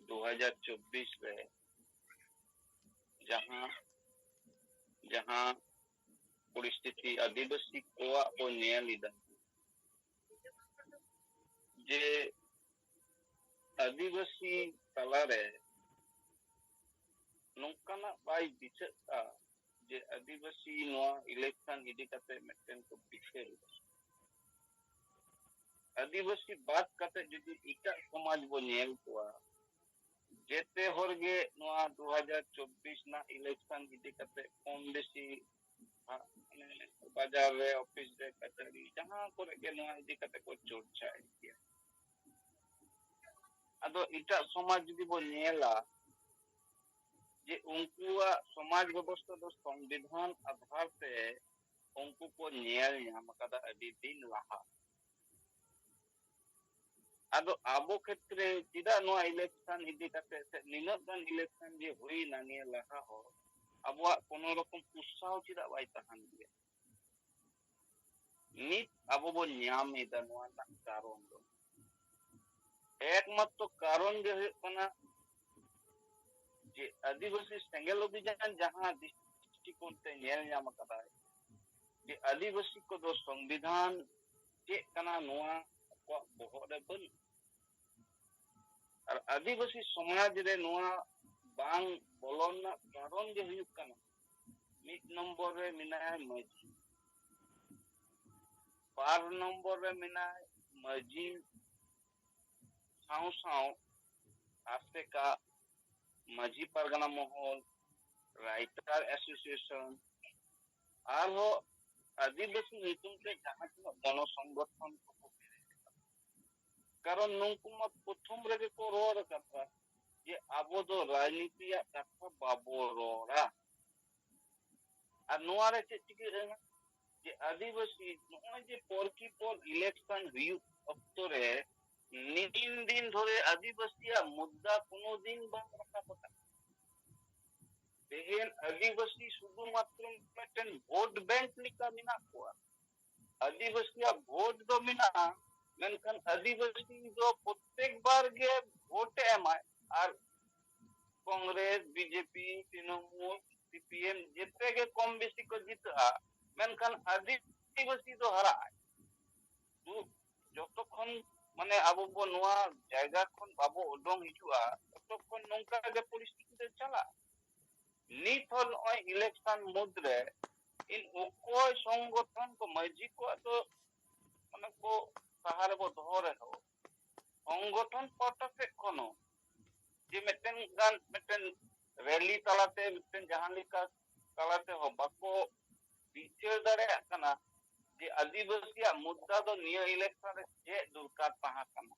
ᱫᱩ ᱦᱟᱡᱟᱨ ᱪᱚᱵᱵᱤᱥ ᱨᱮ ᱡᱟᱦᱟᱸ, ᱡᱟᱦᱟᱸ ᱯᱚᱨᱤᱥᱛᱷᱤᱛᱤ ᱟᱹᱫᱤᱵᱟᱹᱥᱤ ᱠᱚᱣᱟᱜ ᱵᱚ ᱧᱮᱞ ᱮᱫᱟ, ᱡᱮ ᱟᱹᱫᱤᱵᱟᱹᱥᱤ ᱛᱟᱞᱟᱨᱮ ᱱᱚᱝᱠᱟᱱᱟᱜ ᱵᱟᱭ ᱫᱤᱥᱟᱹᱜᱼᱟ ᱡᱮ ᱟᱹᱫᱤᱵᱟᱹᱥᱤ ᱱᱚᱣᱟ ᱤᱞᱮᱠᱥᱚᱱ ᱤᱫᱤ ᱠᱟᱛᱮ ᱢᱤᱫᱴᱮᱱ ᱠᱚ ᱵᱤᱪᱟᱹᱨ ᱮᱫᱟ᱾ ᱟᱹᱫᱤᱵᱟᱹᱥᱤ ᱵᱟᱫ ᱠᱟᱛᱮ ᱡᱩᱫᱤ ᱮᱴᱟᱜ ᱥᱚᱢᱟᱡᱽ ᱵᱚ ᱧᱮᱞ ᱠᱚᱣᱟ, ᱡᱮᱛᱮ ᱦᱚᱲ ᱜᱮ ᱱᱚᱣᱟ ᱫᱩ ᱦᱟᱡᱟᱨ ᱪᱚᱵᱵᱤᱥ ᱨᱮᱱᱟᱜ ᱤᱞᱮᱠᱥᱚᱱ ᱤᱫᱤ ᱠᱟᱛᱮ ᱠᱚᱢ ᱵᱮᱥᱤ, ᱢᱟᱱᱮ, ᱵᱟᱡᱟᱨ ᱨᱮ, ᱚᱯᱷᱤᱥ ᱨᱮ, ᱠᱟᱪᱷᱟᱹᱨᱤ, ᱡᱟᱦᱟᱸ ᱠᱚᱨᱮ ᱜᱮ ᱱᱚᱣᱟ ᱤᱫᱤ ᱠᱟᱛᱮ ᱠᱚ ᱪᱚᱨᱪᱟᱭᱮᱫ ᱜᱮᱭᱟ᱾ ᱟᱫᱚ ᱮᱴᱟᱜ ᱥᱚᱢᱟᱡᱽ ᱡᱩᱫᱤ ᱵᱚ ᱧᱮᱞᱟ, ᱡᱮ ᱩᱱᱠᱩᱣᱟᱜ ᱥᱚᱢᱟᱡᱽ ᱵᱮᱵᱚᱥᱛᱷᱟ ᱫᱚ ᱥᱚᱝᱵᱤᱫᱷᱟᱱ ᱟᱫᱷᱟᱨ ᱛᱮ ᱩᱱᱠᱩ ᱠᱚ ᱧᱮᱞ ᱧᱟᱢ ᱟᱠᱟᱫᱟ ᱟᱹᱰᱤ ᱫᱤᱱ ᱞᱟᱦᱟ᱾ ᱟᱫᱚ ᱟᱵᱚ ᱠᱷᱮᱛᱨᱮ ᱪᱮᱫᱟᱜ ᱱᱚᱣᱟ ᱤᱞᱮᱠᱥᱚᱱ ᱤᱫᱤ ᱠᱟᱛᱮ ᱥᱮ ᱱᱤᱱᱟᱹᱜ ᱜᱟᱱ ᱤᱞᱮᱠᱥᱚᱱ ᱡᱮ ᱦᱩᱭᱱᱟ ᱱᱤᱭᱟᱹ ᱞᱟᱦᱟ ᱦᱚᱸ, ᱟᱵᱚᱣᱟᱜ ᱠᱳᱱᱳ ᱨᱚᱠᱚᱢ ᱩᱛᱥᱟᱦᱚ ᱪᱮᱫᱟᱜ ᱵᱟᱭ ᱛᱟᱦᱮᱱ ᱜᱮᱭᱟ? ᱱᱤᱛ ᱟᱵᱚ ᱵᱚᱱ ᱧᱟᱢ ᱮᱫᱟ ᱱᱚᱣᱟ ᱨᱮᱱᱟᱜ ᱠᱟᱨᱚᱱ ᱫᱚ, ᱮᱠᱢᱟᱛᱨᱚ ᱠᱟᱨᱚᱱ ᱜᱮ ᱦᱩᱭᱩᱜ ᱠᱟᱱᱟ ᱡᱮ ᱟᱹᱫᱤᱵᱟᱹᱥᱤ ᱥᱮᱸᱜᱮᱞ ᱚᱵᱷᱤᱡᱟᱱ ᱡᱟᱦᱟᱸ ᱫᱨᱤᱥᱴᱤᱠᱳᱱ ᱛᱮ ᱧᱮᱞ ᱧᱟᱢ ᱟᱠᱟᱫᱟᱭ ᱡᱮ ᱟᱹᱫᱤᱵᱟᱹᱥᱤ ᱠᱚᱫᱚ ᱥᱚᱝᱵᱤᱫᱷᱟᱱ ᱪᱮᱫ ᱠᱟᱱᱟ ᱱᱚᱣᱟ ᱟᱠᱚᱣᱟᱜ ᱵᱚᱦᱚᱜ ᱨᱮ ᱵᱟᱹᱱᱩᱜ᱾ ᱟᱨ ᱟᱹᱫᱤᱵᱟᱹᱥᱤ ᱥᱚᱢᱟᱡᱽ ᱨᱮ ᱱᱚᱣᱟ ᱵᱟᱝ ᱵᱚᱞᱚᱱ ᱨᱮᱱᱟᱜ ᱠᱟᱨᱚᱱ ᱜᱮ ᱦᱩᱭᱩᱜ ᱠᱟᱱᱟ, ᱢᱤᱫ ᱱᱚᱢᱵᱚᱨ ᱨᱮ ᱢᱮᱱᱟᱭᱟ ᱢᱟᱹᱡᱷᱤ, ᱵᱟᱨ ᱱᱚᱢᱵᱚᱨ ᱨᱮ ᱢᱮᱱᱟᱭ ᱢᱟᱹᱡᱷᱤ ᱥᱟᱶ ᱥᱟᱶ ᱟᱥᱮᱠᱟ, ᱢᱟᱹᱡᱷᱤ ᱯᱟᱨᱜᱟᱱᱟ ᱢᱚᱦᱚᱞ, ᱨᱟᱭᱴᱟᱨ ᱮᱥᱳᱥᱤᱭᱮᱥᱚᱱ, ᱟᱨᱦᱚᱸ ᱟᱹᱫᱤᱵᱟᱹᱥᱤ ᱧᱩᱛᱩᱢ ᱛᱮ ᱡᱟᱦᱟᱸ ᱛᱤᱱᱟᱹᱜ ᱜᱚᱱᱚ ᱥᱚᱝᱜᱚᱴᱷᱚᱱ ᱠᱚᱠᱚ ᱵᱮᱨᱮᱫ ᱟᱠᱟᱫᱟ᱾ ᱠᱟᱨᱚᱱ ᱱᱩᱠᱩ ᱢᱟ ᱯᱨᱚᱛᱷᱚᱢ ᱨᱮᱜᱮ ᱠᱚ ᱨᱚᱲ ᱟᱠᱟᱫᱟ ᱡᱮ ᱟᱵᱚ ᱫᱚ ᱨᱟᱡᱽᱱᱤᱛᱤᱭᱟᱜ ᱠᱟᱛᱷᱟ ᱵᱟᱵᱚ ᱨᱚᱲᱟ᱾ ᱟᱨ ᱱᱚᱣᱟ ᱨᱮ ᱪᱮᱫ ᱪᱤᱠᱟᱹᱜ ᱠᱟᱱᱟ? ᱡᱮ ᱟᱹᱫᱤᱵᱟᱹᱥᱤ ᱱᱚᱜᱼᱚᱭ ᱡᱮ ᱯᱚᱨ ᱠᱤ ᱯᱚᱨ ᱤᱞᱮᱠᱥᱚᱱ ᱦᱩᱭᱩᱜ ᱚᱠᱛᱚ ᱨᱮ ᱱᱤᱱ ᱫᱤᱱ ᱫᱷᱚᱨᱮ ᱟᱹᱫᱤᱵᱟᱹᱥᱤᱭᱟᱜ ᱢᱩᱫᱽᱫᱟ ᱠᱳᱱᱳ ᱫᱤᱱ ᱵᱟᱝ ᱨᱟᱠᱟᱵ ᱟᱠᱟᱱᱟ᱾ ᱛᱮᱦᱮᱧ ᱟᱹᱫᱤᱵᱟᱹᱥᱤ ᱥᱩᱫᱷᱩ ᱢᱟᱛᱨᱚ ᱢᱤᱫᱴᱮᱱ ᱵᱷᱳᱴ ᱵᱮᱝᱠ ᱞᱮᱠᱟ ᱢᱮᱱᱟᱜ ᱠᱚᱣᱟ᱾ ᱟᱹᱫᱤᱵᱟᱹᱥᱤᱭᱟᱜ ᱵᱷᱳᱴ ᱫᱚ ᱢᱮᱱᱟᱜᱼᱟ, ᱢᱮᱱᱠᱷᱟᱱ ᱟᱹᱫᱤᱵᱟᱹᱥᱤ ᱫᱚ ᱯᱨᱚᱛᱮᱠ ᱵᱟᱨ ᱜᱮ ᱵᱷᱳᱴ ᱮ ᱮᱢᱟᱭ, ᱟᱨ ᱠᱚᱝᱜᱨᱮᱥ, ᱵᱤᱡᱮᱯᱤ, ᱛᱨᱤᱱᱚᱢᱩᱞ, ᱥᱤᱯᱤᱮᱢ ᱡᱮᱛᱮ ᱜᱮ ᱠᱚᱢ ᱵᱮᱥᱤ ᱠᱚ ᱡᱤᱛᱟᱹᱜᱼᱟ, ᱢᱮᱱᱠᱷᱟᱱ ᱟᱹᱫᱤᱵᱟᱹᱥᱤ ᱫᱚ ᱦᱟᱨᱟᱜᱼᱟᱭ᱾ ᱫᱩ-, ᱡᱚᱛᱚᱠᱷᱚᱱ ᱢᱟᱱᱮ ᱟᱵᱚ ᱵᱚ ᱱᱚᱣᱟ ᱡᱟᱭᱜᱟ ᱠᱷᱚᱱ ᱵᱟᱵᱚ ᱩᱰᱩᱝ ᱦᱤᱡᱩᱜᱼᱟ, ᱛᱚᱛᱚᱠᱷᱚᱱ ᱱᱚᱝᱠᱟ ᱜᱮ ᱯᱚᱨᱤᱥᱛᱷᱤᱛᱤ ᱫᱚ ᱪᱟᱞᱟᱜᱼᱟ᱾ ᱱᱤᱛ ᱦᱚᱸ ᱱᱚᱜᱼᱚᱭ election ᱢᱩᱫᱽᱨᱮ ᱤᱱ ᱚᱠᱚᱭ ᱥᱚᱝᱜᱚᱴᱷᱚᱱ ᱠᱚ, ᱢᱟᱹᱡᱷᱤ ᱠᱚᱣᱟᱜ ᱫᱚ ᱢᱟᱱᱮ ᱠᱚ ᱥᱟᱦᱟ ᱨᱮᱵᱚ ᱫᱚᱦᱚ ᱨᱮᱦᱚᱸ, ᱥᱚᱝᱜᱚᱴᱷᱚᱱ ᱯᱟᱦᱴᱟ ᱥᱮᱫ ᱠᱷᱚᱱ ᱦᱚᱸ ᱡᱮ ᱢᱤᱫᱴᱮᱱ ᱜᱟᱱ ᱢᱤᱫᱴᱮᱱ rally ᱛᱟᱞᱟᱛᱮ, ᱢᱤᱫᱴᱮᱱ ᱡᱟᱦᱟᱸ ᱞᱮᱠᱟ ᱛᱟᱞᱟ ᱛᱮᱦᱚᱸ ᱵᱟᱠᱚ ᱵᱤᱪᱟᱹᱨ ᱫᱟᱲᱮᱭᱟᱜ ᱠᱟᱱᱟ ᱡᱮ ᱟᱹᱫᱤᱵᱟᱹᱥᱤᱭᱟᱜ ᱢᱩᱫᱽᱫᱟ ᱫᱚ ᱱᱤᱭᱟᱹ election ᱨᱮ ᱪᱮᱫ ᱫᱚᱨᱠᱟᱨ ᱛᱟᱦᱮᱸ ᱠᱟᱱᱟ,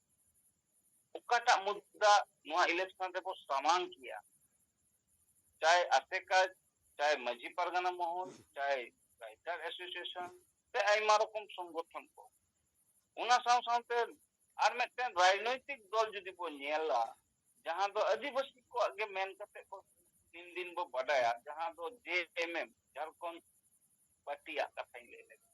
ᱚᱠᱟᱴᱟᱜ ᱢᱩᱫᱽᱫᱟ ᱱᱚᱣᱟ election ᱨᱮᱵᱚ ᱥᱟᱢᱟᱝ ᱠᱮᱭᱟ, ᱪᱟᱭ ᱟᱥᱮᱠᱟ, ᱪᱟᱭ ᱢᱟᱹᱡᱷᱤ ᱯᱟᱨᱜᱟᱱᱟ ᱢᱚᱦᱚᱞ, ᱪᱟᱭ writer association, ᱥᱮ ᱟᱭᱢᱟ ᱨᱚᱠᱚᱢ ᱥᱚᱝᱜᱚᱴᱷᱚᱱ ᱠᱚ᱾ ᱚᱱᱟ ᱥᱟᱶ ᱥᱟᱶᱛᱮ ᱟᱨ ᱢᱤᱫᱴᱮᱱ ᱨᱟᱡᱽᱱᱳᱭᱛᱤᱠ ᱫᱚᱞ ᱡᱩᱫᱤ ᱵᱚ ᱧᱮᱞᱟ, ᱡᱟᱦᱟᱸ ᱫᱚ ᱟᱹᱫᱤᱵᱟᱹᱥᱤ ᱠᱚᱣᱟᱜ ᱜᱮ ᱢᱮᱱ ᱠᱟᱛᱮ ᱠᱚ ᱫᱤᱱ ᱫᱤᱱ ᱵᱚ ᱵᱟᱰᱟᱭᱟ, ᱡᱟᱦᱟᱸ ᱫᱚ J M M, ᱡᱷᱟᱲᱠᱷᱚᱸᱰ ᱯᱟᱨᱴᱤᱭᱟᱜ ᱠᱟᱛᱷᱟᱧ ᱞᱟᱹᱭ ᱞᱮᱫᱟ᱾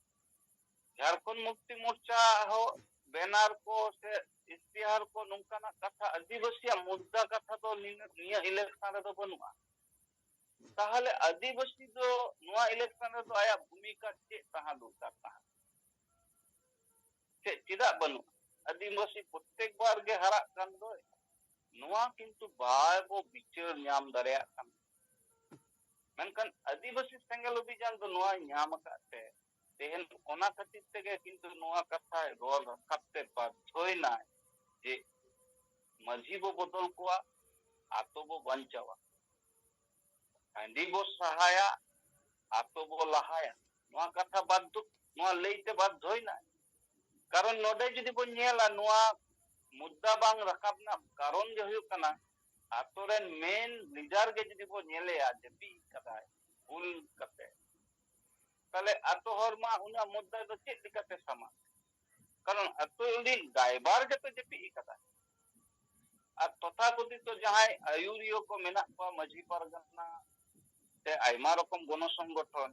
ᱡᱷᱟᱲᱠᱷᱚᱸᱰ ᱢᱩᱠᱛᱤ ᱢᱳᱨᱪᱟ ᱦᱚᱸ banner ᱠᱚ ᱥᱮ ᱤᱥᱛᱤᱦᱟᱨ ᱠᱚ, ᱱᱚᱝᱠᱟᱱᱟᱜ ᱠᱟᱛᱷᱟ, ᱟᱹᱫᱤᱵᱟᱹᱥᱤᱭᱟᱜ ᱢᱩᱫᱽᱫᱟ ᱠᱟᱛᱷᱟ ᱫᱚ ᱱᱤᱱᱟᱹᱜ, ᱱᱤᱭᱟᱹ election ᱨᱮᱫᱚ ᱵᱟᱹᱱᱩᱜᱼᱟ᱾ ᱛᱟᱦᱚᱞᱮ ᱟᱹᱫᱤᱵᱟᱹᱥᱤ ᱫᱚ ᱱᱚᱣᱟ election ᱨᱮᱫᱚ ᱟᱭᱟᱜ ᱵᱷᱩᱢᱤᱠᱟ ᱪᱮᱫ ᱛᱟᱦᱮᱸ ᱫᱚᱨᱠᱟᱨ ᱛᱟᱦᱮᱸ? ᱪᱮᱫ, ᱪᱮᱫᱟᱜ ᱵᱟᱹᱱᱩᱜᱼᱟ? ᱟᱹᱫᱤᱵᱟᱹᱥᱤ ᱯᱨᱚᱛᱮᱠ ᱵᱟᱨ ᱜᱮ ᱦᱟᱨᱟᱜ ᱠᱟᱱ ᱫᱚᱭ, ᱱᱚᱣᱟ ᱠᱤᱱᱛᱩ ᱵᱟᱭ ᱵᱚ ᱵᱤᱪᱟᱹᱨ ᱧᱟᱢ ᱫᱟᱲᱮᱭᱟᱜ ᱠᱟᱱᱟ᱾ ᱢᱮᱱᱠᱷᱟᱱ ᱟᱹᱫᱤᱵᱟᱹᱥᱤ ᱥᱮᱸᱜᱮᱞ ᱚᱵᱷᱤᱡᱟᱱ ᱫᱚ ᱱᱚᱣᱟᱭ ᱧᱟᱢ ᱟᱠᱟᱫ ᱛᱮ ᱛᱮᱦᱮᱧ ᱚᱱᱟ ᱠᱷᱟᱹᱛᱤᱨ ᱛᱮᱜᱮ ᱠᱤᱱᱛᱩ ᱱᱚᱣᱟ ᱠᱟᱛᱷᱟᱭ ᱨᱚᱲ ᱨᱟᱠᱟᱵ ᱛᱮ ᱵᱟᱫᱽᱫᱷᱚᱭᱮᱱᱟᱭ ᱡᱮ ᱢᱟᱹᱡᱷᱤ ᱵᱚ ᱵᱚᱫᱚᱞ ᱠᱚᱣᱟ, ᱟᱛᱳ ᱵᱚ ᱵᱟᱧᱪᱟᱣᱟ᱾ ᱦᱟᱺᱰᱤ ᱵᱚ ᱥᱟᱦᱟᱭᱟ, ᱟᱛᱳ ᱵᱚ ᱞᱟᱦᱟᱭᱟ᱾ ᱱᱚᱣᱟ ᱠᱟᱛᱷᱟ ᱵᱟᱫᱽᱫᱷᱚ, ᱱᱚᱣᱟ ᱞᱟᱹᱭᱛᱮ ᱵᱟᱫᱽᱫᱷᱚᱭᱮᱱᱟᱭ᱾ ᱠᱟᱨᱚᱱ ᱱᱚᱰᱮ ᱡᱩᱫᱤ ᱵᱚᱱ ᱧᱮᱞᱟ, ᱱᱚᱣᱟ ᱢᱩᱫᱽᱫᱟ ᱵᱟᱝ ᱨᱟᱠᱟᱵ ᱨᱮᱱᱟᱜ ᱠᱟᱨᱚᱱ ᱜᱮ ᱦᱩᱭᱩᱜ ᱠᱟᱱᱟ, ᱟᱛᱳ ᱨᱮᱱ main leader ᱜᱮ ᱡᱩᱫᱤ ᱵᱚ ᱧᱮᱞᱮᱭᱟ ᱡᱟᱹᱯᱤᱫ ᱠᱟᱫᱟᱭ, ᱵᱷᱩᱞ ᱠᱟᱛᱮ, ᱛᱟᱦᱞᱮ ᱟᱛᱳ ᱦᱚᱲ ᱢᱟ ᱩᱱᱤᱭᱟᱜ ᱢᱩᱫᱽᱫᱟ ᱫᱚ ᱪᱮᱫ ᱞᱮᱠᱟᱛᱮ ᱥᱟᱢᱟᱝ? ᱠᱟᱨᱚᱱ ᱟᱛᱳ ᱨᱤᱱᱤᱡ driver ᱜᱮᱛᱚ ᱡᱟᱹᱯᱤᱫ ᱠᱟᱫᱟᱭ᱾ ᱟᱨ ᱛᱚᱛᱷᱟᱠᱚᱛᱷᱤᱛᱚ ᱡᱟᱦᱟᱸᱭ ᱟᱹᱭᱩᱨᱤᱭᱟᱹ ᱠᱚ ᱢᱮᱱᱟᱜ ᱠᱚᱣᱟ, ᱢᱟᱹᱡᱷᱤ ᱯᱟᱨᱜᱟᱱᱟ ᱥᱮ ᱟᱭᱢᱟ ᱨᱚᱠᱚᱢ ᱜᱚᱱᱚ ᱥᱚᱝᱜᱚᱴᱷᱚᱱ,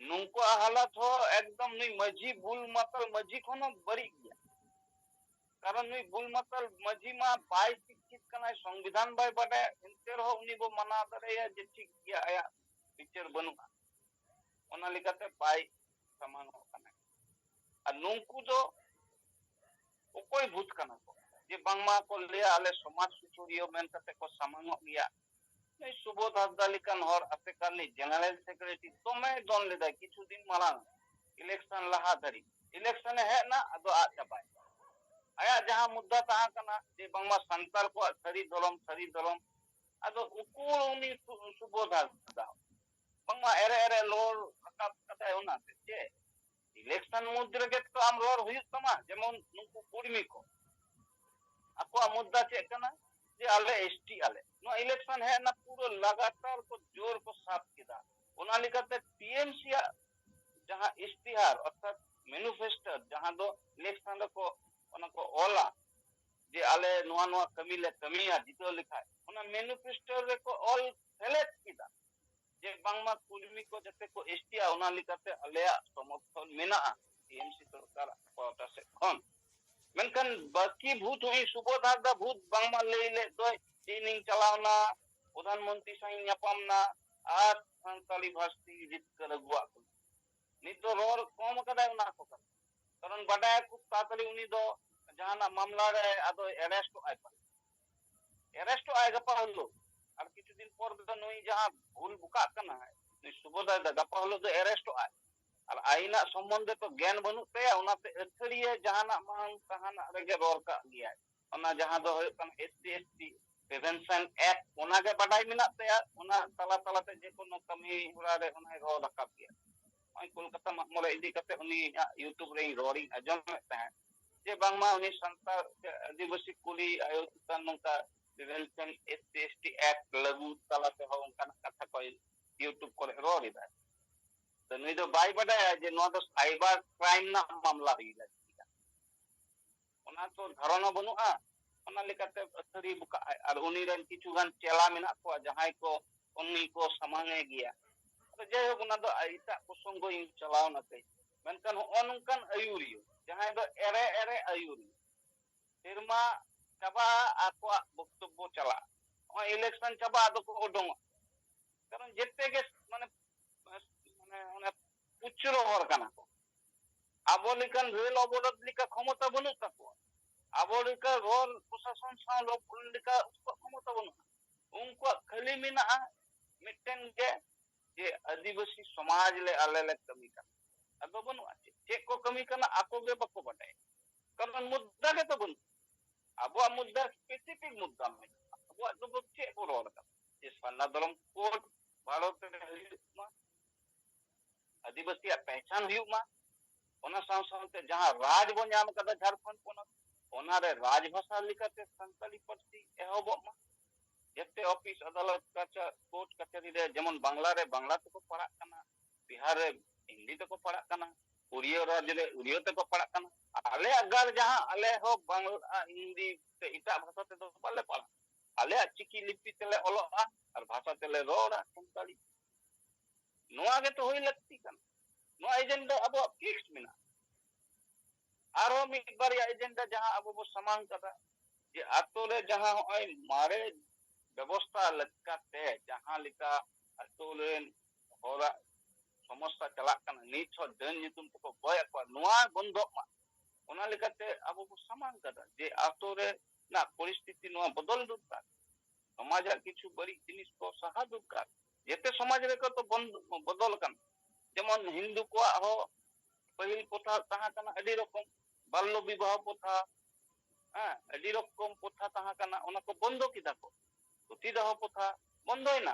ᱱᱩᱠᱩᱣᱟᱜ ᱦᱟᱞᱚᱛ ᱦᱚᱸ ᱮᱠᱫᱚᱢ ᱱᱩᱭ ᱢᱟᱹᱡᱷᱤ ᱵᱩᱞ ᱢᱟᱛᱟᱞ ᱢᱟᱹᱡᱷᱤ ᱠᱷᱚᱱ ᱦᱚᱸ ᱵᱟᱹᱲᱤᱡ ᱜᱮᱭᱟ᱾ ᱠᱟᱨᱚᱱ ᱱᱩᱭ ᱵᱩᱞ ᱢᱟᱛᱟᱞ ᱢᱟᱹᱡᱷᱤ ᱢᱟ ᱵᱟᱭ ᱥᱤᱠᱠᱷᱤᱛ ᱠᱟᱱᱟᱭ, ᱥᱚᱝᱵᱤᱫᱷᱟᱱ ᱵᱟᱭ ᱵᱟᱰᱟᱭᱟ, ᱮᱱᱛᱮ ᱨᱮᱦᱚᱸ ᱩᱱᱤ ᱵᱚ ᱢᱟᱱᱟᱣ ᱫᱟᱲᱮᱭᱟᱭᱟ ᱡᱮ ᱴᱷᱤᱠ ᱜᱮᱭᱟ, ᱟᱭᱟᱜ ᱵᱤᱪᱟᱹᱨ ᱵᱟᱹᱱᱩᱜᱼᱟ, ᱚᱱᱟ ᱞᱮᱠᱟᱛᱮ ᱵᱟᱭ ᱥᱟᱢᱟᱝᱚᱜ ᱠᱟᱱᱟ᱾ ᱟᱨ ᱱᱩᱠᱩ ᱫᱚ ᱚᱠᱚᱭ ᱵᱷᱩᱛ ᱠᱟᱱᱟ ᱠᱚ ᱡᱮ ᱵᱟᱝᱢᱟ ᱠᱚ ᱞᱟᱹᱭᱟ ᱟᱞᱮ ᱥᱚᱢᱟᱡᱽ ᱥᱩᱥᱟᱹᱨᱤᱭᱟᱹ ᱢᱮᱱ ᱠᱟᱛᱮ ᱠᱚ ᱥᱟᱢᱟᱝᱚᱜ ᱜᱮᱭᱟ? ᱱᱩᱭ ᱥᱩᱵᱳᱫᱷ ᱦᱟᱸᱥᱫᱟ ᱞᱮᱠᱟᱱ ᱦᱚᱲ ᱟᱥᱮᱠᱟ ᱨᱤᱱᱤᱡ ᱡᱮᱱᱟᱨᱮᱞ ᱥᱮᱠᱨᱮᱴᱟᱨᱤ ᱫᱚᱢᱮᱭ ᱫᱚᱱ ᱞᱮᱫᱟ ᱠᱤᱪᱷᱩ ᱫᱤᱱ ᱢᱟᱲᱟᱝ, ᱤᱞᱮᱠᱥᱚᱱ ᱞᱟᱦᱟ ᱫᱷᱟᱹᱨᱤᱡ᱾ ᱤᱞᱮᱠᱥᱚᱱ ᱮ ᱦᱮᱡ ᱮᱱᱟ, ᱟᱫᱚ ᱟᱫ ᱪᱟᱵᱟᱭᱮᱱᱟ᱾ ᱟᱭᱟᱜ ᱡᱟᱦᱟᱸ ᱢᱩᱫᱽᱫᱟ ᱛᱟᱦᱮᱸ ᱠᱟᱱᱟ ᱡᱮ ᱵᱟᱝᱢᱟ ᱥᱟᱱᱛᱟᱲ ᱠᱚᱣᱟᱜ ᱥᱟᱹᱨᱤ ᱫᱷᱚᱨᱚᱢ, ᱥᱟᱹᱨᱤ ᱫᱷᱚᱨᱚᱢ, ᱟᱫᱚ ᱩᱠᱩᱨ ᱩᱱᱤ ᱥᱩ-, ᱥᱩᱵᱳᱫᱷ ᱦᱟᱸᱥᱫᱟ ᱵᱟᱝᱢᱟ ᱮᱲᱮ ᱮᱲᱮ ᱨᱚᱲ ᱨᱟᱠᱟᱵ ᱠᱟᱫᱟᱭ ᱚᱱᱟ ᱥᱮ ᱪᱮᱫ? ᱤᱞᱮᱠᱥᱚᱱ ᱢᱩᱫᱽ ᱨᱮᱜᱮ ᱛᱚ ᱟᱢ ᱨᱚᱲ ᱦᱩᱭᱩᱜ ᱛᱟᱢᱟ, ᱡᱮᱢᱚᱱ ᱱᱩᱠᱩ ᱠᱩᱲᱢᱤ ᱠᱚ ᱟᱠᱚᱣᱟᱜ ᱢᱩᱫᱽᱫᱟ ᱪᱮᱫ ᱠᱟᱱᱟ? ᱡᱮ ᱟᱞᱮ ᱮᱥ ᱴᱤ ᱟᱞᱮ᱾ ᱱᱚᱣᱟ ᱤᱞᱮᱠᱥᱚᱱ ᱦᱮᱡ ᱮᱱᱟ, ᱯᱩᱨᱟᱹ ᱞᱟᱜᱟᱛᱟᱨ ᱠᱚ ᱡᱳᱨ ᱠᱚ ᱥᱟᱵ ᱠᱮᱫᱟ᱾ ᱚᱱᱟ ᱞᱮᱠᱟᱛᱮ ᱴᱤ ᱮᱢ ᱥᱤ ᱟᱜ ᱡᱟᱦᱟᱸ ᱤᱥᱛᱤᱦᱟᱨ ᱚᱨᱛᱷᱟᱛ ᱢᱮᱱᱤᱯᱷᱮᱥᱴᱳ, ᱡᱟᱦᱟᱸ ᱫᱚ ᱤᱞᱮᱠᱥᱚᱱ ᱨᱮᱠᱚ ᱚᱱᱟ ᱠᱚ ᱚᱞᱟ ᱡᱮ ᱟᱞᱮ ᱱᱚᱣᱟ ᱱᱚᱣᱟ ᱠᱟᱹᱢᱤ ᱞᱮ ᱠᱟᱹᱢᱤᱭᱟ ᱡᱤᱛᱟᱹᱣ ᱞᱮᱠᱷᱟᱡ, ᱚᱱᱟ ᱢᱮᱱᱤᱯᱷᱮᱥᱴᱳ ᱨᱮᱠᱚ ᱚᱞ ᱥᱮᱞᱮᱫ ᱠᱮᱫᱟ ᱡᱮ ᱵᱟᱝᱢᱟ ᱠᱩᱲᱢᱤ ᱠᱚ ᱡᱟᱛᱮ ᱠᱚ ᱮᱥ ᱴᱤᱜᱼᱟ, ᱚᱱᱟ ᱞᱮᱠᱟᱛᱮ ᱟᱞᱮᱭᱟᱜ ᱥᱚᱢᱚᱨᱛᱷᱚᱱ ᱢᱮᱱᱟᱜᱼᱟ ᱴᱤ ᱮᱢ ᱥᱤ ᱥᱚᱨᱠᱟᱨᱟᱜ ᱯᱟᱦᱴᱟ ᱥᱮᱫ ᱠᱷᱚᱱ᱾ ᱢᱮᱱᱠᱷᱟᱱ ᱵᱟᱹᱠᱤ ᱵᱷᱩᱛ ᱦᱚᱸ ᱥᱩᱵᱳᱫᱷ ᱦᱟᱸᱥᱫᱟ ᱵᱷᱩᱛ ᱵᱟᱝᱢᱟ ᱞᱟᱹᱭ ᱞᱮᱫ ᱫᱚᱭ ᱡᱮ ᱤᱧᱤᱧ ᱪᱟᱞᱟᱣᱱᱟ, ᱯᱨᱚᱫᱷᱟᱱ ᱢᱚᱱᱛᱨᱤ ᱥᱟᱶ ᱤᱧ ᱧᱟᱯᱟᱢ ᱱᱟ ᱟᱨ ᱥᱟᱱᱛᱟᱲᱤ ᱵᱷᱟᱨᱥᱤᱴᱤ ᱡᱤᱛᱠᱟᱹᱨ ᱟᱹᱜᱩᱣᱟᱜ ᱠᱟᱱᱟ᱾ ᱱᱤᱛ ᱫᱚ ᱨᱚᱲ ᱠᱚᱢ ᱠᱟᱫᱟᱭ ᱚᱱᱟ ᱠᱚ ᱠᱟᱱᱟ, ᱠᱟᱨᱚᱱ ᱵᱟᱰᱟᱭᱟ ᱠᱷᱩᱵ ᱛᱟᱲᱟᱛᱟᱲᱤ ᱩᱱᱤ ᱫᱚ ᱡᱟᱦᱟᱱᱟᱜ ᱢᱟᱢᱞᱟ ᱨᱮ ᱟᱫᱚ ᱮᱨᱮᱥᱴᱚᱜ ᱟᱭ ᱯᱟᱞᱮ, ᱮᱨᱮᱥᱴᱚᱜ ᱟᱭ ᱜᱟᱯᱟ ᱦᱤᱞᱳᱜ᱾ ᱟᱨ ᱠᱤᱪᱷᱩ ᱫᱤᱱ ᱯᱚᱨ ᱫᱚ ᱱᱩᱭ ᱡᱟᱦᱟᱸ ᱵᱷᱩᱞ ᱵᱚᱠᱟᱜ ᱠᱟᱱᱟᱭ, ᱱᱩᱭ ᱥᱩᱵᱳᱫᱷ ᱦᱟᱸᱥᱫᱟ ᱜᱟᱯᱟ ᱦᱤᱞᱳᱜ ᱫᱚ ᱮᱨᱮᱥᱴᱚᱜ ᱟᱭ᱾ ᱟᱨ ᱟᱭᱤᱱᱟᱜ ᱥᱚᱢᱵᱚᱱᱫᱷᱮ ᱛᱚ ᱜᱮᱭᱟᱱ ᱵᱟᱹᱱᱩᱜ ᱛᱟᱭᱟ, ᱚᱱᱟᱛᱮ ᱟᱹᱛᱷᱟᱹᱲᱤᱭᱟᱹ ᱡᱟᱦᱟᱱᱟᱜ ᱢᱟᱲᱟᱝ ᱛᱟᱦᱟᱱᱟᱜ ᱨᱮᱜᱮ ᱨᱚᱲ ᱠᱟᱜ ᱜᱮᱭᱟᱭ᱾ ᱚᱱᱟ ᱡᱟᱦᱟᱸ ᱫᱚ ᱦᱩᱭᱩᱜ ᱠᱟᱱᱟ S C S T Prevention Act, ᱚᱱᱟᱜᱮ ᱵᱟᱰᱟᱭ ᱢᱮᱱᱟᱜ ᱛᱟᱭᱟ, ᱚᱱᱟ ᱛᱟᱞᱟ ᱛᱟᱞᱟᱛᱮ ᱡᱮᱠᱳᱱᱳ ᱠᱟᱹᱢᱤ ᱦᱚᱨᱟ ᱨᱮ ᱚᱱᱟᱭ ᱨᱚᱲ ᱨᱟᱠᱟᱵ ᱜᱮᱭᱟ᱾ ᱱᱚᱜᱼᱚᱭ ᱠᱳᱞᱠᱟᱛᱟ ᱢᱟᱜ ᱢᱚᱬᱮ ᱤᱫᱤ ᱠᱟᱛᱮ ᱩᱱᱤᱭᱟᱜ YouTube ᱨᱮ ᱤᱧ ᱨᱚᱲᱤᱧ ᱟᱸᱡᱚᱢᱮᱫ ᱛᱟᱦᱮᱸᱫ ᱡᱮ ᱵᱟᱝᱢᱟ ᱩᱱᱤ ᱥᱟᱱᱛᱟᱲ ᱥᱮ ᱟᱹᱫᱤᱵᱟᱹᱥᱤ ᱠᱩᱲᱤ ᱟᱭᱳ ᱪᱮᱛᱟᱱ ᱱᱚᱝᱠᱟ Prevention S C S T Act ᱞᱟᱹᱜᱩ ᱛᱟᱞᱟ ᱛᱮᱦᱚᱸ ᱚᱱᱠᱟᱱᱟᱜ ᱠᱟᱛᱷᱟ ᱠᱚᱭ YouTube ᱠᱚᱨᱮ ᱨᱚᱲ ᱮᱫᱟ᱾ ᱛᱚ ᱱᱩᱭ ᱫᱚ ᱵᱟᱭ ᱵᱟᱰᱟᱭᱟ ᱡᱮ ᱱᱚᱣᱟ ᱫᱚ cyber crime ᱨᱮᱱᱟᱜ ᱢᱟᱢᱞᱟ ᱦᱩᱭ ᱞᱟᱹᱠᱛᱤ ᱠᱟᱱᱟ᱾ ᱚᱱᱟ ᱛᱚ ᱫᱷᱟᱨᱚᱱᱟ ᱵᱟᱹᱱᱩᱜᱼᱟ, ᱚᱱᱟ ᱞᱮᱠᱟᱛᱮ ᱟᱹᱛᱷᱟᱹᱲᱤ ᱵᱚᱠᱟᱜ ᱟᱭ᱾ ᱟᱨ ᱩᱱᱤ ᱨᱮᱱ ᱠᱤᱪᱷᱩ ᱜᱟᱱ ᱪᱮᱞᱟ ᱢᱮᱱᱟᱜ ᱠᱚᱣᱟ ᱡᱟᱦᱟᱸᱭ ᱠᱚ ᱩᱱᱤ ᱠᱚ ᱥᱟᱢᱟᱝ ᱮ ᱜᱮᱭᱟ᱾ ᱟᱫᱚ ᱡᱟᱭᱦᱳᱠ, ᱚᱱᱟ ᱫᱚ ᱮᱴᱟᱜ ᱯᱨᱚᱥᱚᱝᱜᱚ ᱤᱧ ᱪᱟᱞᱟᱣ ᱱᱟᱛᱮ᱾ ᱢᱮᱱᱠᱷᱟᱱ ᱦᱚᱸᱜᱼᱚ ᱱᱚᱝᱠᱟᱱ ᱟᱹᱭᱩᱨᱤᱭᱟᱹ, ᱡᱟᱦᱟᱸᱭ ᱫᱚ ᱮᱲᱮ ᱮᱲᱮ ᱟᱹᱭᱩᱨᱤᱭᱟᱹ, ᱥᱮᱨᱢᱟ ᱪᱟᱵᱟᱜᱼᱟ, ᱟᱠᱚᱣᱟᱜ ᱵᱚᱠᱛᱚᱵᱵᱚ ᱪᱟᱞᱟᱜᱼᱟ, ᱱᱚᱜᱼᱚᱭ election ᱪᱟᱵᱟᱜᱼᱟ, ᱟᱫᱚ ᱠᱚ ᱚᱰᱚᱝᱚᱜᱼᱟ᱾ ᱠᱟᱨᱚᱱ ᱡᱮᱛᱮ ᱜᱮ ᱢᱟᱱᱮ, ᱢᱟᱱᱮ ᱚᱱᱮ ᱯᱩᱪᱨᱚ ᱦᱚᱲ ᱠᱟᱱᱟ ᱠᱚ᱾ ᱟᱵᱚ ᱞᱮᱠᱟᱱ ᱨᱮᱞ ᱚᱵᱚᱨᱳᱫᱷ ᱞᱮᱠᱟ ᱠᱷᱚᱢᱚᱛᱟ ᱵᱟᱹᱱᱩᱜ ᱛᱟᱠᱚᱣᱟ᱾ ᱟᱵᱚ ᱞᱮᱠᱟ ᱨᱚᱲ ᱯᱨᱚᱥᱟᱥᱚᱱ ᱥᱟᱶ ᱞᱚᱠ ᱞᱮᱠᱟ ᱩᱱᱠᱩᱣᱟᱜ ᱠᱷᱚᱢᱚᱛᱟ ᱵᱟᱹᱱᱩᱜᱼᱟ᱾ ᱩᱱᱠᱩᱣᱟᱜ ᱠᱷᱟᱹᱞᱤ ᱢᱮᱱᱟᱜᱼᱟ ᱢᱤᱫᱴᱮᱱ ᱜᱮ, ᱡᱮ ᱟᱹᱫᱤᱵᱟᱹᱥᱤ ᱥᱚᱢᱟᱡᱽ ᱞᱮ ᱟᱞᱮ ᱞᱮ ᱠᱟᱹᱢᱤ ᱠᱟᱱᱟ᱾ ᱟᱫᱚ ᱵᱟᱹᱱᱩᱜᱼᱟ, ᱪᱮᱫ, ᱪᱮᱫ ᱠᱚ ᱠᱟᱹᱢᱤ ᱠᱟᱱᱟ ᱟᱠᱚ ᱜᱮ ᱵᱟᱠᱚ ᱵᱟᱰᱟᱭᱟ᱾ ᱠᱟᱨᱚᱱ ᱢᱩᱫᱽᱫᱟ ᱜᱮᱛᱚ ᱵᱟᱹᱱᱩᱜ᱾ ᱟᱵᱚᱣᱟᱜ ᱢᱩᱫᱽᱫᱟ specific ᱢᱩᱫᱽᱫᱟ ᱢᱮᱱᱟᱜᱼᱟ᱾ ᱟᱵᱚᱣᱟᱜ ᱫᱚ ᱪᱮᱫ ᱵᱚ ᱨᱚᱲ ᱠᱟᱱᱟ? ᱡᱮ ᱥᱟᱨᱱᱟ ᱫᱷᱚᱨᱚᱢ ᱠᱳᱰ ᱵᱷᱟᱨᱚᱛ ᱨᱮ ᱦᱩᱭᱩᱜ ᱢᱟ, ᱟᱹᱫᱤᱵᱟᱹᱥᱤᱭᱟᱜ ᱯᱮᱦᱪᱟᱱ ᱦᱩᱭᱩᱜ ᱢᱟ, ᱚᱱᱟ ᱥᱟᱶ ᱥᱟᱶᱛᱮ ᱡᱟᱦᱟᱸ ᱨᱟᱡᱽ ᱵᱚ ᱧᱟᱢ ᱠᱟᱫᱟ ᱡᱷᱟᱲᱠᱷᱚᱸᱰ ᱯᱚᱱᱚᱛ, ᱚᱱᱟᱨᱮ ᱨᱟᱡᱽ ᱵᱷᱟᱥᱟ ᱞᱮᱠᱟᱛᱮ ᱥᱟᱱᱛᱟᱲᱤ ᱯᱟᱹᱨᱥᱤ ᱮᱦᱚᱵᱚᱜ ᱢᱟ᱾ ᱡᱮᱛᱮ ᱚᱯᱷᱤᱥ, ᱟᱫᱟᱞᱚᱛ, ᱠᱟᱪᱟ-, ᱠᱳᱨᱴ ᱠᱟᱪᱷᱟᱹᱨᱤ ᱨᱮ ᱡᱮᱢᱚᱱ ᱵᱟᱝᱞᱟ ᱨᱮ ᱵᱟᱝᱞᱟ ᱛᱮᱠᱚ ᱯᱟᱲᱦᱟᱜ ᱠᱟᱱᱟ, ᱵᱤᱦᱟᱨ ᱨᱮ ᱦᱤᱱᱫᱤ ᱛᱮᱠᱚ ᱯᱟᱲᱦᱟᱜ ᱠᱟᱱᱟ, ᱩᱲᱤᱭᱟ ᱨᱟᱡᱽ ᱨᱮ ᱩᱲᱤᱭᱟ ᱛᱮᱠᱚ ᱯᱟᱲᱦᱟᱜ ᱠᱟᱱᱟ᱾ ᱟᱞᱮᱭᱟᱜ ᱜᱟᱲ ᱡᱟᱦᱟᱸ, ᱟᱞᱮ ᱦᱚᱸ ᱵᱟᱝᱞᱟ, ᱦᱤᱱᱫᱤ ᱥᱮ ᱮᱴᱟᱜ ᱵᱷᱟᱥᱟ ᱛᱮᱫᱚ ᱵᱟᱞᱮ ᱯᱟᱲᱦᱟᱜᱼᱟ᱾ ᱟᱞᱮᱭᱟᱜ ᱪᱤᱠᱤ ᱞᱤᱯᱤ ᱛᱮᱞᱮ ᱚᱞᱚᱜᱼᱟ ᱟᱨ ᱵᱷᱟᱥᱟ ᱛᱮᱞᱮ ᱨᱚᱲᱟ ᱥᱟᱱᱛᱟᱲᱤ᱾ ᱱᱚᱣᱟ ᱜᱮᱛᱚ ᱦᱩᱭ ᱞᱟᱹᱠᱛᱤ ᱠᱟᱱᱟ᱾ ᱱᱚᱣᱟ ᱮᱡᱮᱱᱰᱟ ᱟᱵᱚᱣᱟᱜ ᱯᱷᱤᱠᱥ ᱢᱮᱱᱟᱜᱼᱟ᱾ ᱟᱨᱦᱚᱸ ᱢᱤᱫ ᱵᱟᱨᱭᱟ ᱮᱡᱮᱱᱰᱟ ᱡᱟᱦᱟᱸ ᱟᱵᱚ ᱵᱚ ᱥᱟᱢᱟᱝ ᱠᱟᱫᱟ, ᱡᱮ ᱟᱛᱳ ᱨᱮ ᱡᱟᱦᱟᱸ ᱦᱚᱸᱜᱼᱚᱭ ᱢᱟᱨᱮ ᱵᱮᱵᱚᱥᱛᱷᱟ ᱞᱮᱠᱟᱛᱮ ᱡᱟᱦᱟᱸ ᱞᱮᱠᱟ ᱟᱛᱳ ᱨᱮᱱ ᱦᱚᱲᱟᱜ ᱥᱚᱢᱚᱥᱥᱟ ᱪᱟᱞᱟᱜ ᱠᱟᱱᱟ, ᱱᱤᱛ ᱦᱚᱸ ᱰᱟᱹᱱ ᱧᱩᱛᱩᱢ ᱛᱮᱠᱚ ᱜᱚᱡ ᱮᱫ ᱠᱚᱣᱟ, ᱱᱚᱣᱟ ᱵᱚᱱᱫᱚᱜ ᱢᱟ᱾ ᱚᱱᱟ ᱞᱮᱠᱟᱛᱮ ᱟᱵᱚ ᱵᱚ ᱥᱟᱢᱟᱝ ᱠᱟᱫᱟ ᱡᱮ ᱟᱛᱳ ᱨᱮᱱᱟᱜ ᱯᱚᱨᱤᱥᱛᱷᱤᱛᱤ ᱱᱚᱣᱟ ᱵᱚᱫᱚᱞ ᱫᱚᱨᱠᱟᱨ, ᱥᱚᱢᱟᱡᱟᱜ ᱠᱤᱪᱷᱩ ᱵᱟᱹᱲᱤᱡ ᱡᱤᱱᱤᱥ ᱠᱚ ᱥᱟᱦᱟ ᱫᱚᱨᱠᱟᱨ᱾ ᱡᱮᱛᱮ ᱥᱚᱢᱟᱡᱽ ᱨᱮᱜᱮ ᱛᱚ ᱵᱚᱱ-, ᱵᱚᱫᱚᱞ ᱟᱠᱟᱱᱟ᱾ ᱡᱮᱢᱚᱱ ᱦᱤᱱᱫᱩ ᱠᱚᱣᱟᱜ ᱦᱚᱸ ᱯᱟᱹᱦᱤᱞ ᱯᱨᱚᱛᱷᱟ ᱛᱟᱦᱮᱸ ᱠᱟᱱᱟ ᱟᱹᱰᱤ ᱨᱚᱠᱚᱢ, ᱵᱟᱞᱞᱚ ᱵᱤᱵᱟᱦᱚ ᱯᱨᱚᱛᱷᱟ, ᱦᱮᱸ, ᱟᱹᱰᱤ ᱨᱚᱠᱚᱢ ᱯᱨᱚᱛᱷᱟ ᱛᱟᱦᱮᱸ ᱠᱟᱱᱟ, ᱚᱱᱟ ᱠᱚ ᱵᱚᱱᱫᱚ ᱠᱮᱫᱟ ᱠᱚ᱾ ᱥᱚᱛᱤ ᱫᱟᱦᱚ ᱯᱨᱚᱛᱷᱟ ᱵᱚᱱᱫᱚᱭᱮᱱᱟ᱾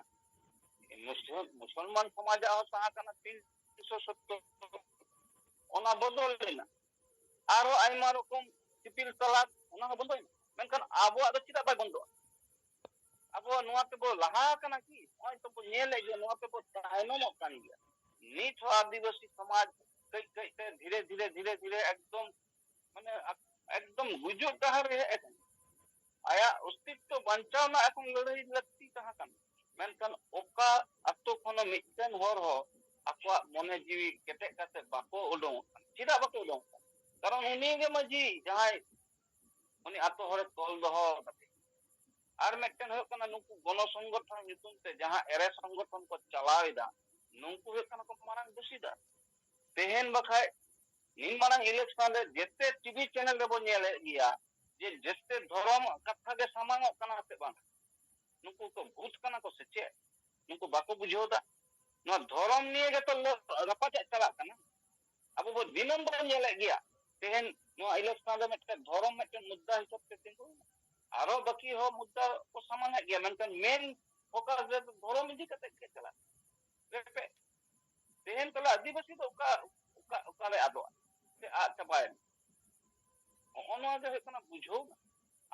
ᱢᱩᱥᱞᱤᱢ, ᱢᱩᱥᱚᱞᱢᱟᱱ ᱥᱚᱢᱟᱡᱟᱜ ᱦᱚᱸ ᱛᱟᱦᱮᱸ ᱠᱟᱱᱟ ᱛᱤᱱᱥᱚ ᱥᱚᱛᱛᱚᱨ, ᱚᱱᱟ ᱵᱚᱫᱚᱞ ᱞᱮᱱᱟ᱾ ᱟᱨᱦᱚᱸ ᱟᱭᱢᱟ ᱨᱚᱠᱚᱢ ᱥᱤᱯᱤᱞ ᱛᱟᱞᱟᱠ, ᱚᱱᱟ ᱦᱚᱸ ᱵᱚᱱᱫᱚᱭᱮᱱᱟ᱾ ᱢᱮᱱᱠᱷᱟᱱ ᱟᱵᱚᱣᱟᱜ ᱫᱚ ᱪᱮᱫᱟᱜ ᱵᱟᱭ ᱵᱚᱱᱫᱚᱜᱼᱟ? ᱟᱵᱚ ᱱᱚᱣᱟ ᱛᱮᱵᱚ ᱞᱟᱦᱟ ᱟᱠᱟᱱᱟ ᱠᱤ? ᱱᱚᱜᱼᱚᱭ ᱛᱚᱵᱚ ᱧᱮᱞᱮᱫ ᱜᱮᱭᱟ, ᱱᱚᱣᱟ ᱛᱮᱵᱚ ᱛᱟᱭᱱᱚᱢᱚᱜ ᱠᱟᱱ ᱜᱮᱭᱟ᱾ ᱱᱤᱛ ᱦᱚᱸ ᱟᱹᱫᱤᱵᱟᱹᱥᱤ ᱥᱚᱢᱟᱡᱽ ᱠᱟᱹᱡ ᱠᱟᱹᱡ ᱛᱮ ᱫᱷᱤᱨᱮ ᱫᱷᱤᱨᱮ ᱫᱷᱤᱨᱮ ᱫᱷᱤᱨᱮ ᱮᱠᱫᱚᱢ, ᱢᱟᱱᱮ, ᱮᱠᱫᱚᱢ ᱜᱩᱡᱩᱜ ᱰᱟᱦᱟᱨ ᱨᱮ ᱦᱮᱡ ᱟᱠᱟᱱᱟ᱾ ᱟᱭᱟᱜ ᱚᱥᱛᱤᱛᱛᱚ ᱵᱟᱧᱪᱟᱣ ᱨᱮᱱᱟᱜ ᱮᱠᱷᱚᱱ ᱞᱟᱹᱲᱦᱟᱹᱭ ᱞᱟᱹᱠᱛᱤ ᱛᱟᱦᱮᱸ ᱠᱟᱱᱟ᱾ ᱢᱮᱱᱠᱷᱟᱱ ᱚᱠᱟ ᱟᱛᱳ ᱠᱷᱚᱱ ᱦᱚᱸ ᱢᱤᱫᱴᱮᱱ ᱦᱚᱲ ᱦᱚᱸ ᱟᱠᱚᱣᱟᱜ ᱢᱚᱱᱮ ᱡᱤᱣᱤ ᱠᱮᱴᱮᱡ ᱠᱟᱛᱮ ᱵᱟᱠᱚ ᱩᱰᱩᱝᱚᱜ ᱠᱟᱱᱟ᱾ ᱪᱮᱫᱟᱜ ᱵᱟᱠᱚ ᱩᱰᱩᱝᱚᱜ ᱠᱟᱱᱟ? ᱠᱟᱨᱚᱱ ᱩᱱᱤ ᱜᱮ ᱢᱟᱹᱡᱷᱤ, ᱡᱟᱦᱟᱸᱭ ᱩᱱᱤ ᱟᱛᱳ ᱦᱚᱲᱮ ᱛᱚᱞ ᱫᱚᱦᱚ ᱠᱟᱫᱮ᱾ ᱟᱨ ᱢᱤᱫᱴᱮᱱ ᱦᱩᱭᱩᱜ ᱠᱟᱱᱟ, ᱱᱩᱠᱩ ᱜᱚᱱᱚ ᱥᱚᱝᱜᱚᱴᱷᱚᱱ ᱧᱩᱛᱩᱢ ᱛᱮ ᱡᱟᱦᱟᱸ ᱮᱲᱮ ᱥᱚᱝᱜᱚᱴᱷᱚᱱ ᱠᱚ ᱪᱟᱞᱟᱣ ᱮᱫᱟ, ᱱᱩᱠᱩ ᱦᱩᱭᱩᱜ ᱠᱟᱱᱟ ᱠᱚ ᱢᱟᱨᱟᱝ ᱫᱩᱥᱤᱫᱟᱨ᱾ ᱛᱮᱦᱮᱧ ᱵᱟᱠᱷᱟᱡ ᱱᱤᱱ ᱢᱟᱨᱟᱝ ᱤᱞᱮᱠᱥᱚᱱ ᱨᱮ ᱡᱮᱛᱮ ᱴᱤᱵᱷᱤ ᱪᱮᱱᱮᱞ ᱨᱮᱵᱚ ᱧᱮᱞᱮᱫ ᱜᱮᱭᱟ ᱡᱮ ᱡᱮᱛᱮ ᱫᱷᱚᱨᱚᱢ ᱠᱟᱛᱷᱟ ᱜᱮ ᱥᱟᱢᱟᱝᱚᱜ ᱠᱟᱱᱟ ᱥᱮ ᱵᱟᱝ? ᱱᱩᱠᱩ ᱠᱚ ᱵᱷᱩᱛ ᱠᱟᱱᱟ ᱠᱚ ᱥᱮ ᱪᱮᱫ? ᱱᱩᱠᱩ ᱵᱟᱠᱚ ᱵᱩᱡᱷᱟᱹᱣ ᱫᱟ? ᱱᱚᱣᱟ ᱫᱷᱚᱨᱚᱢ ᱱᱤᱭᱮ ᱜᱮᱛᱚ ᱞᱚ-, ᱨᱟᱯᱟᱪᱟᱜ ᱪᱟᱞᱟᱜ ᱠᱟᱱᱟ᱾ ᱟᱵᱚ ᱵᱚ ᱫᱤᱱᱟᱹᱢ ᱵᱚᱱ ᱧᱮᱞᱮᱫ ᱜᱮᱭᱟ᱾ ᱛᱮᱦᱮᱧ ᱱᱚᱣᱟ election ᱨᱮ ᱢᱤᱫᱴᱮᱱ ᱫᱷᱚᱨᱚᱢ ᱢᱤᱫᱴᱮᱱ ᱢᱩᱫᱽᱫᱟ ᱦᱤᱥᱟᱹᱵ ᱛᱮ ᱛᱤᱸᱜᱩᱭᱮᱱᱟ᱾ ᱟᱨᱚ ᱵᱟᱹᱠᱤ ᱦᱚᱸ ᱢᱩᱫᱽᱫᱟ ᱠᱚ ᱥᱟᱢᱟᱝ ᱮᱫ ᱜᱮᱭᱟ, ᱢᱮᱱᱠᱷᱟᱱ main focus ᱨᱮ ᱫᱷᱚᱨᱚᱢ ᱤᱫᱤ ᱠᱟᱛᱮ ᱜᱮ ᱪᱟᱞᱟᱜ ᱠᱟᱱᱟ᱾ ᱨᱮᱯᱮᱡ᱾ ᱛᱮᱦᱮᱧ ᱛᱟᱦᱞᱮ ᱟᱹᱫᱤᱵᱟᱹᱥᱤ ᱫᱚ ᱚᱠᱟ, ᱚᱠᱟ, ᱚᱠᱟᱨᱮ ᱟᱫᱚᱜᱼᱟ ᱥᱮ ᱟᱫ ᱪᱟᱵᱟᱭᱮᱱᱟ? ᱦᱚᱸᱜᱼᱚ ᱱᱚᱣᱟ ᱜᱮ ᱦᱩᱭᱩᱜ ᱠᱟᱱᱟ ᱵᱩᱡᱷᱟᱹᱣ᱾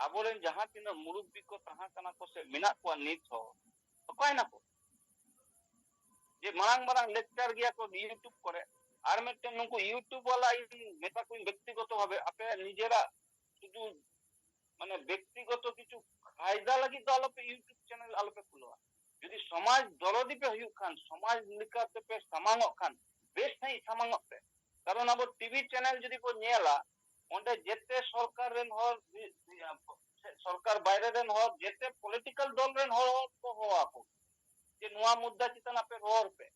ᱟᱵᱚᱨᱮᱱ ᱡᱟᱦᱟᱸ ᱛᱤᱱᱟᱹᱜ ᱢᱩᱨᱩᱵᱵᱤ ᱠᱚ ᱛᱟᱦᱮᱸ ᱠᱟᱱᱟ ᱠᱚ ᱥᱮ ᱢᱮᱱᱟᱜ ᱠᱚᱣᱟ ᱱᱤᱛ ᱦᱚᱸ, ᱚᱠᱟᱭ ᱱᱟᱠᱚ? ᱡᱮ ᱢᱟᱨᱟᱝ ᱢᱟᱨᱟᱝ lecture ᱜᱮᱭᱟ ᱠᱚ YouTube ᱠᱚᱨᱮ, ᱟᱨ ᱢᱤᱫᱴᱮᱱ ᱱᱩᱠᱩ YouTube ᱵᱟᱞᱟ ᱤᱧ ᱢᱮᱛᱟ ᱠᱚᱣᱟᱧ ᱵᱮᱠᱛᱤᱜᱚᱛᱚ ᱵᱷᱟᱵᱮ, ᱟᱯᱮ ᱱᱤᱡᱮᱨᱟᱜ ᱥᱩᱫᱷᱩ ᱢᱟᱱᱮ ᱵᱮᱠᱛᱤᱜᱚᱛᱚ ᱠᱤᱪᱷᱩ ᱯᱷᱟᱭᱫᱟ ᱞᱟᱹᱜᱤᱫ ᱫᱚ ᱟᱞᱚᱯᱮ YouTube channel ᱟᱞᱚᱯᱮ ᱠᱷᱩᱞᱟᱹᱣᱟ᱾ ᱡᱩᱫᱤ ᱥᱚᱢᱟᱡᱽ ᱫᱚᱨᱚᱫᱤ ᱯᱮ ᱦᱩᱭᱩᱜ ᱠᱷᱟᱱ, ᱥᱚᱢᱟᱡᱽ ᱞᱮᱠᱟᱛᱮ ᱯᱮ ᱥᱟᱢᱟᱝᱚᱜ ᱠᱷᱟᱱ, ᱵᱮᱥ ᱥᱟᱺᱦᱤᱡ ᱥᱟᱢᱟᱝᱚᱜ ᱯᱮ᱾ ᱠᱟᱨᱚᱱ ᱟᱵᱚ TV channel ᱡᱩᱫᱤ ᱵᱚᱱ ᱧᱮᱞᱟ, ᱚᱸᱰᱮ ᱡᱮᱛᱮ ᱥᱚᱨᱠᱟᱨ ᱨᱮᱱ ᱦᱚᱲ, ᱥᱚᱨᱠᱟᱨ ᱵᱟᱭᱨᱮ ᱨᱮᱱ ᱦᱚᱲ, ᱡᱮᱛᱮ political ᱫᱚᱞ ᱨᱮᱱ ᱦᱚᱲ ᱠᱚ ᱦᱚᱦᱚ ᱟᱠᱚ ᱡᱮ ᱱᱚᱣᱟ ᱢᱩᱫᱽᱫᱟ ᱪᱮᱛᱟᱱ ᱟᱯᱮ ᱨᱚᱲ ᱯᱮ᱾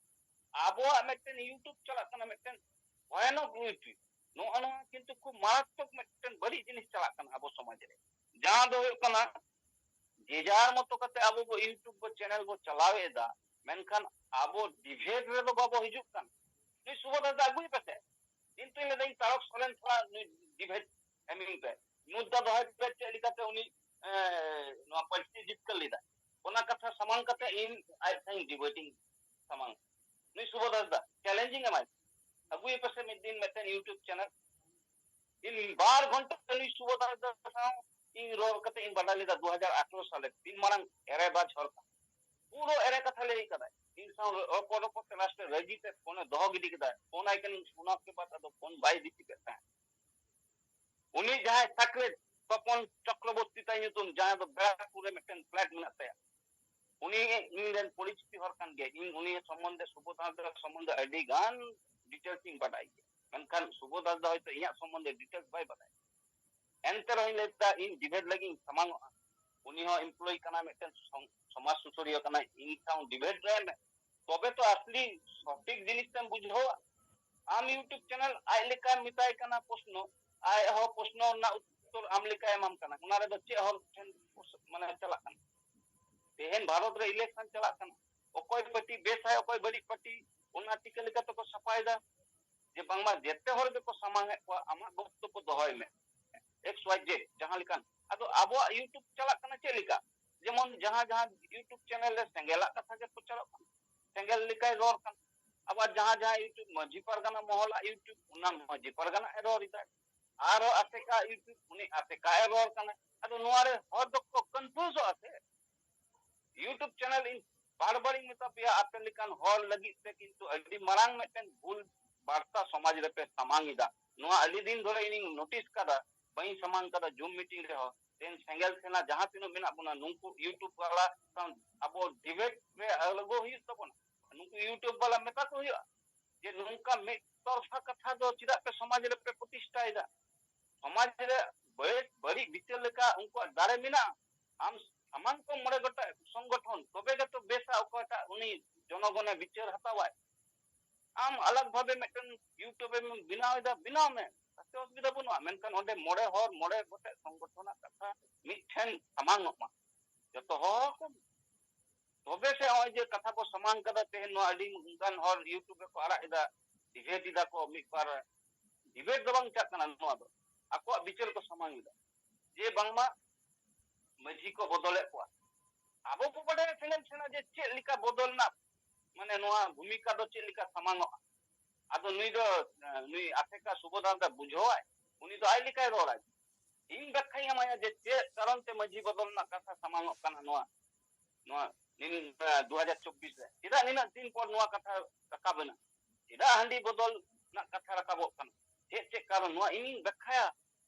ᱟᱵᱚᱣᱟᱜ ᱢᱤᱫᱴᱮᱱ YouTube ᱪᱟᱞᱟᱜ ᱠᱟᱱᱟ, ᱢᱤᱫᱴᱮᱱ ᱵᱷᱚᱭᱟᱱᱚᱠ YouTube᱾ ᱱᱚᱜᱼᱚ ᱱᱚᱣᱟ ᱠᱤᱱᱛᱩ ᱠᱷᱩᱵ ᱢᱟᱨᱟᱛᱢᱚᱠ ᱢᱤᱫᱴᱮᱱ ᱵᱟᱹᱲᱤᱡ ᱡᱤᱱᱤᱥ ᱪᱟᱞᱟᱜ ᱠᱟᱱᱟ ᱟᱵᱚ ᱥᱚᱢᱟᱡᱽ ᱨᱮ, ᱡᱟᱦᱟᱸ ᱫᱚ ᱦᱩᱭᱩᱜ ᱠᱟᱱᱟ ᱡᱮ ᱡᱟᱨ ᱢᱚᱛᱚ ᱠᱟᱛᱮ ᱟᱵᱚ ᱵᱚ YouTube ᱵᱚ channel ᱵᱚ ᱪᱟᱞᱟᱣ ᱮᱫᱟ, ᱢᱮᱱᱠᱷᱟᱱ ᱟᱵᱚ debate ᱨᱮᱫᱚ ᱵᱟᱵᱚ ᱦᱤᱡᱩᱜ ᱠᱟᱱ᱾ ᱱᱩᱭ ᱥᱩᱵᱳᱫᱷ ᱦᱟᱸᱥᱫᱟ ᱟᱹᱜᱩᱭ ᱯᱮᱥᱮ, ᱤᱧ ᱛᱩᱧ ᱞᱟᱹᱭᱫᱟ ᱤᱧ ᱛᱟᱨᱚᱠ ᱥᱚᱨᱮᱱ ᱥᱟᱞᱟᱜ ᱱᱩᱭ debate ᱮᱢᱤᱧ ᱯᱮ, ᱢᱩᱫᱽᱫᱟ ᱫᱚᱦᱚᱭ ᱯᱮ ᱪᱮᱫ ᱞᱮᱠᱟᱛᱮ ᱩᱱᱤ, ᱮ, ᱱᱚᱣᱟ ᱯᱟᱹᱨᱥᱤ ᱡᱤᱛᱠᱟᱹᱨ ᱞᱮᱫᱟ, ᱚᱱᱟ ᱠᱟᱛᱷᱟ ᱥᱟᱢᱟᱝ ᱠᱟᱛᱮ ᱤᱧ ᱟᱡ ᱥᱟᱶ debating ᱥᱟᱢᱟᱝ᱾ ᱱᱩᱭ ᱥᱩᱵᱳᱫᱷ ᱦᱟᱸᱥᱫᱟ challenging ᱮᱢᱟᱭ, ᱟᱹᱜᱩᱭ ᱯᱮᱥᱮ ᱢᱤᱫ ᱫᱤᱱ ᱢᱤᱫᱴᱮᱱ YouTube channel᱾ ᱤᱧ ᱵᱟᱨ ᱜᱷᱚᱱᱴᱟ ᱱᱩᱭ ᱥᱩᱵᱳᱫᱷ ᱦᱟᱸᱥᱫᱟ ᱥᱟᱶ ᱤᱧ ᱨᱚᱲ ᱠᱟᱛᱮ ᱤᱧ ᱵᱟᱰᱟᱭ ᱞᱮᱫᱟ ᱫᱩ ᱦᱟᱡᱟᱨ ᱟᱴᱷᱨᱚ ᱥᱟᱞᱮ ᱛᱤᱱ ᱢᱟᱨᱟᱝ ᱮᱲᱮ ᱵᱟᱡᱽ ᱦᱚᱲ ᱠᱟᱱᱟ᱾ ᱯᱩᱨᱟᱹ ᱮᱲᱮ ᱠᱟᱛᱷᱟ ᱞᱟᱹᱭ ᱠᱟᱫᱟᱭ᱾ ᱤᱧ ᱥᱟᱶ ᱨᱚᱯᱚᱲ ᱨᱚᱯᱚᱲ ᱛᱮ last ᱨᱮ ᱨᱟᱹᱜᱤ ᱛᱮ ᱯᱷᱳᱱ ᱮ ᱫᱚᱦᱚ ᱜᱤᱰᱤ ᱠᱮᱫᱟ᱾ ᱯᱷᱳᱱ ᱟᱭ ᱠᱟᱹᱱᱟᱹᱧ, ᱚᱱᱟ ᱠᱮ ᱵᱟᱫ ᱟᱫᱚ ᱯᱷᱳᱱ ᱵᱟᱭ ᱨᱤᱥᱤᱵᱷ ᱮᱫ ᱛᱟᱦᱮᱸᱫ᱾ ᱩᱱᱤ ᱡᱟᱦᱟᱸᱭ ᱥᱟᱠᱨᱮᱛ ᱛᱚᱯᱚᱱ ᱪᱚᱠᱨᱚᱵᱚᱨᱛᱤ ᱛᱟᱭ ᱧᱩᱛᱩᱢ, ᱡᱟᱦᱟᱸᱭ ᱫᱚ ᱵᱮᱲᱟᱠᱩ ᱨᱮ ᱢᱤᱫᱴᱮᱱ flat ᱢᱮᱱᱟᱜ ᱛᱟᱭᱟ, ᱩᱱᱤ ᱤᱧ ᱨᱮᱱ ᱯᱚᱨᱤᱪᱤᱛᱤ ᱦᱚᱲ ᱠᱟᱱ ᱜᱮᱭᱟ᱾ ᱤᱧ ᱩᱱᱤ ᱥᱚᱢᱵᱚᱱᱫᱷᱮ, ᱥᱩᱵᱳᱫᱷ ᱦᱟᱸᱥᱫᱟ ᱥᱚᱢᱵᱚᱱᱫᱷᱮ ᱟᱹᱰᱤ ᱜᱟᱱ details ᱤᱧ ᱵᱟᱰᱟᱭ ᱜᱮᱭᱟ, ᱢᱮᱱᱠᱷᱟᱱ ᱥᱩᱵᱳᱫᱷ ᱦᱟᱸᱥᱫᱟ ᱦᱚᱭᱛᱳ ᱤᱧᱟᱹᱜ ᱥᱚᱢᱵᱚᱱᱫᱷᱮ details ᱵᱟᱭ ᱵᱟᱰᱟᱭᱟ᱾ ᱮᱱᱛᱮ ᱨᱮᱦᱚᱸᱧ ᱞᱟᱹᱭ ᱫᱟ, ᱤᱧ debate ᱞᱟᱹᱜᱤᱫ ᱤᱧ ᱥᱟᱢᱟᱝ ᱚᱜᱼᱟ᱾ ᱩᱱᱤ ᱦᱚᱸ employee ᱠᱟᱱᱟᱭ, ᱢᱤᱫᱴᱮᱱ ᱥᱚᱢ-, ᱥᱚᱢᱟᱡᱽ ᱥᱩᱥᱟᱹᱨᱤᱭᱟᱹ ᱠᱟᱱᱟᱭ, ᱤᱧ ᱥᱟᱶ debate ᱨᱮ ᱢᱮ, ᱛᱚᱵᱮ ᱛᱚ ᱟᱥᱞᱤ ᱥᱚᱴᱷᱤᱠ ᱡᱤᱱᱤᱥ ᱛᱮᱢ ᱵᱩᱡᱷᱟᱹᱣᱟ᱾ ᱟᱢ YouTube channel ᱟᱡ ᱞᱮᱠᱟᱭ ᱢᱮᱛᱟᱭ ᱠᱟᱱᱟ ᱯᱨᱚᱥᱱᱚ, ᱟᱡ ᱦᱚᱸ ᱯᱨᱚᱥᱱᱚ ᱨᱮᱱᱟᱜ ᱩᱛᱛᱚᱨ ᱟᱢ ᱞᱮᱠᱟᱭ ᱮᱢᱟᱢ ᱠᱟᱱᱟ, ᱚᱱᱟ ᱨᱮᱫᱚ ᱪᱮᱫ ᱦᱚᱲ ᱴᱷᱮᱱ ᱢᱟᱱᱮ ᱪᱟᱞᱟᱜ ᱠᱟᱱᱟ? ᱛᱮᱦᱮᱧ ᱵᱷᱟᱨᱚᱛ ᱨᱮ ᱤᱞᱮᱠᱥᱚᱱ ᱪᱟᱞᱟᱜ ᱠᱟᱱᱟ, ᱚᱠᱚᱭ ᱯᱟᱨᱴᱤ ᱵᱮᱥᱟᱭ, ᱚᱠᱚᱭ ᱵᱟᱹᱲᱤᱡ ᱯᱟᱨᱴᱤ, ᱚᱱᱟ ᱴᱤᱠᱟᱹ ᱞᱮᱠᱟ ᱛᱮᱠᱚ ᱥᱟᱯᱷᱟᱭᱮᱫᱟ ᱡᱮ ᱵᱟᱝᱢᱟ ᱡᱮᱛᱮ ᱦᱚᱲ ᱜᱮᱠᱚ ᱥᱟᱢᱟᱝ ᱮᱫ ᱠᱚᱣᱟ, ᱟᱢᱟᱜ ᱵᱚᱠᱛᱚᱵᱵᱚ ᱫᱚᱦᱚᱭ ᱢᱮ, ᱮᱠᱥ ᱣᱟᱭ ᱡᱮᱰ ᱡᱟᱦᱟᱸ ᱞᱮᱠᱟᱱ᱾ ᱟᱫᱚ ᱟᱵᱚᱣᱟᱜ YouTube ᱪᱟᱞᱟᱜ ᱠᱟᱱᱟ ᱪᱮᱫ ᱞᱮᱠᱟ? ᱡᱮᱢᱚᱱ ᱡᱟᱦᱟᱸ ᱡᱟᱦᱟᱸ YouTube ᱪᱮᱱᱮᱞ ᱨᱮ ᱥᱮᱸᱜᱮᱞᱟᱜ ᱠᱟᱛᱷᱟ ᱜᱮ ᱯᱨᱚᱪᱟᱨᱚᱜ ᱠᱟᱱᱟ, ᱥᱮᱸᱜᱮᱞ ᱞᱮᱠᱟᱭ ᱨᱚᱲ ᱠᱟᱱᱟ᱾ ᱟᱵᱟᱨ ᱡᱟᱦᱟᱸ ᱡᱟᱦᱟᱸ YouTube ᱢᱟᱹᱡᱷᱤ ᱯᱟᱨᱜᱟᱱᱟ ᱢᱚᱦᱚᱞᱟᱜ YouTube, ᱚᱱᱟ ᱢᱟᱹᱡᱷᱤ ᱯᱟᱨᱜᱟᱱᱟ ᱮ ᱨᱚᱲ ᱮᱫᱟ᱾ ᱟᱨᱚ ᱟᱥᱮᱠᱟ YouTube, ᱩᱱᱤ ᱟᱥᱮᱠᱟ ᱮ ᱨᱚᱲ ᱠᱟᱱᱟ᱾ ᱟᱫᱚ ᱱᱚᱣᱟ ᱨᱮ ᱦᱚᱲ ᱫᱚᱠᱚ ᱠᱚᱱᱯᱷᱤᱭᱩᱡᱚᱜᱼᱟ ᱥᱮ᱾ YouTube ᱪᱮᱱᱮᱞ ᱤᱧ ᱵᱟᱨ ᱵᱟᱨᱤᱧ ᱢᱮᱛᱟ ᱯᱮᱭᱟ, ᱟᱯᱮ ᱞᱮᱠᱟᱱ ᱦᱚᱲ ᱞᱟᱹᱜᱤᱫ ᱛᱮ ᱠᱤᱱᱛᱩ ᱟᱹᱰᱤ ᱢᱟᱨᱟᱝ ᱢᱤᱫᱴᱮᱱ ᱵᱷᱩᱞ ᱵᱟᱨᱛᱟ ᱥᱚᱢᱟᱡᱽ ᱨᱮᱯᱮ ᱥᱟᱢᱟᱝ ᱮᱫᱟ᱾ ᱱᱚᱣᱟ ᱟᱹᱰᱤ ᱫᱤᱱ ᱫᱷᱚᱨᱮ ᱤᱧᱤᱧ ᱱᱳᱴᱤᱥ ᱠᱟᱫᱟ, ᱵᱟᱹᱧ ᱥᱟᱢᱟᱝ ᱠᱟᱫᱟ ᱡᱩᱢ ᱢᱤᱴᱤᱝ ᱨᱮᱦᱚᱸ᱾ ᱛᱮᱦᱮᱧ ᱥᱮᱸᱜᱮᱞ ᱥᱮᱱᱟ ᱡᱟᱦᱟᱸ ᱛᱤᱱᱟᱹᱜ ᱢᱮᱱᱟᱜ ᱵᱚᱱᱟ, ᱱᱩᱠᱩ YouTube ᱵᱟᱞᱟ ᱥᱟᱶ ᱟᱵᱚ ᱰᱤᱵᱮᱴ ᱨᱮ ᱟᱬᱜᱚ ᱦᱩᱭᱩᱜ ᱛᱟᱵᱚᱱᱟ᱾ ᱱᱩᱠᱩ YouTube ᱵᱟᱞᱟ ᱢᱮᱛᱟ ᱠᱚ ᱦᱩᱭᱩᱜᱼᱟ ᱡᱮ ᱱᱚᱝᱠᱟ ᱢᱤᱫ ᱛᱚᱨᱯᱷᱟ ᱠᱟᱛᱷᱟ ᱫᱚ ᱪᱮᱫᱟᱜ ᱯᱮ ᱥᱚᱢᱟᱡᱽ ᱨᱮᱯᱮ ᱯᱨᱚᱛᱤᱥᱴᱷᱟᱭᱮᱫᱟ? ᱥᱚᱢᱟᱡᱽ ᱨᱮ ᱵᱟᱹᱲᱤᱡ, ᱵᱟᱹᱲᱤᱡ ᱵᱤᱪᱟᱹᱨ ᱞᱮᱠᱟ ᱩᱱᱠᱩᱣᱟᱜ ᱫᱟᱲᱮ ᱢᱮᱱᱟᱜᱼᱟ᱾ ᱟᱢ ᱥᱟᱢᱟᱝ ᱠᱚ ᱢᱚᱬᱮ ᱜᱚᱴᱮᱡ ᱥᱚᱝᱜᱚᱴᱷᱚᱱ, ᱛᱚᱵᱮ ᱜᱮᱛᱚ ᱵᱮᱥᱟ ᱚᱠᱚᱭᱴᱟᱜ ᱩᱱᱤ ᱡᱚᱱᱚᱜᱚᱱᱮ ᱵᱤᱪᱟᱹᱨ ᱦᱟᱛᱟᱣᱟᱭ᱾ ᱟᱢ ᱟᱞᱟᱜᱽ ᱵᱷᱟᱵᱮ ᱢᱤᱫᱴᱮᱱ YouTube ᱮᱢ ᱵᱮᱱᱟᱣ ᱮᱫᱟ, ᱵᱮᱱᱟᱣ ᱢᱮ, ᱛᱟᱛᱮ ᱚᱥᱩᱵᱤᱫᱷᱟ ᱵᱟᱹᱱᱩᱜᱼᱟ᱾ ᱢᱮᱱᱠᱷᱟᱱ ᱚᱸᱰᱮ ᱢᱚᱬᱮ ᱦᱚᱲ, ᱢᱚᱬᱮ ᱜᱚᱴᱮᱡ ᱥᱚᱝᱜᱚᱴᱷᱚᱱᱟᱜ ᱠᱟᱛᱷᱟ ᱢᱤᱫᱴᱷᱮᱱ ᱥᱟᱢᱟᱝ ᱚᱜ ᱢᱟ, ᱡᱚᱛᱚ ᱦᱚᱲ ᱠᱚ᱾ ᱛᱚᱵᱮ ᱥᱮ ᱱᱚᱜᱼᱚᱭ ᱡᱮ ᱠᱟᱛᱷᱟ ᱵᱚ ᱥᱟᱢᱟᱝ ᱠᱟᱫᱟ, ᱛᱮᱦᱮᱧ ᱱᱚᱣᱟ ᱟᱹᱰᱤ ᱜᱟᱱ ᱦᱚᱲ YouTube ᱨᱮᱠᱚ ᱟᱲᱟᱜ ᱮᱫᱟ, ᱰᱤᱵᱮᱴ ᱮᱫᱟ ᱠᱚ, ᱢᱤᱫ ᱵᱟᱨ ᱰᱤᱵᱮᱴ ᱫᱚ ᱵᱟᱝ ᱪᱟᱜ ᱠᱟᱱᱟ, ᱱᱚᱣᱟ ᱫᱚ ᱟᱠᱚᱣᱟᱜ ᱵᱤᱪᱟᱹᱨ ᱠᱚ ᱥᱟᱢᱟᱝ ᱮᱫᱟ ᱡᱮ ᱵᱟᱝᱢᱟ ᱢᱟᱹᱡᱷᱤ ᱠᱚ ᱵᱚᱫᱚᱞᱮᱫ ᱠᱚᱣᱟ᱾ ᱟᱵᱚ ᱵᱚ ᱵᱟᱰᱟᱭᱟ ᱥᱮᱸᱜᱮᱞ ᱥᱮᱱᱟ ᱡᱮ ᱪᱮᱫ ᱞᱮᱠᱟ ᱵᱚᱫᱚᱞ ᱨᱮᱱᱟᱜ, ᱢᱟᱱᱮ, ᱱᱚᱣᱟ ᱵᱷᱩᱢᱤᱠᱟ ᱫᱚ ᱪᱮᱫ ᱞᱮᱠᱟ ᱥᱟᱢᱟᱝ ᱚᱜᱼᱟ᱾ ᱟᱫᱚ ᱱᱩᱭ ᱫᱚ, ᱱᱩᱭ ᱟᱥᱮᱠᱟ ᱥᱩᱵᱳᱫᱷᱟ ᱫᱟ ᱵᱩᱡᱷᱟᱹᱣᱟᱭ, ᱩᱱᱤ ᱫᱚ ᱟᱡ ᱞᱮᱠᱟᱭ ᱨᱚᱲᱟᱭ᱾ ᱤᱧ ᱵᱟᱠᱷᱟᱧ ᱮᱢᱟᱭᱟ ᱡᱮ ᱪᱮᱫ ᱠᱟᱨᱚᱱ ᱛᱮ ᱢᱟᱹᱡᱷᱤ ᱵᱚᱫᱚᱞ ᱨᱮᱱᱟᱜ ᱠᱟᱛᱷᱟ ᱥᱟᱢᱟᱝ ᱚᱜ ᱠᱟᱱᱟ ᱱᱚᱣᱟ, ᱱᱚᱣᱟ ᱱᱤᱱ-, ᱫᱩ ᱦᱟᱡᱟᱨ ᱪᱚᱵᱵᱤᱥ ᱨᱮ᱾ ᱪᱮᱫᱟᱜ ᱱᱤᱱᱟᱹᱜ ᱫᱤᱱ ᱯᱚᱨ ᱱᱚᱣᱟ ᱠᱟᱛᱷᱟ ᱨᱟᱠᱟᱵ ᱮᱱᱟ? ᱪᱮᱫᱟᱜ ᱦᱟᱺᱰᱤ ᱵᱚᱫᱚᱞ ᱨᱮᱱᱟᱜ ᱠᱟᱛᱷᱟ ᱨᱟᱠᱟᱵᱚᱜ ᱠᱟᱱᱟ? ᱪᱮᱫ, ᱪᱮᱫ ᱠᱟᱨᱚᱱ? ᱱᱚᱣᱟ ᱤᱧᱤᱧ ᱵᱟᱠᱷᱟᱭᱟ᱾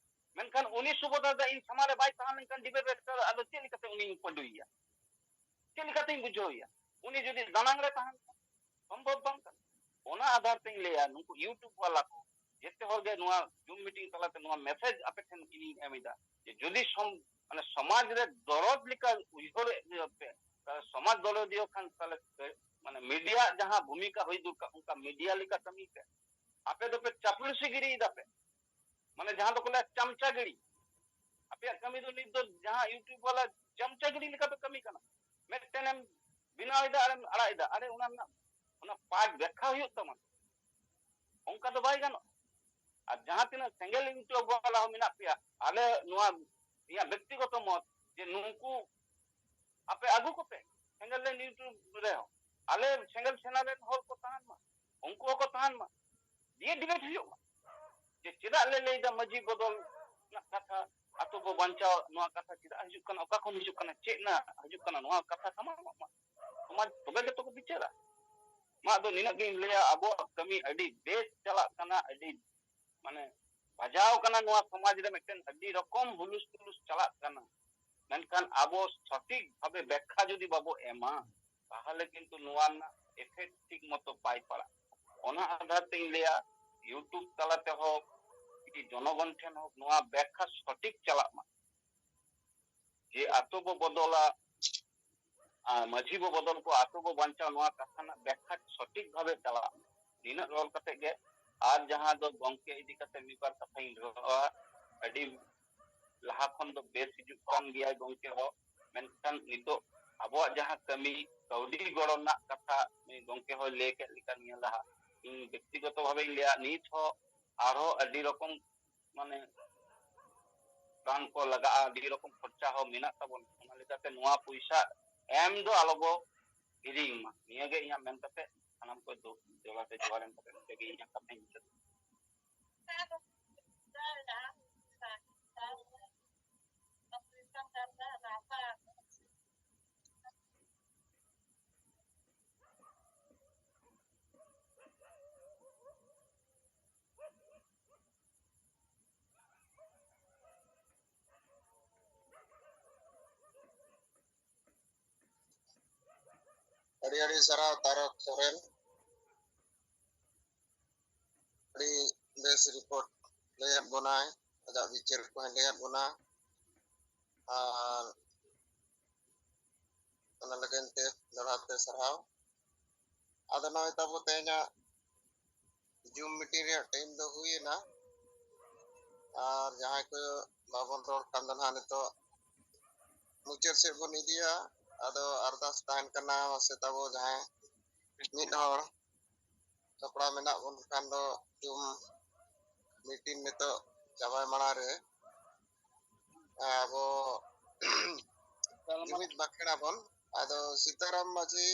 ᱢᱮᱱᱠᱷᱟᱱ ᱩᱱᱤ ᱥᱩᱵᱳᱫᱷᱟ ᱫᱟ ᱤᱧ ᱥᱟᱢᱟᱝ ᱨᱮ ᱵᱟᱭ ᱛᱟᱦᱮᱸ ᱞᱮᱱᱠᱷᱟᱱ ᱰᱤᱵᱮᱴ ᱨᱮ ᱟᱫᱚ ᱪᱮᱫ ᱞᱮᱠᱟᱛᱮ ᱩᱱᱤᱧ ᱯᱟᱹᱰᱩᱭᱮᱭᱟ? ᱪᱮᱫ ᱞᱮᱠᱟᱛᱤᱧ ᱵᱩᱡᱷᱟᱹᱣᱮᱭᱟ? ᱩᱱᱤ ᱡᱩᱫᱤ ᱫᱟᱱᱟᱝ ᱨᱮ ᱛᱟᱦᱮᱱ ᱠᱷᱟᱱ, ᱥᱚᱢᱵᱷᱚᱵ ᱵᱟᱝ ᱠᱟᱱᱟ᱾ ᱚᱱᱟ ᱟᱫᱷᱟᱨ ᱛᱮᱧ ᱞᱟᱹᱭᱟ, ᱱᱩᱠᱩ YouTube ᱵᱟᱞᱟ ᱠᱚ, ᱡᱮᱛᱮ ᱦᱚᱲ ᱜᱮ ᱱᱚᱣᱟ ᱡᱩᱢ ᱢᱤᱴᱤᱝ ᱛᱟᱞᱟᱛᱮ ᱱᱚᱣᱟ ᱢᱮᱥᱮᱡᱽ ᱟᱯᱮ ᱴᱷᱮᱱ ᱤᱧᱤᱧ ᱮᱢ ᱮᱫᱟ ᱡᱮ ᱡᱩᱫᱤ ᱥᱚᱢ-, ᱢᱟᱱᱮ, ᱥᱚᱢᱟᱡᱽ ᱨᱮ ᱫᱚᱨᱚᱫ ᱞᱮᱠᱟ ᱩᱭᱦᱟᱹᱨᱮᱫ ᱯᱮ, ᱛᱟᱦᱞᱮ ᱥᱚᱢᱟᱡᱽ ᱫᱚᱨᱚᱫᱤᱭᱟᱹ ᱠᱷᱟᱱ ᱛᱟᱦᱞᱮ ᱯᱮ, ᱢᱟᱱᱮ, ᱢᱤᱰᱤᱭᱟ ᱡᱟᱦᱟᱸ ᱵᱷᱩᱢᱤᱠᱟ ᱦᱩᱭ ᱫᱚᱨᱠᱟᱨ, ᱚᱱᱠᱟ ᱢᱤᱰᱤᱭᱟ ᱞᱮᱠᱟ ᱠᱟᱹᱢᱤ ᱯᱮ᱾ ᱟᱯᱮ ᱫᱚᱯᱮ ᱪᱟᱯᱞᱩᱥᱤ ᱜᱤᱨᱤᱭ ᱫᱟᱯᱮ, ᱢᱟᱱᱮ, ᱡᱟᱦᱟᱸ ᱫᱚᱠᱚ ᱞᱟᱹᱭᱟ ᱪᱟᱢᱪᱟᱜᱤᱨᱤ᱾ ᱟᱯᱮᱭᱟᱜ ᱠᱟᱹᱢᱤ ᱫᱚ ᱱᱤᱛ ᱫᱚ ᱡᱟᱦᱟᱸ YouTube ᱵᱟᱞᱟ ᱪᱟᱢᱪᱟᱜᱤᱨᱤ ᱞᱮᱠᱟ ᱯᱮ ᱠᱟᱹᱢᱤ ᱠᱟᱱᱟ᱾ ᱢᱤᱫᱴᱮᱱᱮᱢ ᱵᱮᱱᱟᱣ ᱮᱫᱟ ᱟᱨᱮᱢ ᱟᱲᱟᱜ ᱮᱫᱟ, ᱟᱨᱮ ᱚᱱᱟ ᱨᱮᱱᱟᱜ ᱚᱱᱟ ᱯᱟᱴ ᱵᱮᱠᱠᱷᱟ ᱦᱩᱭᱩᱜ ᱛᱟᱢᱟ᱾ ᱚᱱᱠᱟ ᱫᱚ ᱵᱟᱭ ᱜᱟᱱᱚᱜᱼᱟ᱾ ᱟᱨ ᱡᱟᱦᱟᱸ ᱛᱤᱱᱟᱹᱜ ᱥᱮᱸᱜᱮᱞ ᱤᱧᱴᱩ ᱵᱟᱞᱟ ᱦᱚᱸ ᱢᱮᱱᱟᱜ ᱯᱮᱭᱟ, ᱟᱞᱮ ᱱᱚᱣᱟ ᱤᱧᱟᱹᱜ ᱵᱮᱠᱛᱤᱜᱚᱛᱚ ᱢᱚᱛ ᱡᱮ ᱱᱩᱠᱩ ᱟᱯᱮ ᱟᱹᱜᱩ ᱠᱚᱯᱮ ᱥᱮᱸᱜᱮᱞ ᱨᱮᱱ YouTube ᱨᱮᱦᱚᱸ, ᱟᱞᱮ ᱥᱮᱸᱜᱮᱞ ᱥᱮᱱᱟ ᱨᱮᱱ ᱦᱚᱲ ᱠᱚ ᱛᱟᱦᱮᱱ ᱢᱟ, ᱩᱱᱠᱩ ᱦᱚᱸᱠᱚ ᱛᱟᱦᱮᱱ ᱢᱟ, ᱫᱤᱭᱮ ᱰᱤᱵᱮᱴ ᱦᱩᱭᱩᱜ ᱢᱟ ᱡᱮ ᱪᱮᱫᱟᱜ ᱞᱮ ᱞᱟᱹᱭ ᱮᱫᱟ ᱢᱟᱹᱡᱷᱤ ᱵᱚᱫᱚᱞ ᱨᱮᱱᱟᱜ ᱠᱟᱛᱷᱟ, ᱟᱛᱳ ᱵᱚ ᱵᱟᱧᱪᱟᱣ ᱱᱚᱣᱟ ᱠᱟᱛᱷᱟ ᱪᱮᱫᱟᱜ ᱦᱤᱡᱩᱜ ᱠᱟᱱᱟ, ᱚᱠᱟ ᱠᱷᱚᱱ ᱦᱤᱡᱩᱜ ᱠᱟᱱᱟ, ᱪᱮᱫ ᱨᱮᱱᱟᱜ ᱦᱤᱡᱩᱜ ᱠᱟᱱᱟ, ᱱᱚᱣᱟ ᱠᱟᱛᱷᱟ ᱥᱟᱢᱟᱝᱚᱜ ᱢᱟ, ᱥᱚᱢᱟᱡᱽ ᱛᱚᱵᱮ ᱜᱮᱛᱚ ᱠᱚ ᱵᱤᱪᱟᱹᱨᱟ᱾ ᱢᱟ ᱟᱫᱚ ᱱᱤᱱᱟᱹᱜ ᱜᱤᱧ ᱞᱟᱹᱭᱟ, ᱟᱵᱚᱣᱟᱜ ᱠᱟᱹᱢᱤ ᱟᱹᱰᱤ ᱵᱮᱥ ᱪᱟᱞᱟᱜ ᱠᱟᱱᱟ, ᱟᱹᱰᱤ ᱢᱟᱱᱮ ᱵᱟᱡᱟᱣ ᱠᱟᱱᱟ ᱱᱚᱣᱟ ᱥᱚᱢᱟᱡᱽ ᱨᱮ, ᱢᱤᱫᱴᱮᱱ ᱟᱹᱰᱤ ᱨᱚᱠᱚᱢ ᱦᱩᱞᱩᱥ ᱛᱩᱞᱩᱥ ᱪᱟᱞᱟᱜ ᱠᱟᱱᱟ, ᱢᱮᱱᱠᱷᱟᱱ ᱟᱵᱚ ᱥᱚᱴᱷᱤᱠ ᱵᱷᱟᱵᱮ ᱵᱮᱠᱠᱷᱟ ᱡᱩᱫᱤ ᱵᱟᱵᱚ ᱮᱢᱟ, ᱛᱟᱦᱚᱞᱮ ᱠᱤᱱᱛᱩ ᱱᱚᱣᱟ ᱨᱮᱱᱟᱜ ᱤᱯᱷᱮᱠᱴ ᱴᱷᱤᱠ ᱢᱚᱛᱚ ᱵᱟᱭ ᱯᱟᱲᱟᱜ᱾ ᱚᱱᱟ ᱟᱫᱷᱟᱨ ᱛᱮᱧ ᱞᱟᱹᱭᱟ, YouTube ᱛᱟᱞᱟ ᱛᱮᱦᱚᱸ ᱠᱤ ᱡᱚᱱᱚᱜᱚᱱ ᱴᱷᱮᱱ ᱦᱚᱸ ᱱᱚᱣᱟ ᱵᱮᱠᱠᱷᱟ ᱥᱚᱴᱷᱤᱠ ᱪᱟᱞᱟᱜ ᱢᱟ, ᱡᱮ ᱟᱛᱳ ᱵᱚ ᱵᱚᱫᱚᱞᱟ, ᱟᱨ ᱢᱟᱹᱡᱷᱤ ᱵᱚ ᱵᱚᱫᱚᱞ ᱠᱚ, ᱟᱛᱳ ᱵᱚ ᱵᱟᱧᱪᱟᱣ, ᱱᱚᱣᱟ ᱠᱟᱛᱷᱟ ᱨᱮᱱᱟᱜ ᱵᱮᱠᱠᱷᱟ ᱥᱚᱴᱷᱤᱠ ᱵᱷᱟᱵᱮ ᱪᱟᱞᱟᱜ ᱢᱟ᱾ ᱱᱤᱱᱟᱹᱜ ᱨᱚᱲ ᱠᱟᱛᱮ ᱜᱮ, ᱟᱨ ᱡᱟᱦᱟᱸ ᱫᱚ ᱜᱚᱝᱠᱮ ᱤᱫᱤ ᱠᱟᱛᱮ ᱢᱤᱫ ᱵᱟᱨ ᱠᱟᱛᱷᱟᱧ ᱨᱚᱲᱟ, ᱟᱹᱰᱤ ᱞᱟᱦᱟ ᱠᱷᱚᱱ ᱫᱚ ᱵᱮᱥ ᱦᱤᱡᱩᱜ ᱠᱟᱱ ᱜᱮᱭᱟ ᱜᱚᱝᱠᱮ ᱦᱚᱸ, ᱢᱮᱱᱠᱷᱟᱱ ᱱᱤᱛᱚᱜ ᱟᱵᱚᱣᱟᱜ ᱡᱟᱦᱟᱸ ᱠᱟᱹᱢᱤ, ᱠᱟᱹᱣᱰᱤ ᱜᱚᱲᱚ ᱨᱮᱱᱟᱜ ᱠᱟᱛᱷᱟ ᱱᱩᱭ ᱜᱚᱝᱠᱮ ᱦᱚᱸᱭ ᱞᱟᱹᱭ ᱠᱮᱫ ᱞᱮᱠᱟ, ᱱᱤᱭᱟᱹ ᱞᱟᱦᱟ ᱤᱧ ᱵᱮᱠᱛᱤᱜᱚᱛᱚ ᱵᱷᱟᱵᱮᱧ ᱞᱟᱹᱭᱟ, ᱱᱤᱛ ᱦᱚᱸ ᱟᱨᱦᱚᱸ ᱟᱹᱰᱤ ᱨᱚᱠᱚᱢ ᱢᱟᱱᱮ ᱨᱟᱱ ᱠᱚ ᱞᱟᱜᱟᱜᱼᱟ, ᱟᱹᱰᱤ ᱨᱚᱠᱚᱢ ᱠᱷᱚᱨᱪᱟ ᱦᱚᱸ ᱢᱮᱱᱟᱜ ᱛᱟᱵᱚᱱᱟ᱾ ᱚᱱᱟ ᱞᱮᱠᱟᱛᱮ ᱱᱚᱣᱟ ᱯᱚᱭᱥᱟ ᱮᱢ ᱫᱚ ᱟᱞᱚ ᱵᱚ ᱦᱤᱲᱤᱧ ᱢᱟ᱾ ᱱᱤᱭᱟᱹ ᱜᱮ ᱤᱧᱟᱹᱜ ᱢᱮᱱ ᱠᱟᱛᱮ ᱥᱟᱱᱟᱢ ᱠᱚ ᱫᱩ-, ᱡᱚᱲᱟ ᱛᱮ ᱡᱚᱦᱟᱨ ᱮᱢ ᱠᱟᱛᱮ ᱱᱚᱰᱮ ᱜᱮ ᱤᱧᱟᱹᱜ ᱠᱟᱛᱷᱟᱧ ᱢᱩᱪᱟᱹᱫ᱾ ᱟᱹᱰᱤ ᱟᱹᱰᱤ ᱥᱟᱨᱦᱟᱣ ᱛᱟᱨᱚᱠ ᱥᱚᱨᱮᱱ, ᱟᱹᱰᱤ ᱵᱮᱥ ᱨᱤᱯᱳᱨᱴ ᱞᱟᱹᱭᱟᱫ ᱵᱚᱱᱟᱭ, ᱟᱡᱟᱜ ᱵᱤᱪᱟᱹᱨ ᱠᱚᱦᱚᱸᱭ ᱞᱟᱹᱭᱟᱫ ᱵᱚᱱᱟ, ᱟᱨ ᱚᱱᱟ ᱞᱟᱹᱜᱤᱫ ᱛᱮ ᱫᱚᱦᱲᱟ ᱛᱮ ᱥᱟᱨᱦᱟᱣ᱾ ᱟᱫᱚ ᱱᱚᱜᱼᱚᱭ ᱛᱟᱵᱚ ᱛᱮᱦᱮᱧᱟᱜ ᱡᱩᱢ ᱢᱤᱴᱤᱝ ᱨᱮᱭᱟᱜ ᱴᱟᱭᱤᱢ ᱫᱚ ᱦᱩᱭᱮᱱᱟ, ᱟᱨ ᱡᱟᱦᱟᱸᱭ ᱠᱚ ᱵᱟᱵᱚᱱ ᱨᱚᱲ ᱠᱟᱱ ᱫᱚ ᱱᱟᱦᱟᱜ ᱱᱤᱛᱚᱜ ᱢᱩᱪᱟᱹᱫ ᱥᱮᱫ ᱵᱚᱱ ᱤᱫᱤᱭᱟ᱾ ᱟᱫᱚ ᱟᱨᱫᱟᱥ ᱛᱟᱦᱮᱱ ᱠᱟᱱᱟ, ᱢᱟᱥᱮ ᱛᱟᱵᱚ ᱡᱟᱦᱟᱸᱭ ᱢᱤᱫ ᱦᱚᱲ ᱥᱟᱯᱲᱟᱣ ᱢᱮᱱᱟᱜ ᱵᱚᱱ ᱠᱷᱟᱱ ᱫᱚ ᱡᱩᱢ ᱢᱤᱴᱤᱝ ᱱᱤᱛᱚᱜ ᱪᱟᱵᱟᱭ ᱢᱟᱲᱟᱝ ᱨᱮ ᱟᱵᱚ ᱡᱩᱢᱤᱫ ᱵᱟᱠᱷᱮᱲ ᱟᱵᱚᱱ᱾ ᱟᱫᱚ ᱥᱤᱛᱟᱨᱟᱢ ᱢᱟᱹᱡᱷᱤ,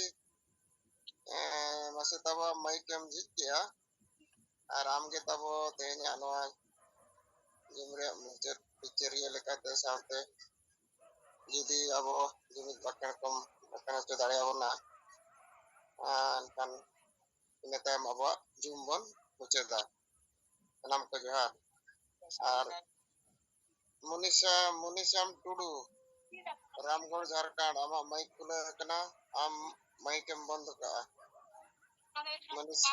ᱮᱸ, ᱢᱟᱥᱮ ᱛᱟᱵᱚ ᱢᱟᱭᱤᱠ ᱮᱢ ᱡᱷᱤᱡ ᱠᱮᱜᱼᱟ, ᱟᱨ ᱟᱢᱜᱮ ᱛᱟᱵᱚ ᱛᱮᱦᱮᱧᱟᱜ ᱱᱚᱣᱟ ᱡᱩᱢ ᱨᱮᱭᱟᱜ ᱢᱩᱪᱟᱹᱫ ᱵᱤᱪᱟᱹᱨᱤᱭᱟᱹ ᱞᱮᱠᱟᱛᱮ ᱥᱟᱶᱛᱮ ᱡᱩᱫᱤ ᱟᱵᱚ ᱡᱩᱢᱤᱫ ᱵᱟᱠᱷᱮᱲ ᱠᱚᱢ ᱵᱟᱠᱷᱮᱲ ᱦᱚᱪᱚ ᱫᱟᱲᱮᱭᱟᱵᱚᱱᱟ, ᱮᱱᱠᱷᱟᱱ ᱤᱱᱟᱹ ᱛᱟᱭᱚᱢ ᱟᱵᱚᱣᱟᱜ ᱡᱩᱢ ᱵᱚᱱ ᱢᱩᱪᱟᱹᱫᱟ᱾ ᱥᱟᱱᱟᱢ ᱠᱚ ᱡᱚᱦᱟᱨ᱾ ᱟᱨ ᱢᱩᱱᱤᱥᱟ, ᱢᱩᱱᱤᱥᱟᱢ ᱴᱩᱰᱩ, ᱨᱟᱢᱜᱚᱲ, ᱡᱷᱟᱲᱠᱷᱚᱸᱰ, ᱟᱢᱟᱜ ᱢᱟᱭᱤᱠ ᱠᱷᱩᱞᱟᱹᱣ ᱟᱠᱟᱱᱟ, ᱟᱢ ᱢᱟᱭᱤᱠ ᱮᱢ ᱵᱚᱱᱫ ᱠᱟᱜᱼᱟ᱾ ᱢᱩᱱᱤᱥ-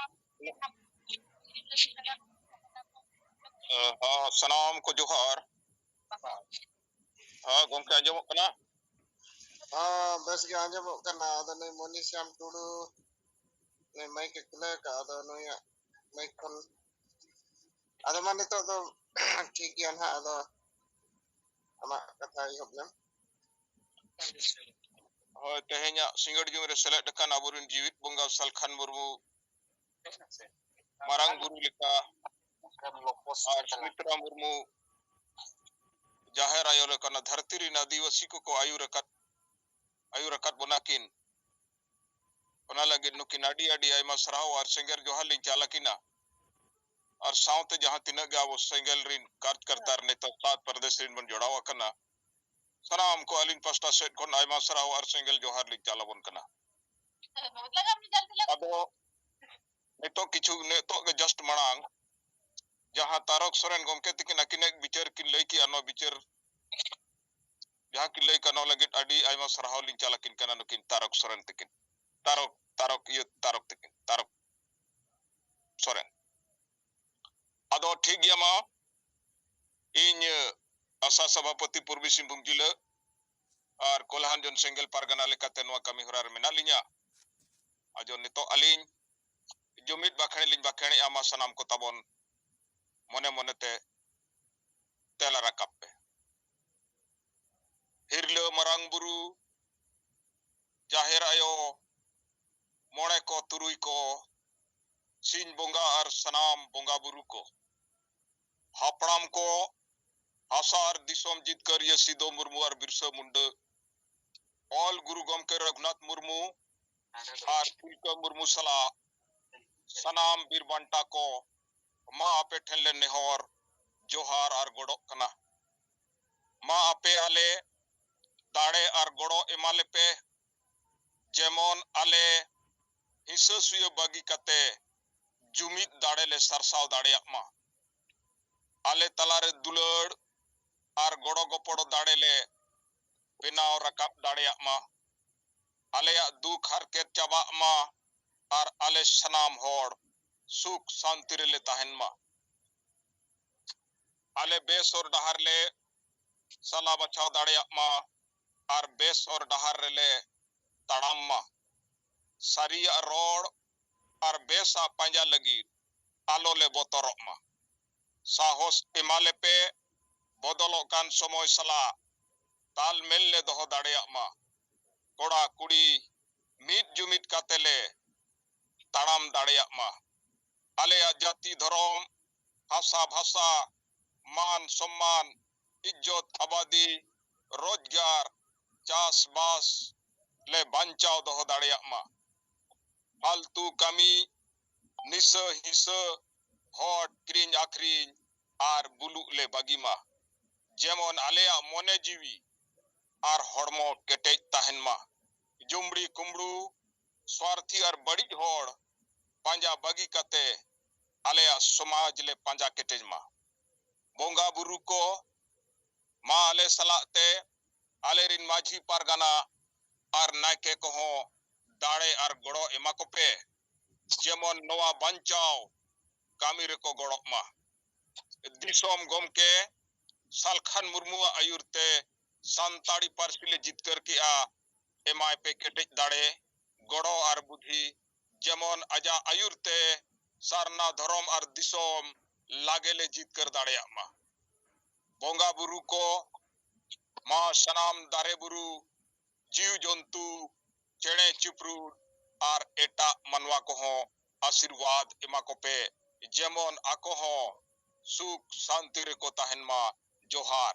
ᱦᱚᱸ, ᱥᱟᱱᱟᱢ ᱠᱚ ᱡᱚᱦᱟᱨ᱾ ᱦᱚᱸ, ᱜᱚᱢᱠᱮ ᱟᱸᱡᱚᱢᱚᱜ ᱠᱟᱱᱟ? ᱦᱚᱸ, ᱵᱮᱥ ᱜᱮ ᱟᱸᱡᱚᱢᱚᱜ ᱠᱟᱱᱟ᱾ ᱟᱫᱚ ᱱᱩᱭ ᱢᱩᱱᱤᱥᱟᱢ ᱴᱩᱰᱩ ᱱᱩᱭ ᱢᱟᱭᱤᱠ ᱮ ᱠᱷᱩᱞᱟᱹᱣ ᱠᱟᱜᱼᱟ, ᱟᱫᱚ ᱱᱩᱭᱟᱜ ᱢᱟᱭᱤᱠ ᱠᱷᱚᱱ, ᱟᱫᱚ ᱢᱟ ᱱᱤᱛᱚᱜ ᱫᱚ ᱴᱷᱤᱠ ᱜᱮᱭᱟ ᱱᱟᱦᱟᱜ, ᱟᱫᱚ ᱟᱢᱟᱜ ᱠᱟᱛᱷᱟ ᱮᱦᱚᱵ ᱞᱮᱢ᱾ ᱦᱳᱭ, ᱛᱮᱦᱮᱧᱟᱜ ᱥᱤᱸᱜᱟᱹᱲ ᱡᱩᱢ ᱨᱮ ᱥᱮᱞᱮᱫ ᱟᱠᱟᱱ ᱟᱵᱚᱨᱮᱱ ᱡᱤᱣᱤᱫ ᱵᱚᱸᱜᱟ ᱥᱟᱞᱠᱷᱟᱱ ᱢᱩᱨᱢᱩ, ᱢᱟᱨᱟᱝ ᱵᱩᱨᱩ ᱞᱮᱠᱟ, ᱟᱨ ᱥᱩᱢᱤᱛᱨᱟ ᱢᱩᱨᱢᱩ, ᱡᱟᱦᱮᱨ ᱟᱭᱳ ᱞᱮᱠᱟᱱᱟᱜ ᱫᱷᱟᱹᱨᱛᱤ ᱨᱮᱱ ᱟᱹᱫᱤᱵᱟᱹᱥᱤ ᱠᱚᱠᱚ ᱟᱹᱭᱩᱨ ᱟᱠᱟᱫ, ᱟᱹᱭᱩᱨ ᱟᱠᱟᱫ ᱵᱚᱱᱟ ᱠᱤᱱ᱾ ᱚᱱᱟ ᱞᱟᱹᱜᱤᱫ ᱱᱩᱠᱤᱱ ᱟᱹᱰᱤ ᱟᱹᱰᱤ ᱟᱭᱢᱟ ᱥᱟᱨᱦᱟᱣ ᱟᱨ ᱥᱮᱸᱜᱮᱞ ᱡᱚᱦᱟᱨ ᱞᱤᱧ ᱪᱟᱞ ᱟᱹᱠᱤᱱᱟ᱾ ᱟᱨ ᱥᱟᱶᱛᱮ ᱡᱟᱦᱟᱸ ᱛᱤᱱᱟᱹᱜ ᱜᱮ ᱟᱵᱚ ᱥᱮᱸᱜᱮᱞ ᱨᱤᱱ ᱠᱟᱨᱡᱽᱠᱟᱨᱛᱟ ᱟᱨ ᱱᱮᱛᱟ ᱥᱟᱛ ᱯᱨᱚᱫᱮᱥ ᱨᱤᱱ ᱵᱚᱱ ᱡᱚᱲᱟᱣ ᱟᱠᱟᱱᱟ, ᱥᱟᱱᱟᱢ ᱠᱚ ᱟᱹᱞᱤᱧ ᱯᱟᱥᱴᱟ ᱥᱮᱫ ᱠᱷᱚᱱ ᱟᱭᱢᱟ ᱥᱟᱨᱦᱟᱣ ᱟᱨ ᱥᱮᱸᱜᱮᱞ ᱡᱚᱦᱟᱨ ᱞᱤᱧ ᱪᱟᱞ ᱟᱵᱚᱱ ᱠᱟᱱᱟ᱾ ᱟᱫᱚ ᱱᱤᱛᱚᱜ ᱠᱤᱪᱷᱩ, ᱱᱤᱛᱚᱜ ᱜᱮ just ᱢᱟᱲᱟᱝ ᱡᱟᱦᱟᱸ ᱛᱟᱨᱚᱠ ᱥᱚᱨᱮᱱ ᱜᱚᱢᱠᱮ ᱛᱤᱠᱤᱱ ᱟᱹᱠᱤᱱᱟᱜ ᱵᱤᱪᱟᱹᱨ ᱠᱤᱱ ᱞᱟᱹᱭ ᱠᱮᱜᱼᱟ, ᱱᱚᱣᱟ ᱵᱤᱪᱟᱹᱨ ᱡᱟᱦᱟᱸ ᱠᱤᱱ ᱞᱟᱹᱭ ᱠᱟᱜ, ᱱᱚᱣᱟ ᱞᱟᱹᱜᱤᱫ ᱟᱹᱰᱤ ᱟᱭᱢᱟ ᱥᱟᱨᱦᱟᱣ ᱞᱤᱧ ᱪᱟᱞ ᱟᱹᱠᱤᱱ ᱠᱟᱱᱟ ᱱᱩᱠᱤᱱ ᱛᱟᱨᱚᱠ ᱥᱚᱨᱮᱱ ᱛᱤᱠᱤᱱ, ᱛᱟᱨᱚᱠ, ᱛᱟᱨᱚᱠ, ᱤᱭᱟᱹ, ᱛᱟᱨᱚᱠ ᱛᱤᱠᱤᱱ, ᱛᱟᱨᱚᱠ ᱥᱚᱨᱮᱱ᱾ ᱟᱫᱚ ᱴᱷᱤᱠ ᱜᱮᱭᱟ, ᱢᱟ ᱤᱧ, ᱟᱥᱟ ᱥᱚᱵᱷᱟᱯᱚᱛᱤ ᱯᱩᱨᱵᱤ ᱥᱤᱝᱵᱷᱩᱢ ᱡᱤᱞᱟᱹ ᱟᱨ ᱠᱚᱞᱦᱟᱱᱡᱚᱱ ᱥᱮᱸᱜᱮᱞ ᱯᱟᱨᱜᱟᱱᱟ ᱞᱮᱠᱟᱛᱮ ᱱᱚᱣᱟ ᱠᱟᱹᱢᱤ ᱦᱚᱨᱟ ᱨᱮ ᱢᱮᱱᱟᱜ ᱞᱤᱧᱟ᱾ ᱟᱫᱚ ᱱᱤᱛᱚᱜ ᱟᱹᱞᱤᱧ ᱡᱩᱢᱤᱫ ᱵᱟᱠᱷᱮᱬ ᱞᱤᱧ ᱵᱟᱠᱷᱮᱬᱮᱜᱼᱟ, ᱢᱟ ᱥᱟᱱᱟᱢ ᱠᱚ ᱛᱟᱵᱚᱱ ᱢᱚᱱᱮ ᱢᱚᱱᱮᱛᱮ ᱛᱮᱞᱟ ᱨᱟᱠᱟᱵ ᱯᱮ᱾ ᱦᱤᱨᱞᱟᱹ ᱢᱟᱨᱟᱝ ᱵᱩᱨᱩ, ᱡᱟᱦᱮᱨ ᱟᱭᱳ, ᱢᱚᱬᱮ ᱠᱚ ᱛᱩᱨᱩᱭ ᱠᱚ, ᱥᱤᱧ ᱵᱚᱸᱜᱟ ᱟᱨ ᱥᱟᱱᱟᱢ ᱵᱚᱸᱜᱟ ᱵᱩᱨᱩ ᱠᱚ, ᱦᱟᱯᱲᱟᱢ ᱠᱚ, ᱦᱟᱥᱟ ᱟᱨ ᱫᱤᱥᱚᱢ ᱡᱤᱛᱠᱟᱹᱨᱤᱭᱟᱹ ᱥᱤᱫᱚ ᱢᱩᱨᱢᱩ ᱟᱨ ᱵᱤᱨᱥᱟᱹ ᱢᱩᱱᱰᱟᱹ, ᱚᱞ ᱜᱩᱨᱩ ᱜᱚᱢᱠᱮ ᱨᱚᱜᱷᱩᱱᱟᱛᱷ ᱢᱩᱨᱢᱩ ᱟᱨ ᱛᱤᱞᱠᱟᱹ ᱢᱩᱨᱢᱩ ᱥᱟᱞᱟᱜ ᱥᱟᱱᱟᱢ ᱵᱤᱨ ᱵᱟᱱᱴᱟ ᱠᱚ, ᱢᱟ ᱟᱯᱮ ᱴᱷᱮᱱ ᱞᱮ ᱱᱮᱦᱚᱨ ᱡᱚᱦᱟᱨ ᱟᱨ ᱜᱚᱰᱚᱜ ᱠᱟᱱᱟ᱾ ᱢᱟ ᱟᱯᱮ ᱟᱞᱮ ᱫᱟᱲᱮ ᱟᱨ ᱜᱚᱲᱚ ᱮᱢᱟ ᱞᱮᱯᱮ, ᱡᱮᱢᱚᱱ ᱟᱞᱮ ᱦᱤᱸᱥᱟᱹ ᱥᱩᱭᱟᱹ ᱵᱟᱹᱜᱤ ᱠᱟᱛᱮ ᱡᱩᱢᱤᱫ ᱫᱟᱲᱮ ᱞᱮ ᱥᱟᱨᱥᱟᱣ ᱫᱟᱲᱮᱭᱟᱜ ᱢᱟ᱾ ᱟᱞᱮ ᱛᱟᱞᱟᱨᱮ ᱫᱩᱞᱟᱹᱲ ᱟᱨ ᱜᱚᱲᱚ ᱜᱚᱯᱚᱲᱚ ᱫᱟᱲᱮ ᱞᱮ ᱵᱮᱱᱟᱣ ᱨᱟᱠᱟᱵ ᱫᱟᱲᱮᱭᱟᱜ ᱢᱟ᱾ ᱟᱞᱮᱭᱟᱜ ᱫᱩᱠ ᱦᱟᱨᱠᱮᱛ ᱪᱟᱵᱟᱜ ᱢᱟ ᱟᱨ ᱟᱞᱮ ᱥᱟᱱᱟᱢ ᱦᱚᱲ ᱥᱩᱠ ᱥᱟᱱᱛᱤ ᱨᱮᱞᱮ ᱛᱟᱦᱮᱱ ᱢᱟ᱾ ᱟᱞᱮ ᱵᱮᱥ ᱦᱚᱨ ᱰᱟᱦᱟᱨ ᱞᱮ ᱥᱟᱞᱟ ᱵᱟᱪᱷᱟᱣ ᱫᱟᱲᱮᱭᱟᱜ ᱢᱟ ᱟᱨ ᱵᱮᱥ ᱦᱚᱨ ᱰᱟᱦᱟᱨ ᱨᱮᱞᱮ ᱛᱟᱲᱟᱢ ᱢᱟ᱾ ᱥᱟᱹᱨᱤᱭᱟᱜ ᱨᱚᱲ ᱟᱨ ᱵᱮᱥᱟᱜ ᱯᱟᱸᱡᱟ ᱞᱟᱹᱜᱤᱫ ᱟᱞᱚ ᱞᱮ ᱵᱚᱛᱚᱨᱚᱜ ᱢᱟ᱾ ᱥᱟᱦᱚᱥ ᱮᱢᱟ ᱞᱮᱯᱮ, ᱵᱚᱫᱚᱞᱚᱜ ᱠᱟᱱ ᱥᱚᱢᱚᱭ ᱥᱟᱞᱟᱜ ᱛᱟᱞᱢᱮᱞ ᱞᱮ ᱫᱚᱦᱚ ᱫᱟᱲᱮᱭᱟᱜ ᱢᱟ᱾ ᱠᱚᱲᱟ ᱠᱩᱲᱤ ᱢᱤᱫ ᱡᱩᱢᱤᱫ ᱠᱟᱛᱮ ᱞᱮ ᱛᱟᱲᱟᱢ ᱫᱟᱲᱮᱭᱟᱜ ᱢᱟ᱾ ᱟᱞᱮᱭᱟᱜ ᱡᱟᱹᱛᱤ ᱫᱷᱚᱨᱚᱢ, ᱦᱟᱥᱟ ᱵᱷᱟᱥᱟ, ᱢᱟᱱ ᱥᱚᱢᱢᱟᱱ, ᱤᱡᱽᱡᱚᱛ ᱟᱵᱟᱫᱤ, ᱨᱳᱡᱽᱜᱟᱨ, ᱪᱟᱥᱵᱟᱥ ᱞᱮ ᱵᱟᱧᱪᱟᱣ ᱫᱚᱦᱚ ᱫᱟᱲᱮᱭᱟᱜ ᱢᱟ᱾ ᱯᱷᱟᱞᱛᱩ ᱠᱟᱹᱢᱤ, ᱱᱤᱥᱟᱹ ᱦᱤᱸᱥᱟᱹ, ᱦᱚᱲ ᱠᱤᱨᱤᱧ ᱟᱹᱠᱷᱨᱤᱧ ᱟᱨ ᱵᱩᱞᱩᱜ ᱞᱮ ᱵᱟᱹᱜᱤ ᱢᱟ᱾ ᱡᱮᱢᱚᱱ ᱟᱞᱮᱭᱟᱜ ᱢᱚᱱᱮ ᱡᱤᱣᱤ ᱟᱨ ᱦᱚᱲᱢᱚ ᱠᱮᱴᱮᱡ ᱛᱟᱦᱮᱱ ᱢᱟ᱾ ᱡᱩᱢᱲᱤ ᱠᱩᱢᱵᱽᱲᱩ, ᱥᱣᱟᱨᱛᱷᱤ ᱟᱨ ᱵᱟᱹᱲᱤᱡ ᱦᱚᱲ ᱯᱟᱸᱡᱟ ᱵᱟᱹᱜᱤ ᱠᱟᱛᱮ ᱟᱞᱮᱭᱟᱜ ᱥᱚᱢᱟᱡᱽ ᱞᱮ ᱯᱟᱸᱡᱟ ᱠᱮᱴᱮᱡ ᱢᱟ᱾ ᱵᱚᱸᱜᱟ ᱵᱩᱨᱩ ᱠᱚ, ᱢᱟ ᱟᱞᱮ ᱥᱟᱞᱟᱜ ᱛᱮ ᱟᱞᱮᱨᱤᱱ ᱢᱟᱹᱡᱷᱤ ᱯᱟᱨᱜᱟᱱᱟ ᱟᱨ ᱱᱟᱭᱠᱮ ᱠᱚᱦᱚᱸ ᱫᱟᱲᱮ ᱟᱨ ᱜᱚᱲᱚ ᱮᱢᱟ ᱠᱚᱯᱮ, ᱡᱮᱢᱚᱱ ᱱᱚᱣᱟ ᱵᱟᱧᱪᱟᱣ ᱠᱟᱹᱢᱤ ᱨᱮᱠᱚ ᱜᱚᱲᱚᱜ ᱢᱟ᱾ ᱫᱤᱥᱚᱢ ᱜᱚᱢᱠᱮ ᱥᱟᱞᱠᱷᱟᱱ ᱢᱩᱨᱢᱩᱣᱟᱜ ᱟᱹᱭᱩᱨ ᱛᱮ ᱥᱟᱱᱛᱟᱲᱤ ᱯᱟᱹᱨᱥᱤ ᱞᱮ ᱡᱤᱛᱠᱟᱹᱨ ᱠᱮᱜᱼᱟ᱾ ᱮᱢᱟᱭ ᱯᱮ ᱠᱮᱴᱮᱡ ᱫᱟᱲᱮ, ᱜᱚᱲᱚ ᱟᱨ ᱵᱩᱫᱷᱤ, ᱡᱮᱢᱚᱱ ᱟᱡᱟᱜ ᱟᱹᱭᱩᱨ ᱛᱮ ᱥᱟᱨᱱᱟ ᱫᱷᱚᱨᱚᱢ ᱟᱨ ᱫᱤᱥᱚᱢ ᱞᱟᱜᱮ ᱞᱮ ᱡᱤᱛᱠᱟᱹᱨ ᱫᱟᱲᱮᱭᱟᱜ ᱢᱟ᱾ ᱵᱚᱸᱜᱟ ᱵᱩᱨᱩ ᱠᱚ, ᱢᱟ ᱥᱟᱱᱟᱢ ᱫᱟᱨᱮ ᱵᱩᱨᱩ, ᱡᱤᱣ ᱡᱚᱱᱛᱩ, ᱪᱮᱬᱮ ᱪᱤᱯᱨᱩᱫ ᱟᱨ ᱮᱴᱟᱜ ᱢᱟᱱᱣᱟ ᱠᱚᱦᱚᱸ ᱟᱥᱤᱨᱵᱟᱫᱽ ᱮᱢᱟ ᱠᱚᱯᱮ, ᱡᱮᱢᱚᱱ ᱟᱠᱚ ᱦᱚᱸ ᱥᱩᱠ ᱥᱟᱱᱛᱤ ᱨᱮᱠᱚ ᱛᱟᱦᱮᱱ ᱢᱟ᱾ ᱡᱚᱦᱟᱨ᱾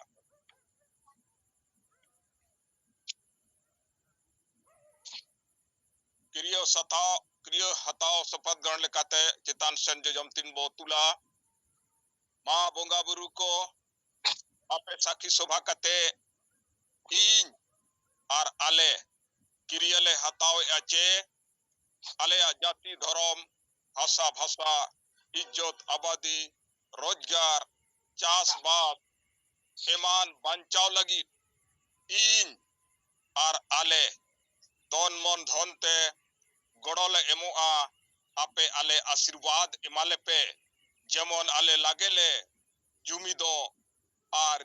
ᱠᱤᱨᱭᱟᱹ ᱥᱟᱛᱟᱣ, ᱠᱤᱨᱭᱟᱹ ᱦᱟᱛᱟᱣ ᱥᱚᱯᱚᱛ ᱜᱨᱚᱦᱚᱱ ᱞᱮᱠᱟᱛᱮ ᱪᱮᱛᱟᱱ ᱥᱮᱱ ᱡᱚᱡᱚᱢ ᱛᱤ ᱵᱚ ᱛᱩᱞᱟ᱾ ᱢᱟ ᱵᱚᱸᱜᱟ ᱵᱩᱨᱩ ᱠᱚ, ᱟᱯᱮ ᱥᱟᱹᱠᱷᱤ ᱥᱚᱵᱷᱟ ᱠᱟᱛᱮ ᱤᱧ ᱟᱨ ᱟᱞᱮ ᱠᱤᱨᱭᱟᱹ ᱞᱮ ᱦᱟᱛᱟᱣᱮᱫᱼᱟ ᱪᱮ ᱟᱞᱮᱭᱟᱜ ᱡᱟᱹᱛᱤ, ᱫᱷᱚᱨᱚᱢ, ᱵᱷᱟᱥᱟ, ᱵᱷᱟᱥᱟ, ᱤᱡᱽᱡᱚᱛ, ᱟᱵᱟᱫᱤ, ᱨᱳᱡᱽᱜᱟᱨ, ᱪᱟᱥᱵᱟᱥ ᱮᱢᱟᱱ ᱵᱟᱧᱪᱟᱣ ᱞᱟᱹᱜᱤᱫ ᱤᱧ ᱟᱨ ᱟᱞᱮ ᱛᱚᱱ ᱢᱚᱱ ᱫᱷᱚᱱ ᱛᱮ ᱜᱚᱲᱚ ᱞᱮ ᱮᱢᱚᱜᱼᱟ᱾ ᱟᱯᱮ ᱟᱞᱮ ᱟᱥᱤᱨᱵᱟᱫᱽ ᱮᱢᱟ ᱞᱮᱯᱮ, ᱡᱮᱢᱚᱱ ᱟᱞᱮ ᱞᱟᱜᱮ ᱞᱮ ᱡᱩᱢᱤᱫᱚᱜ ᱟᱨ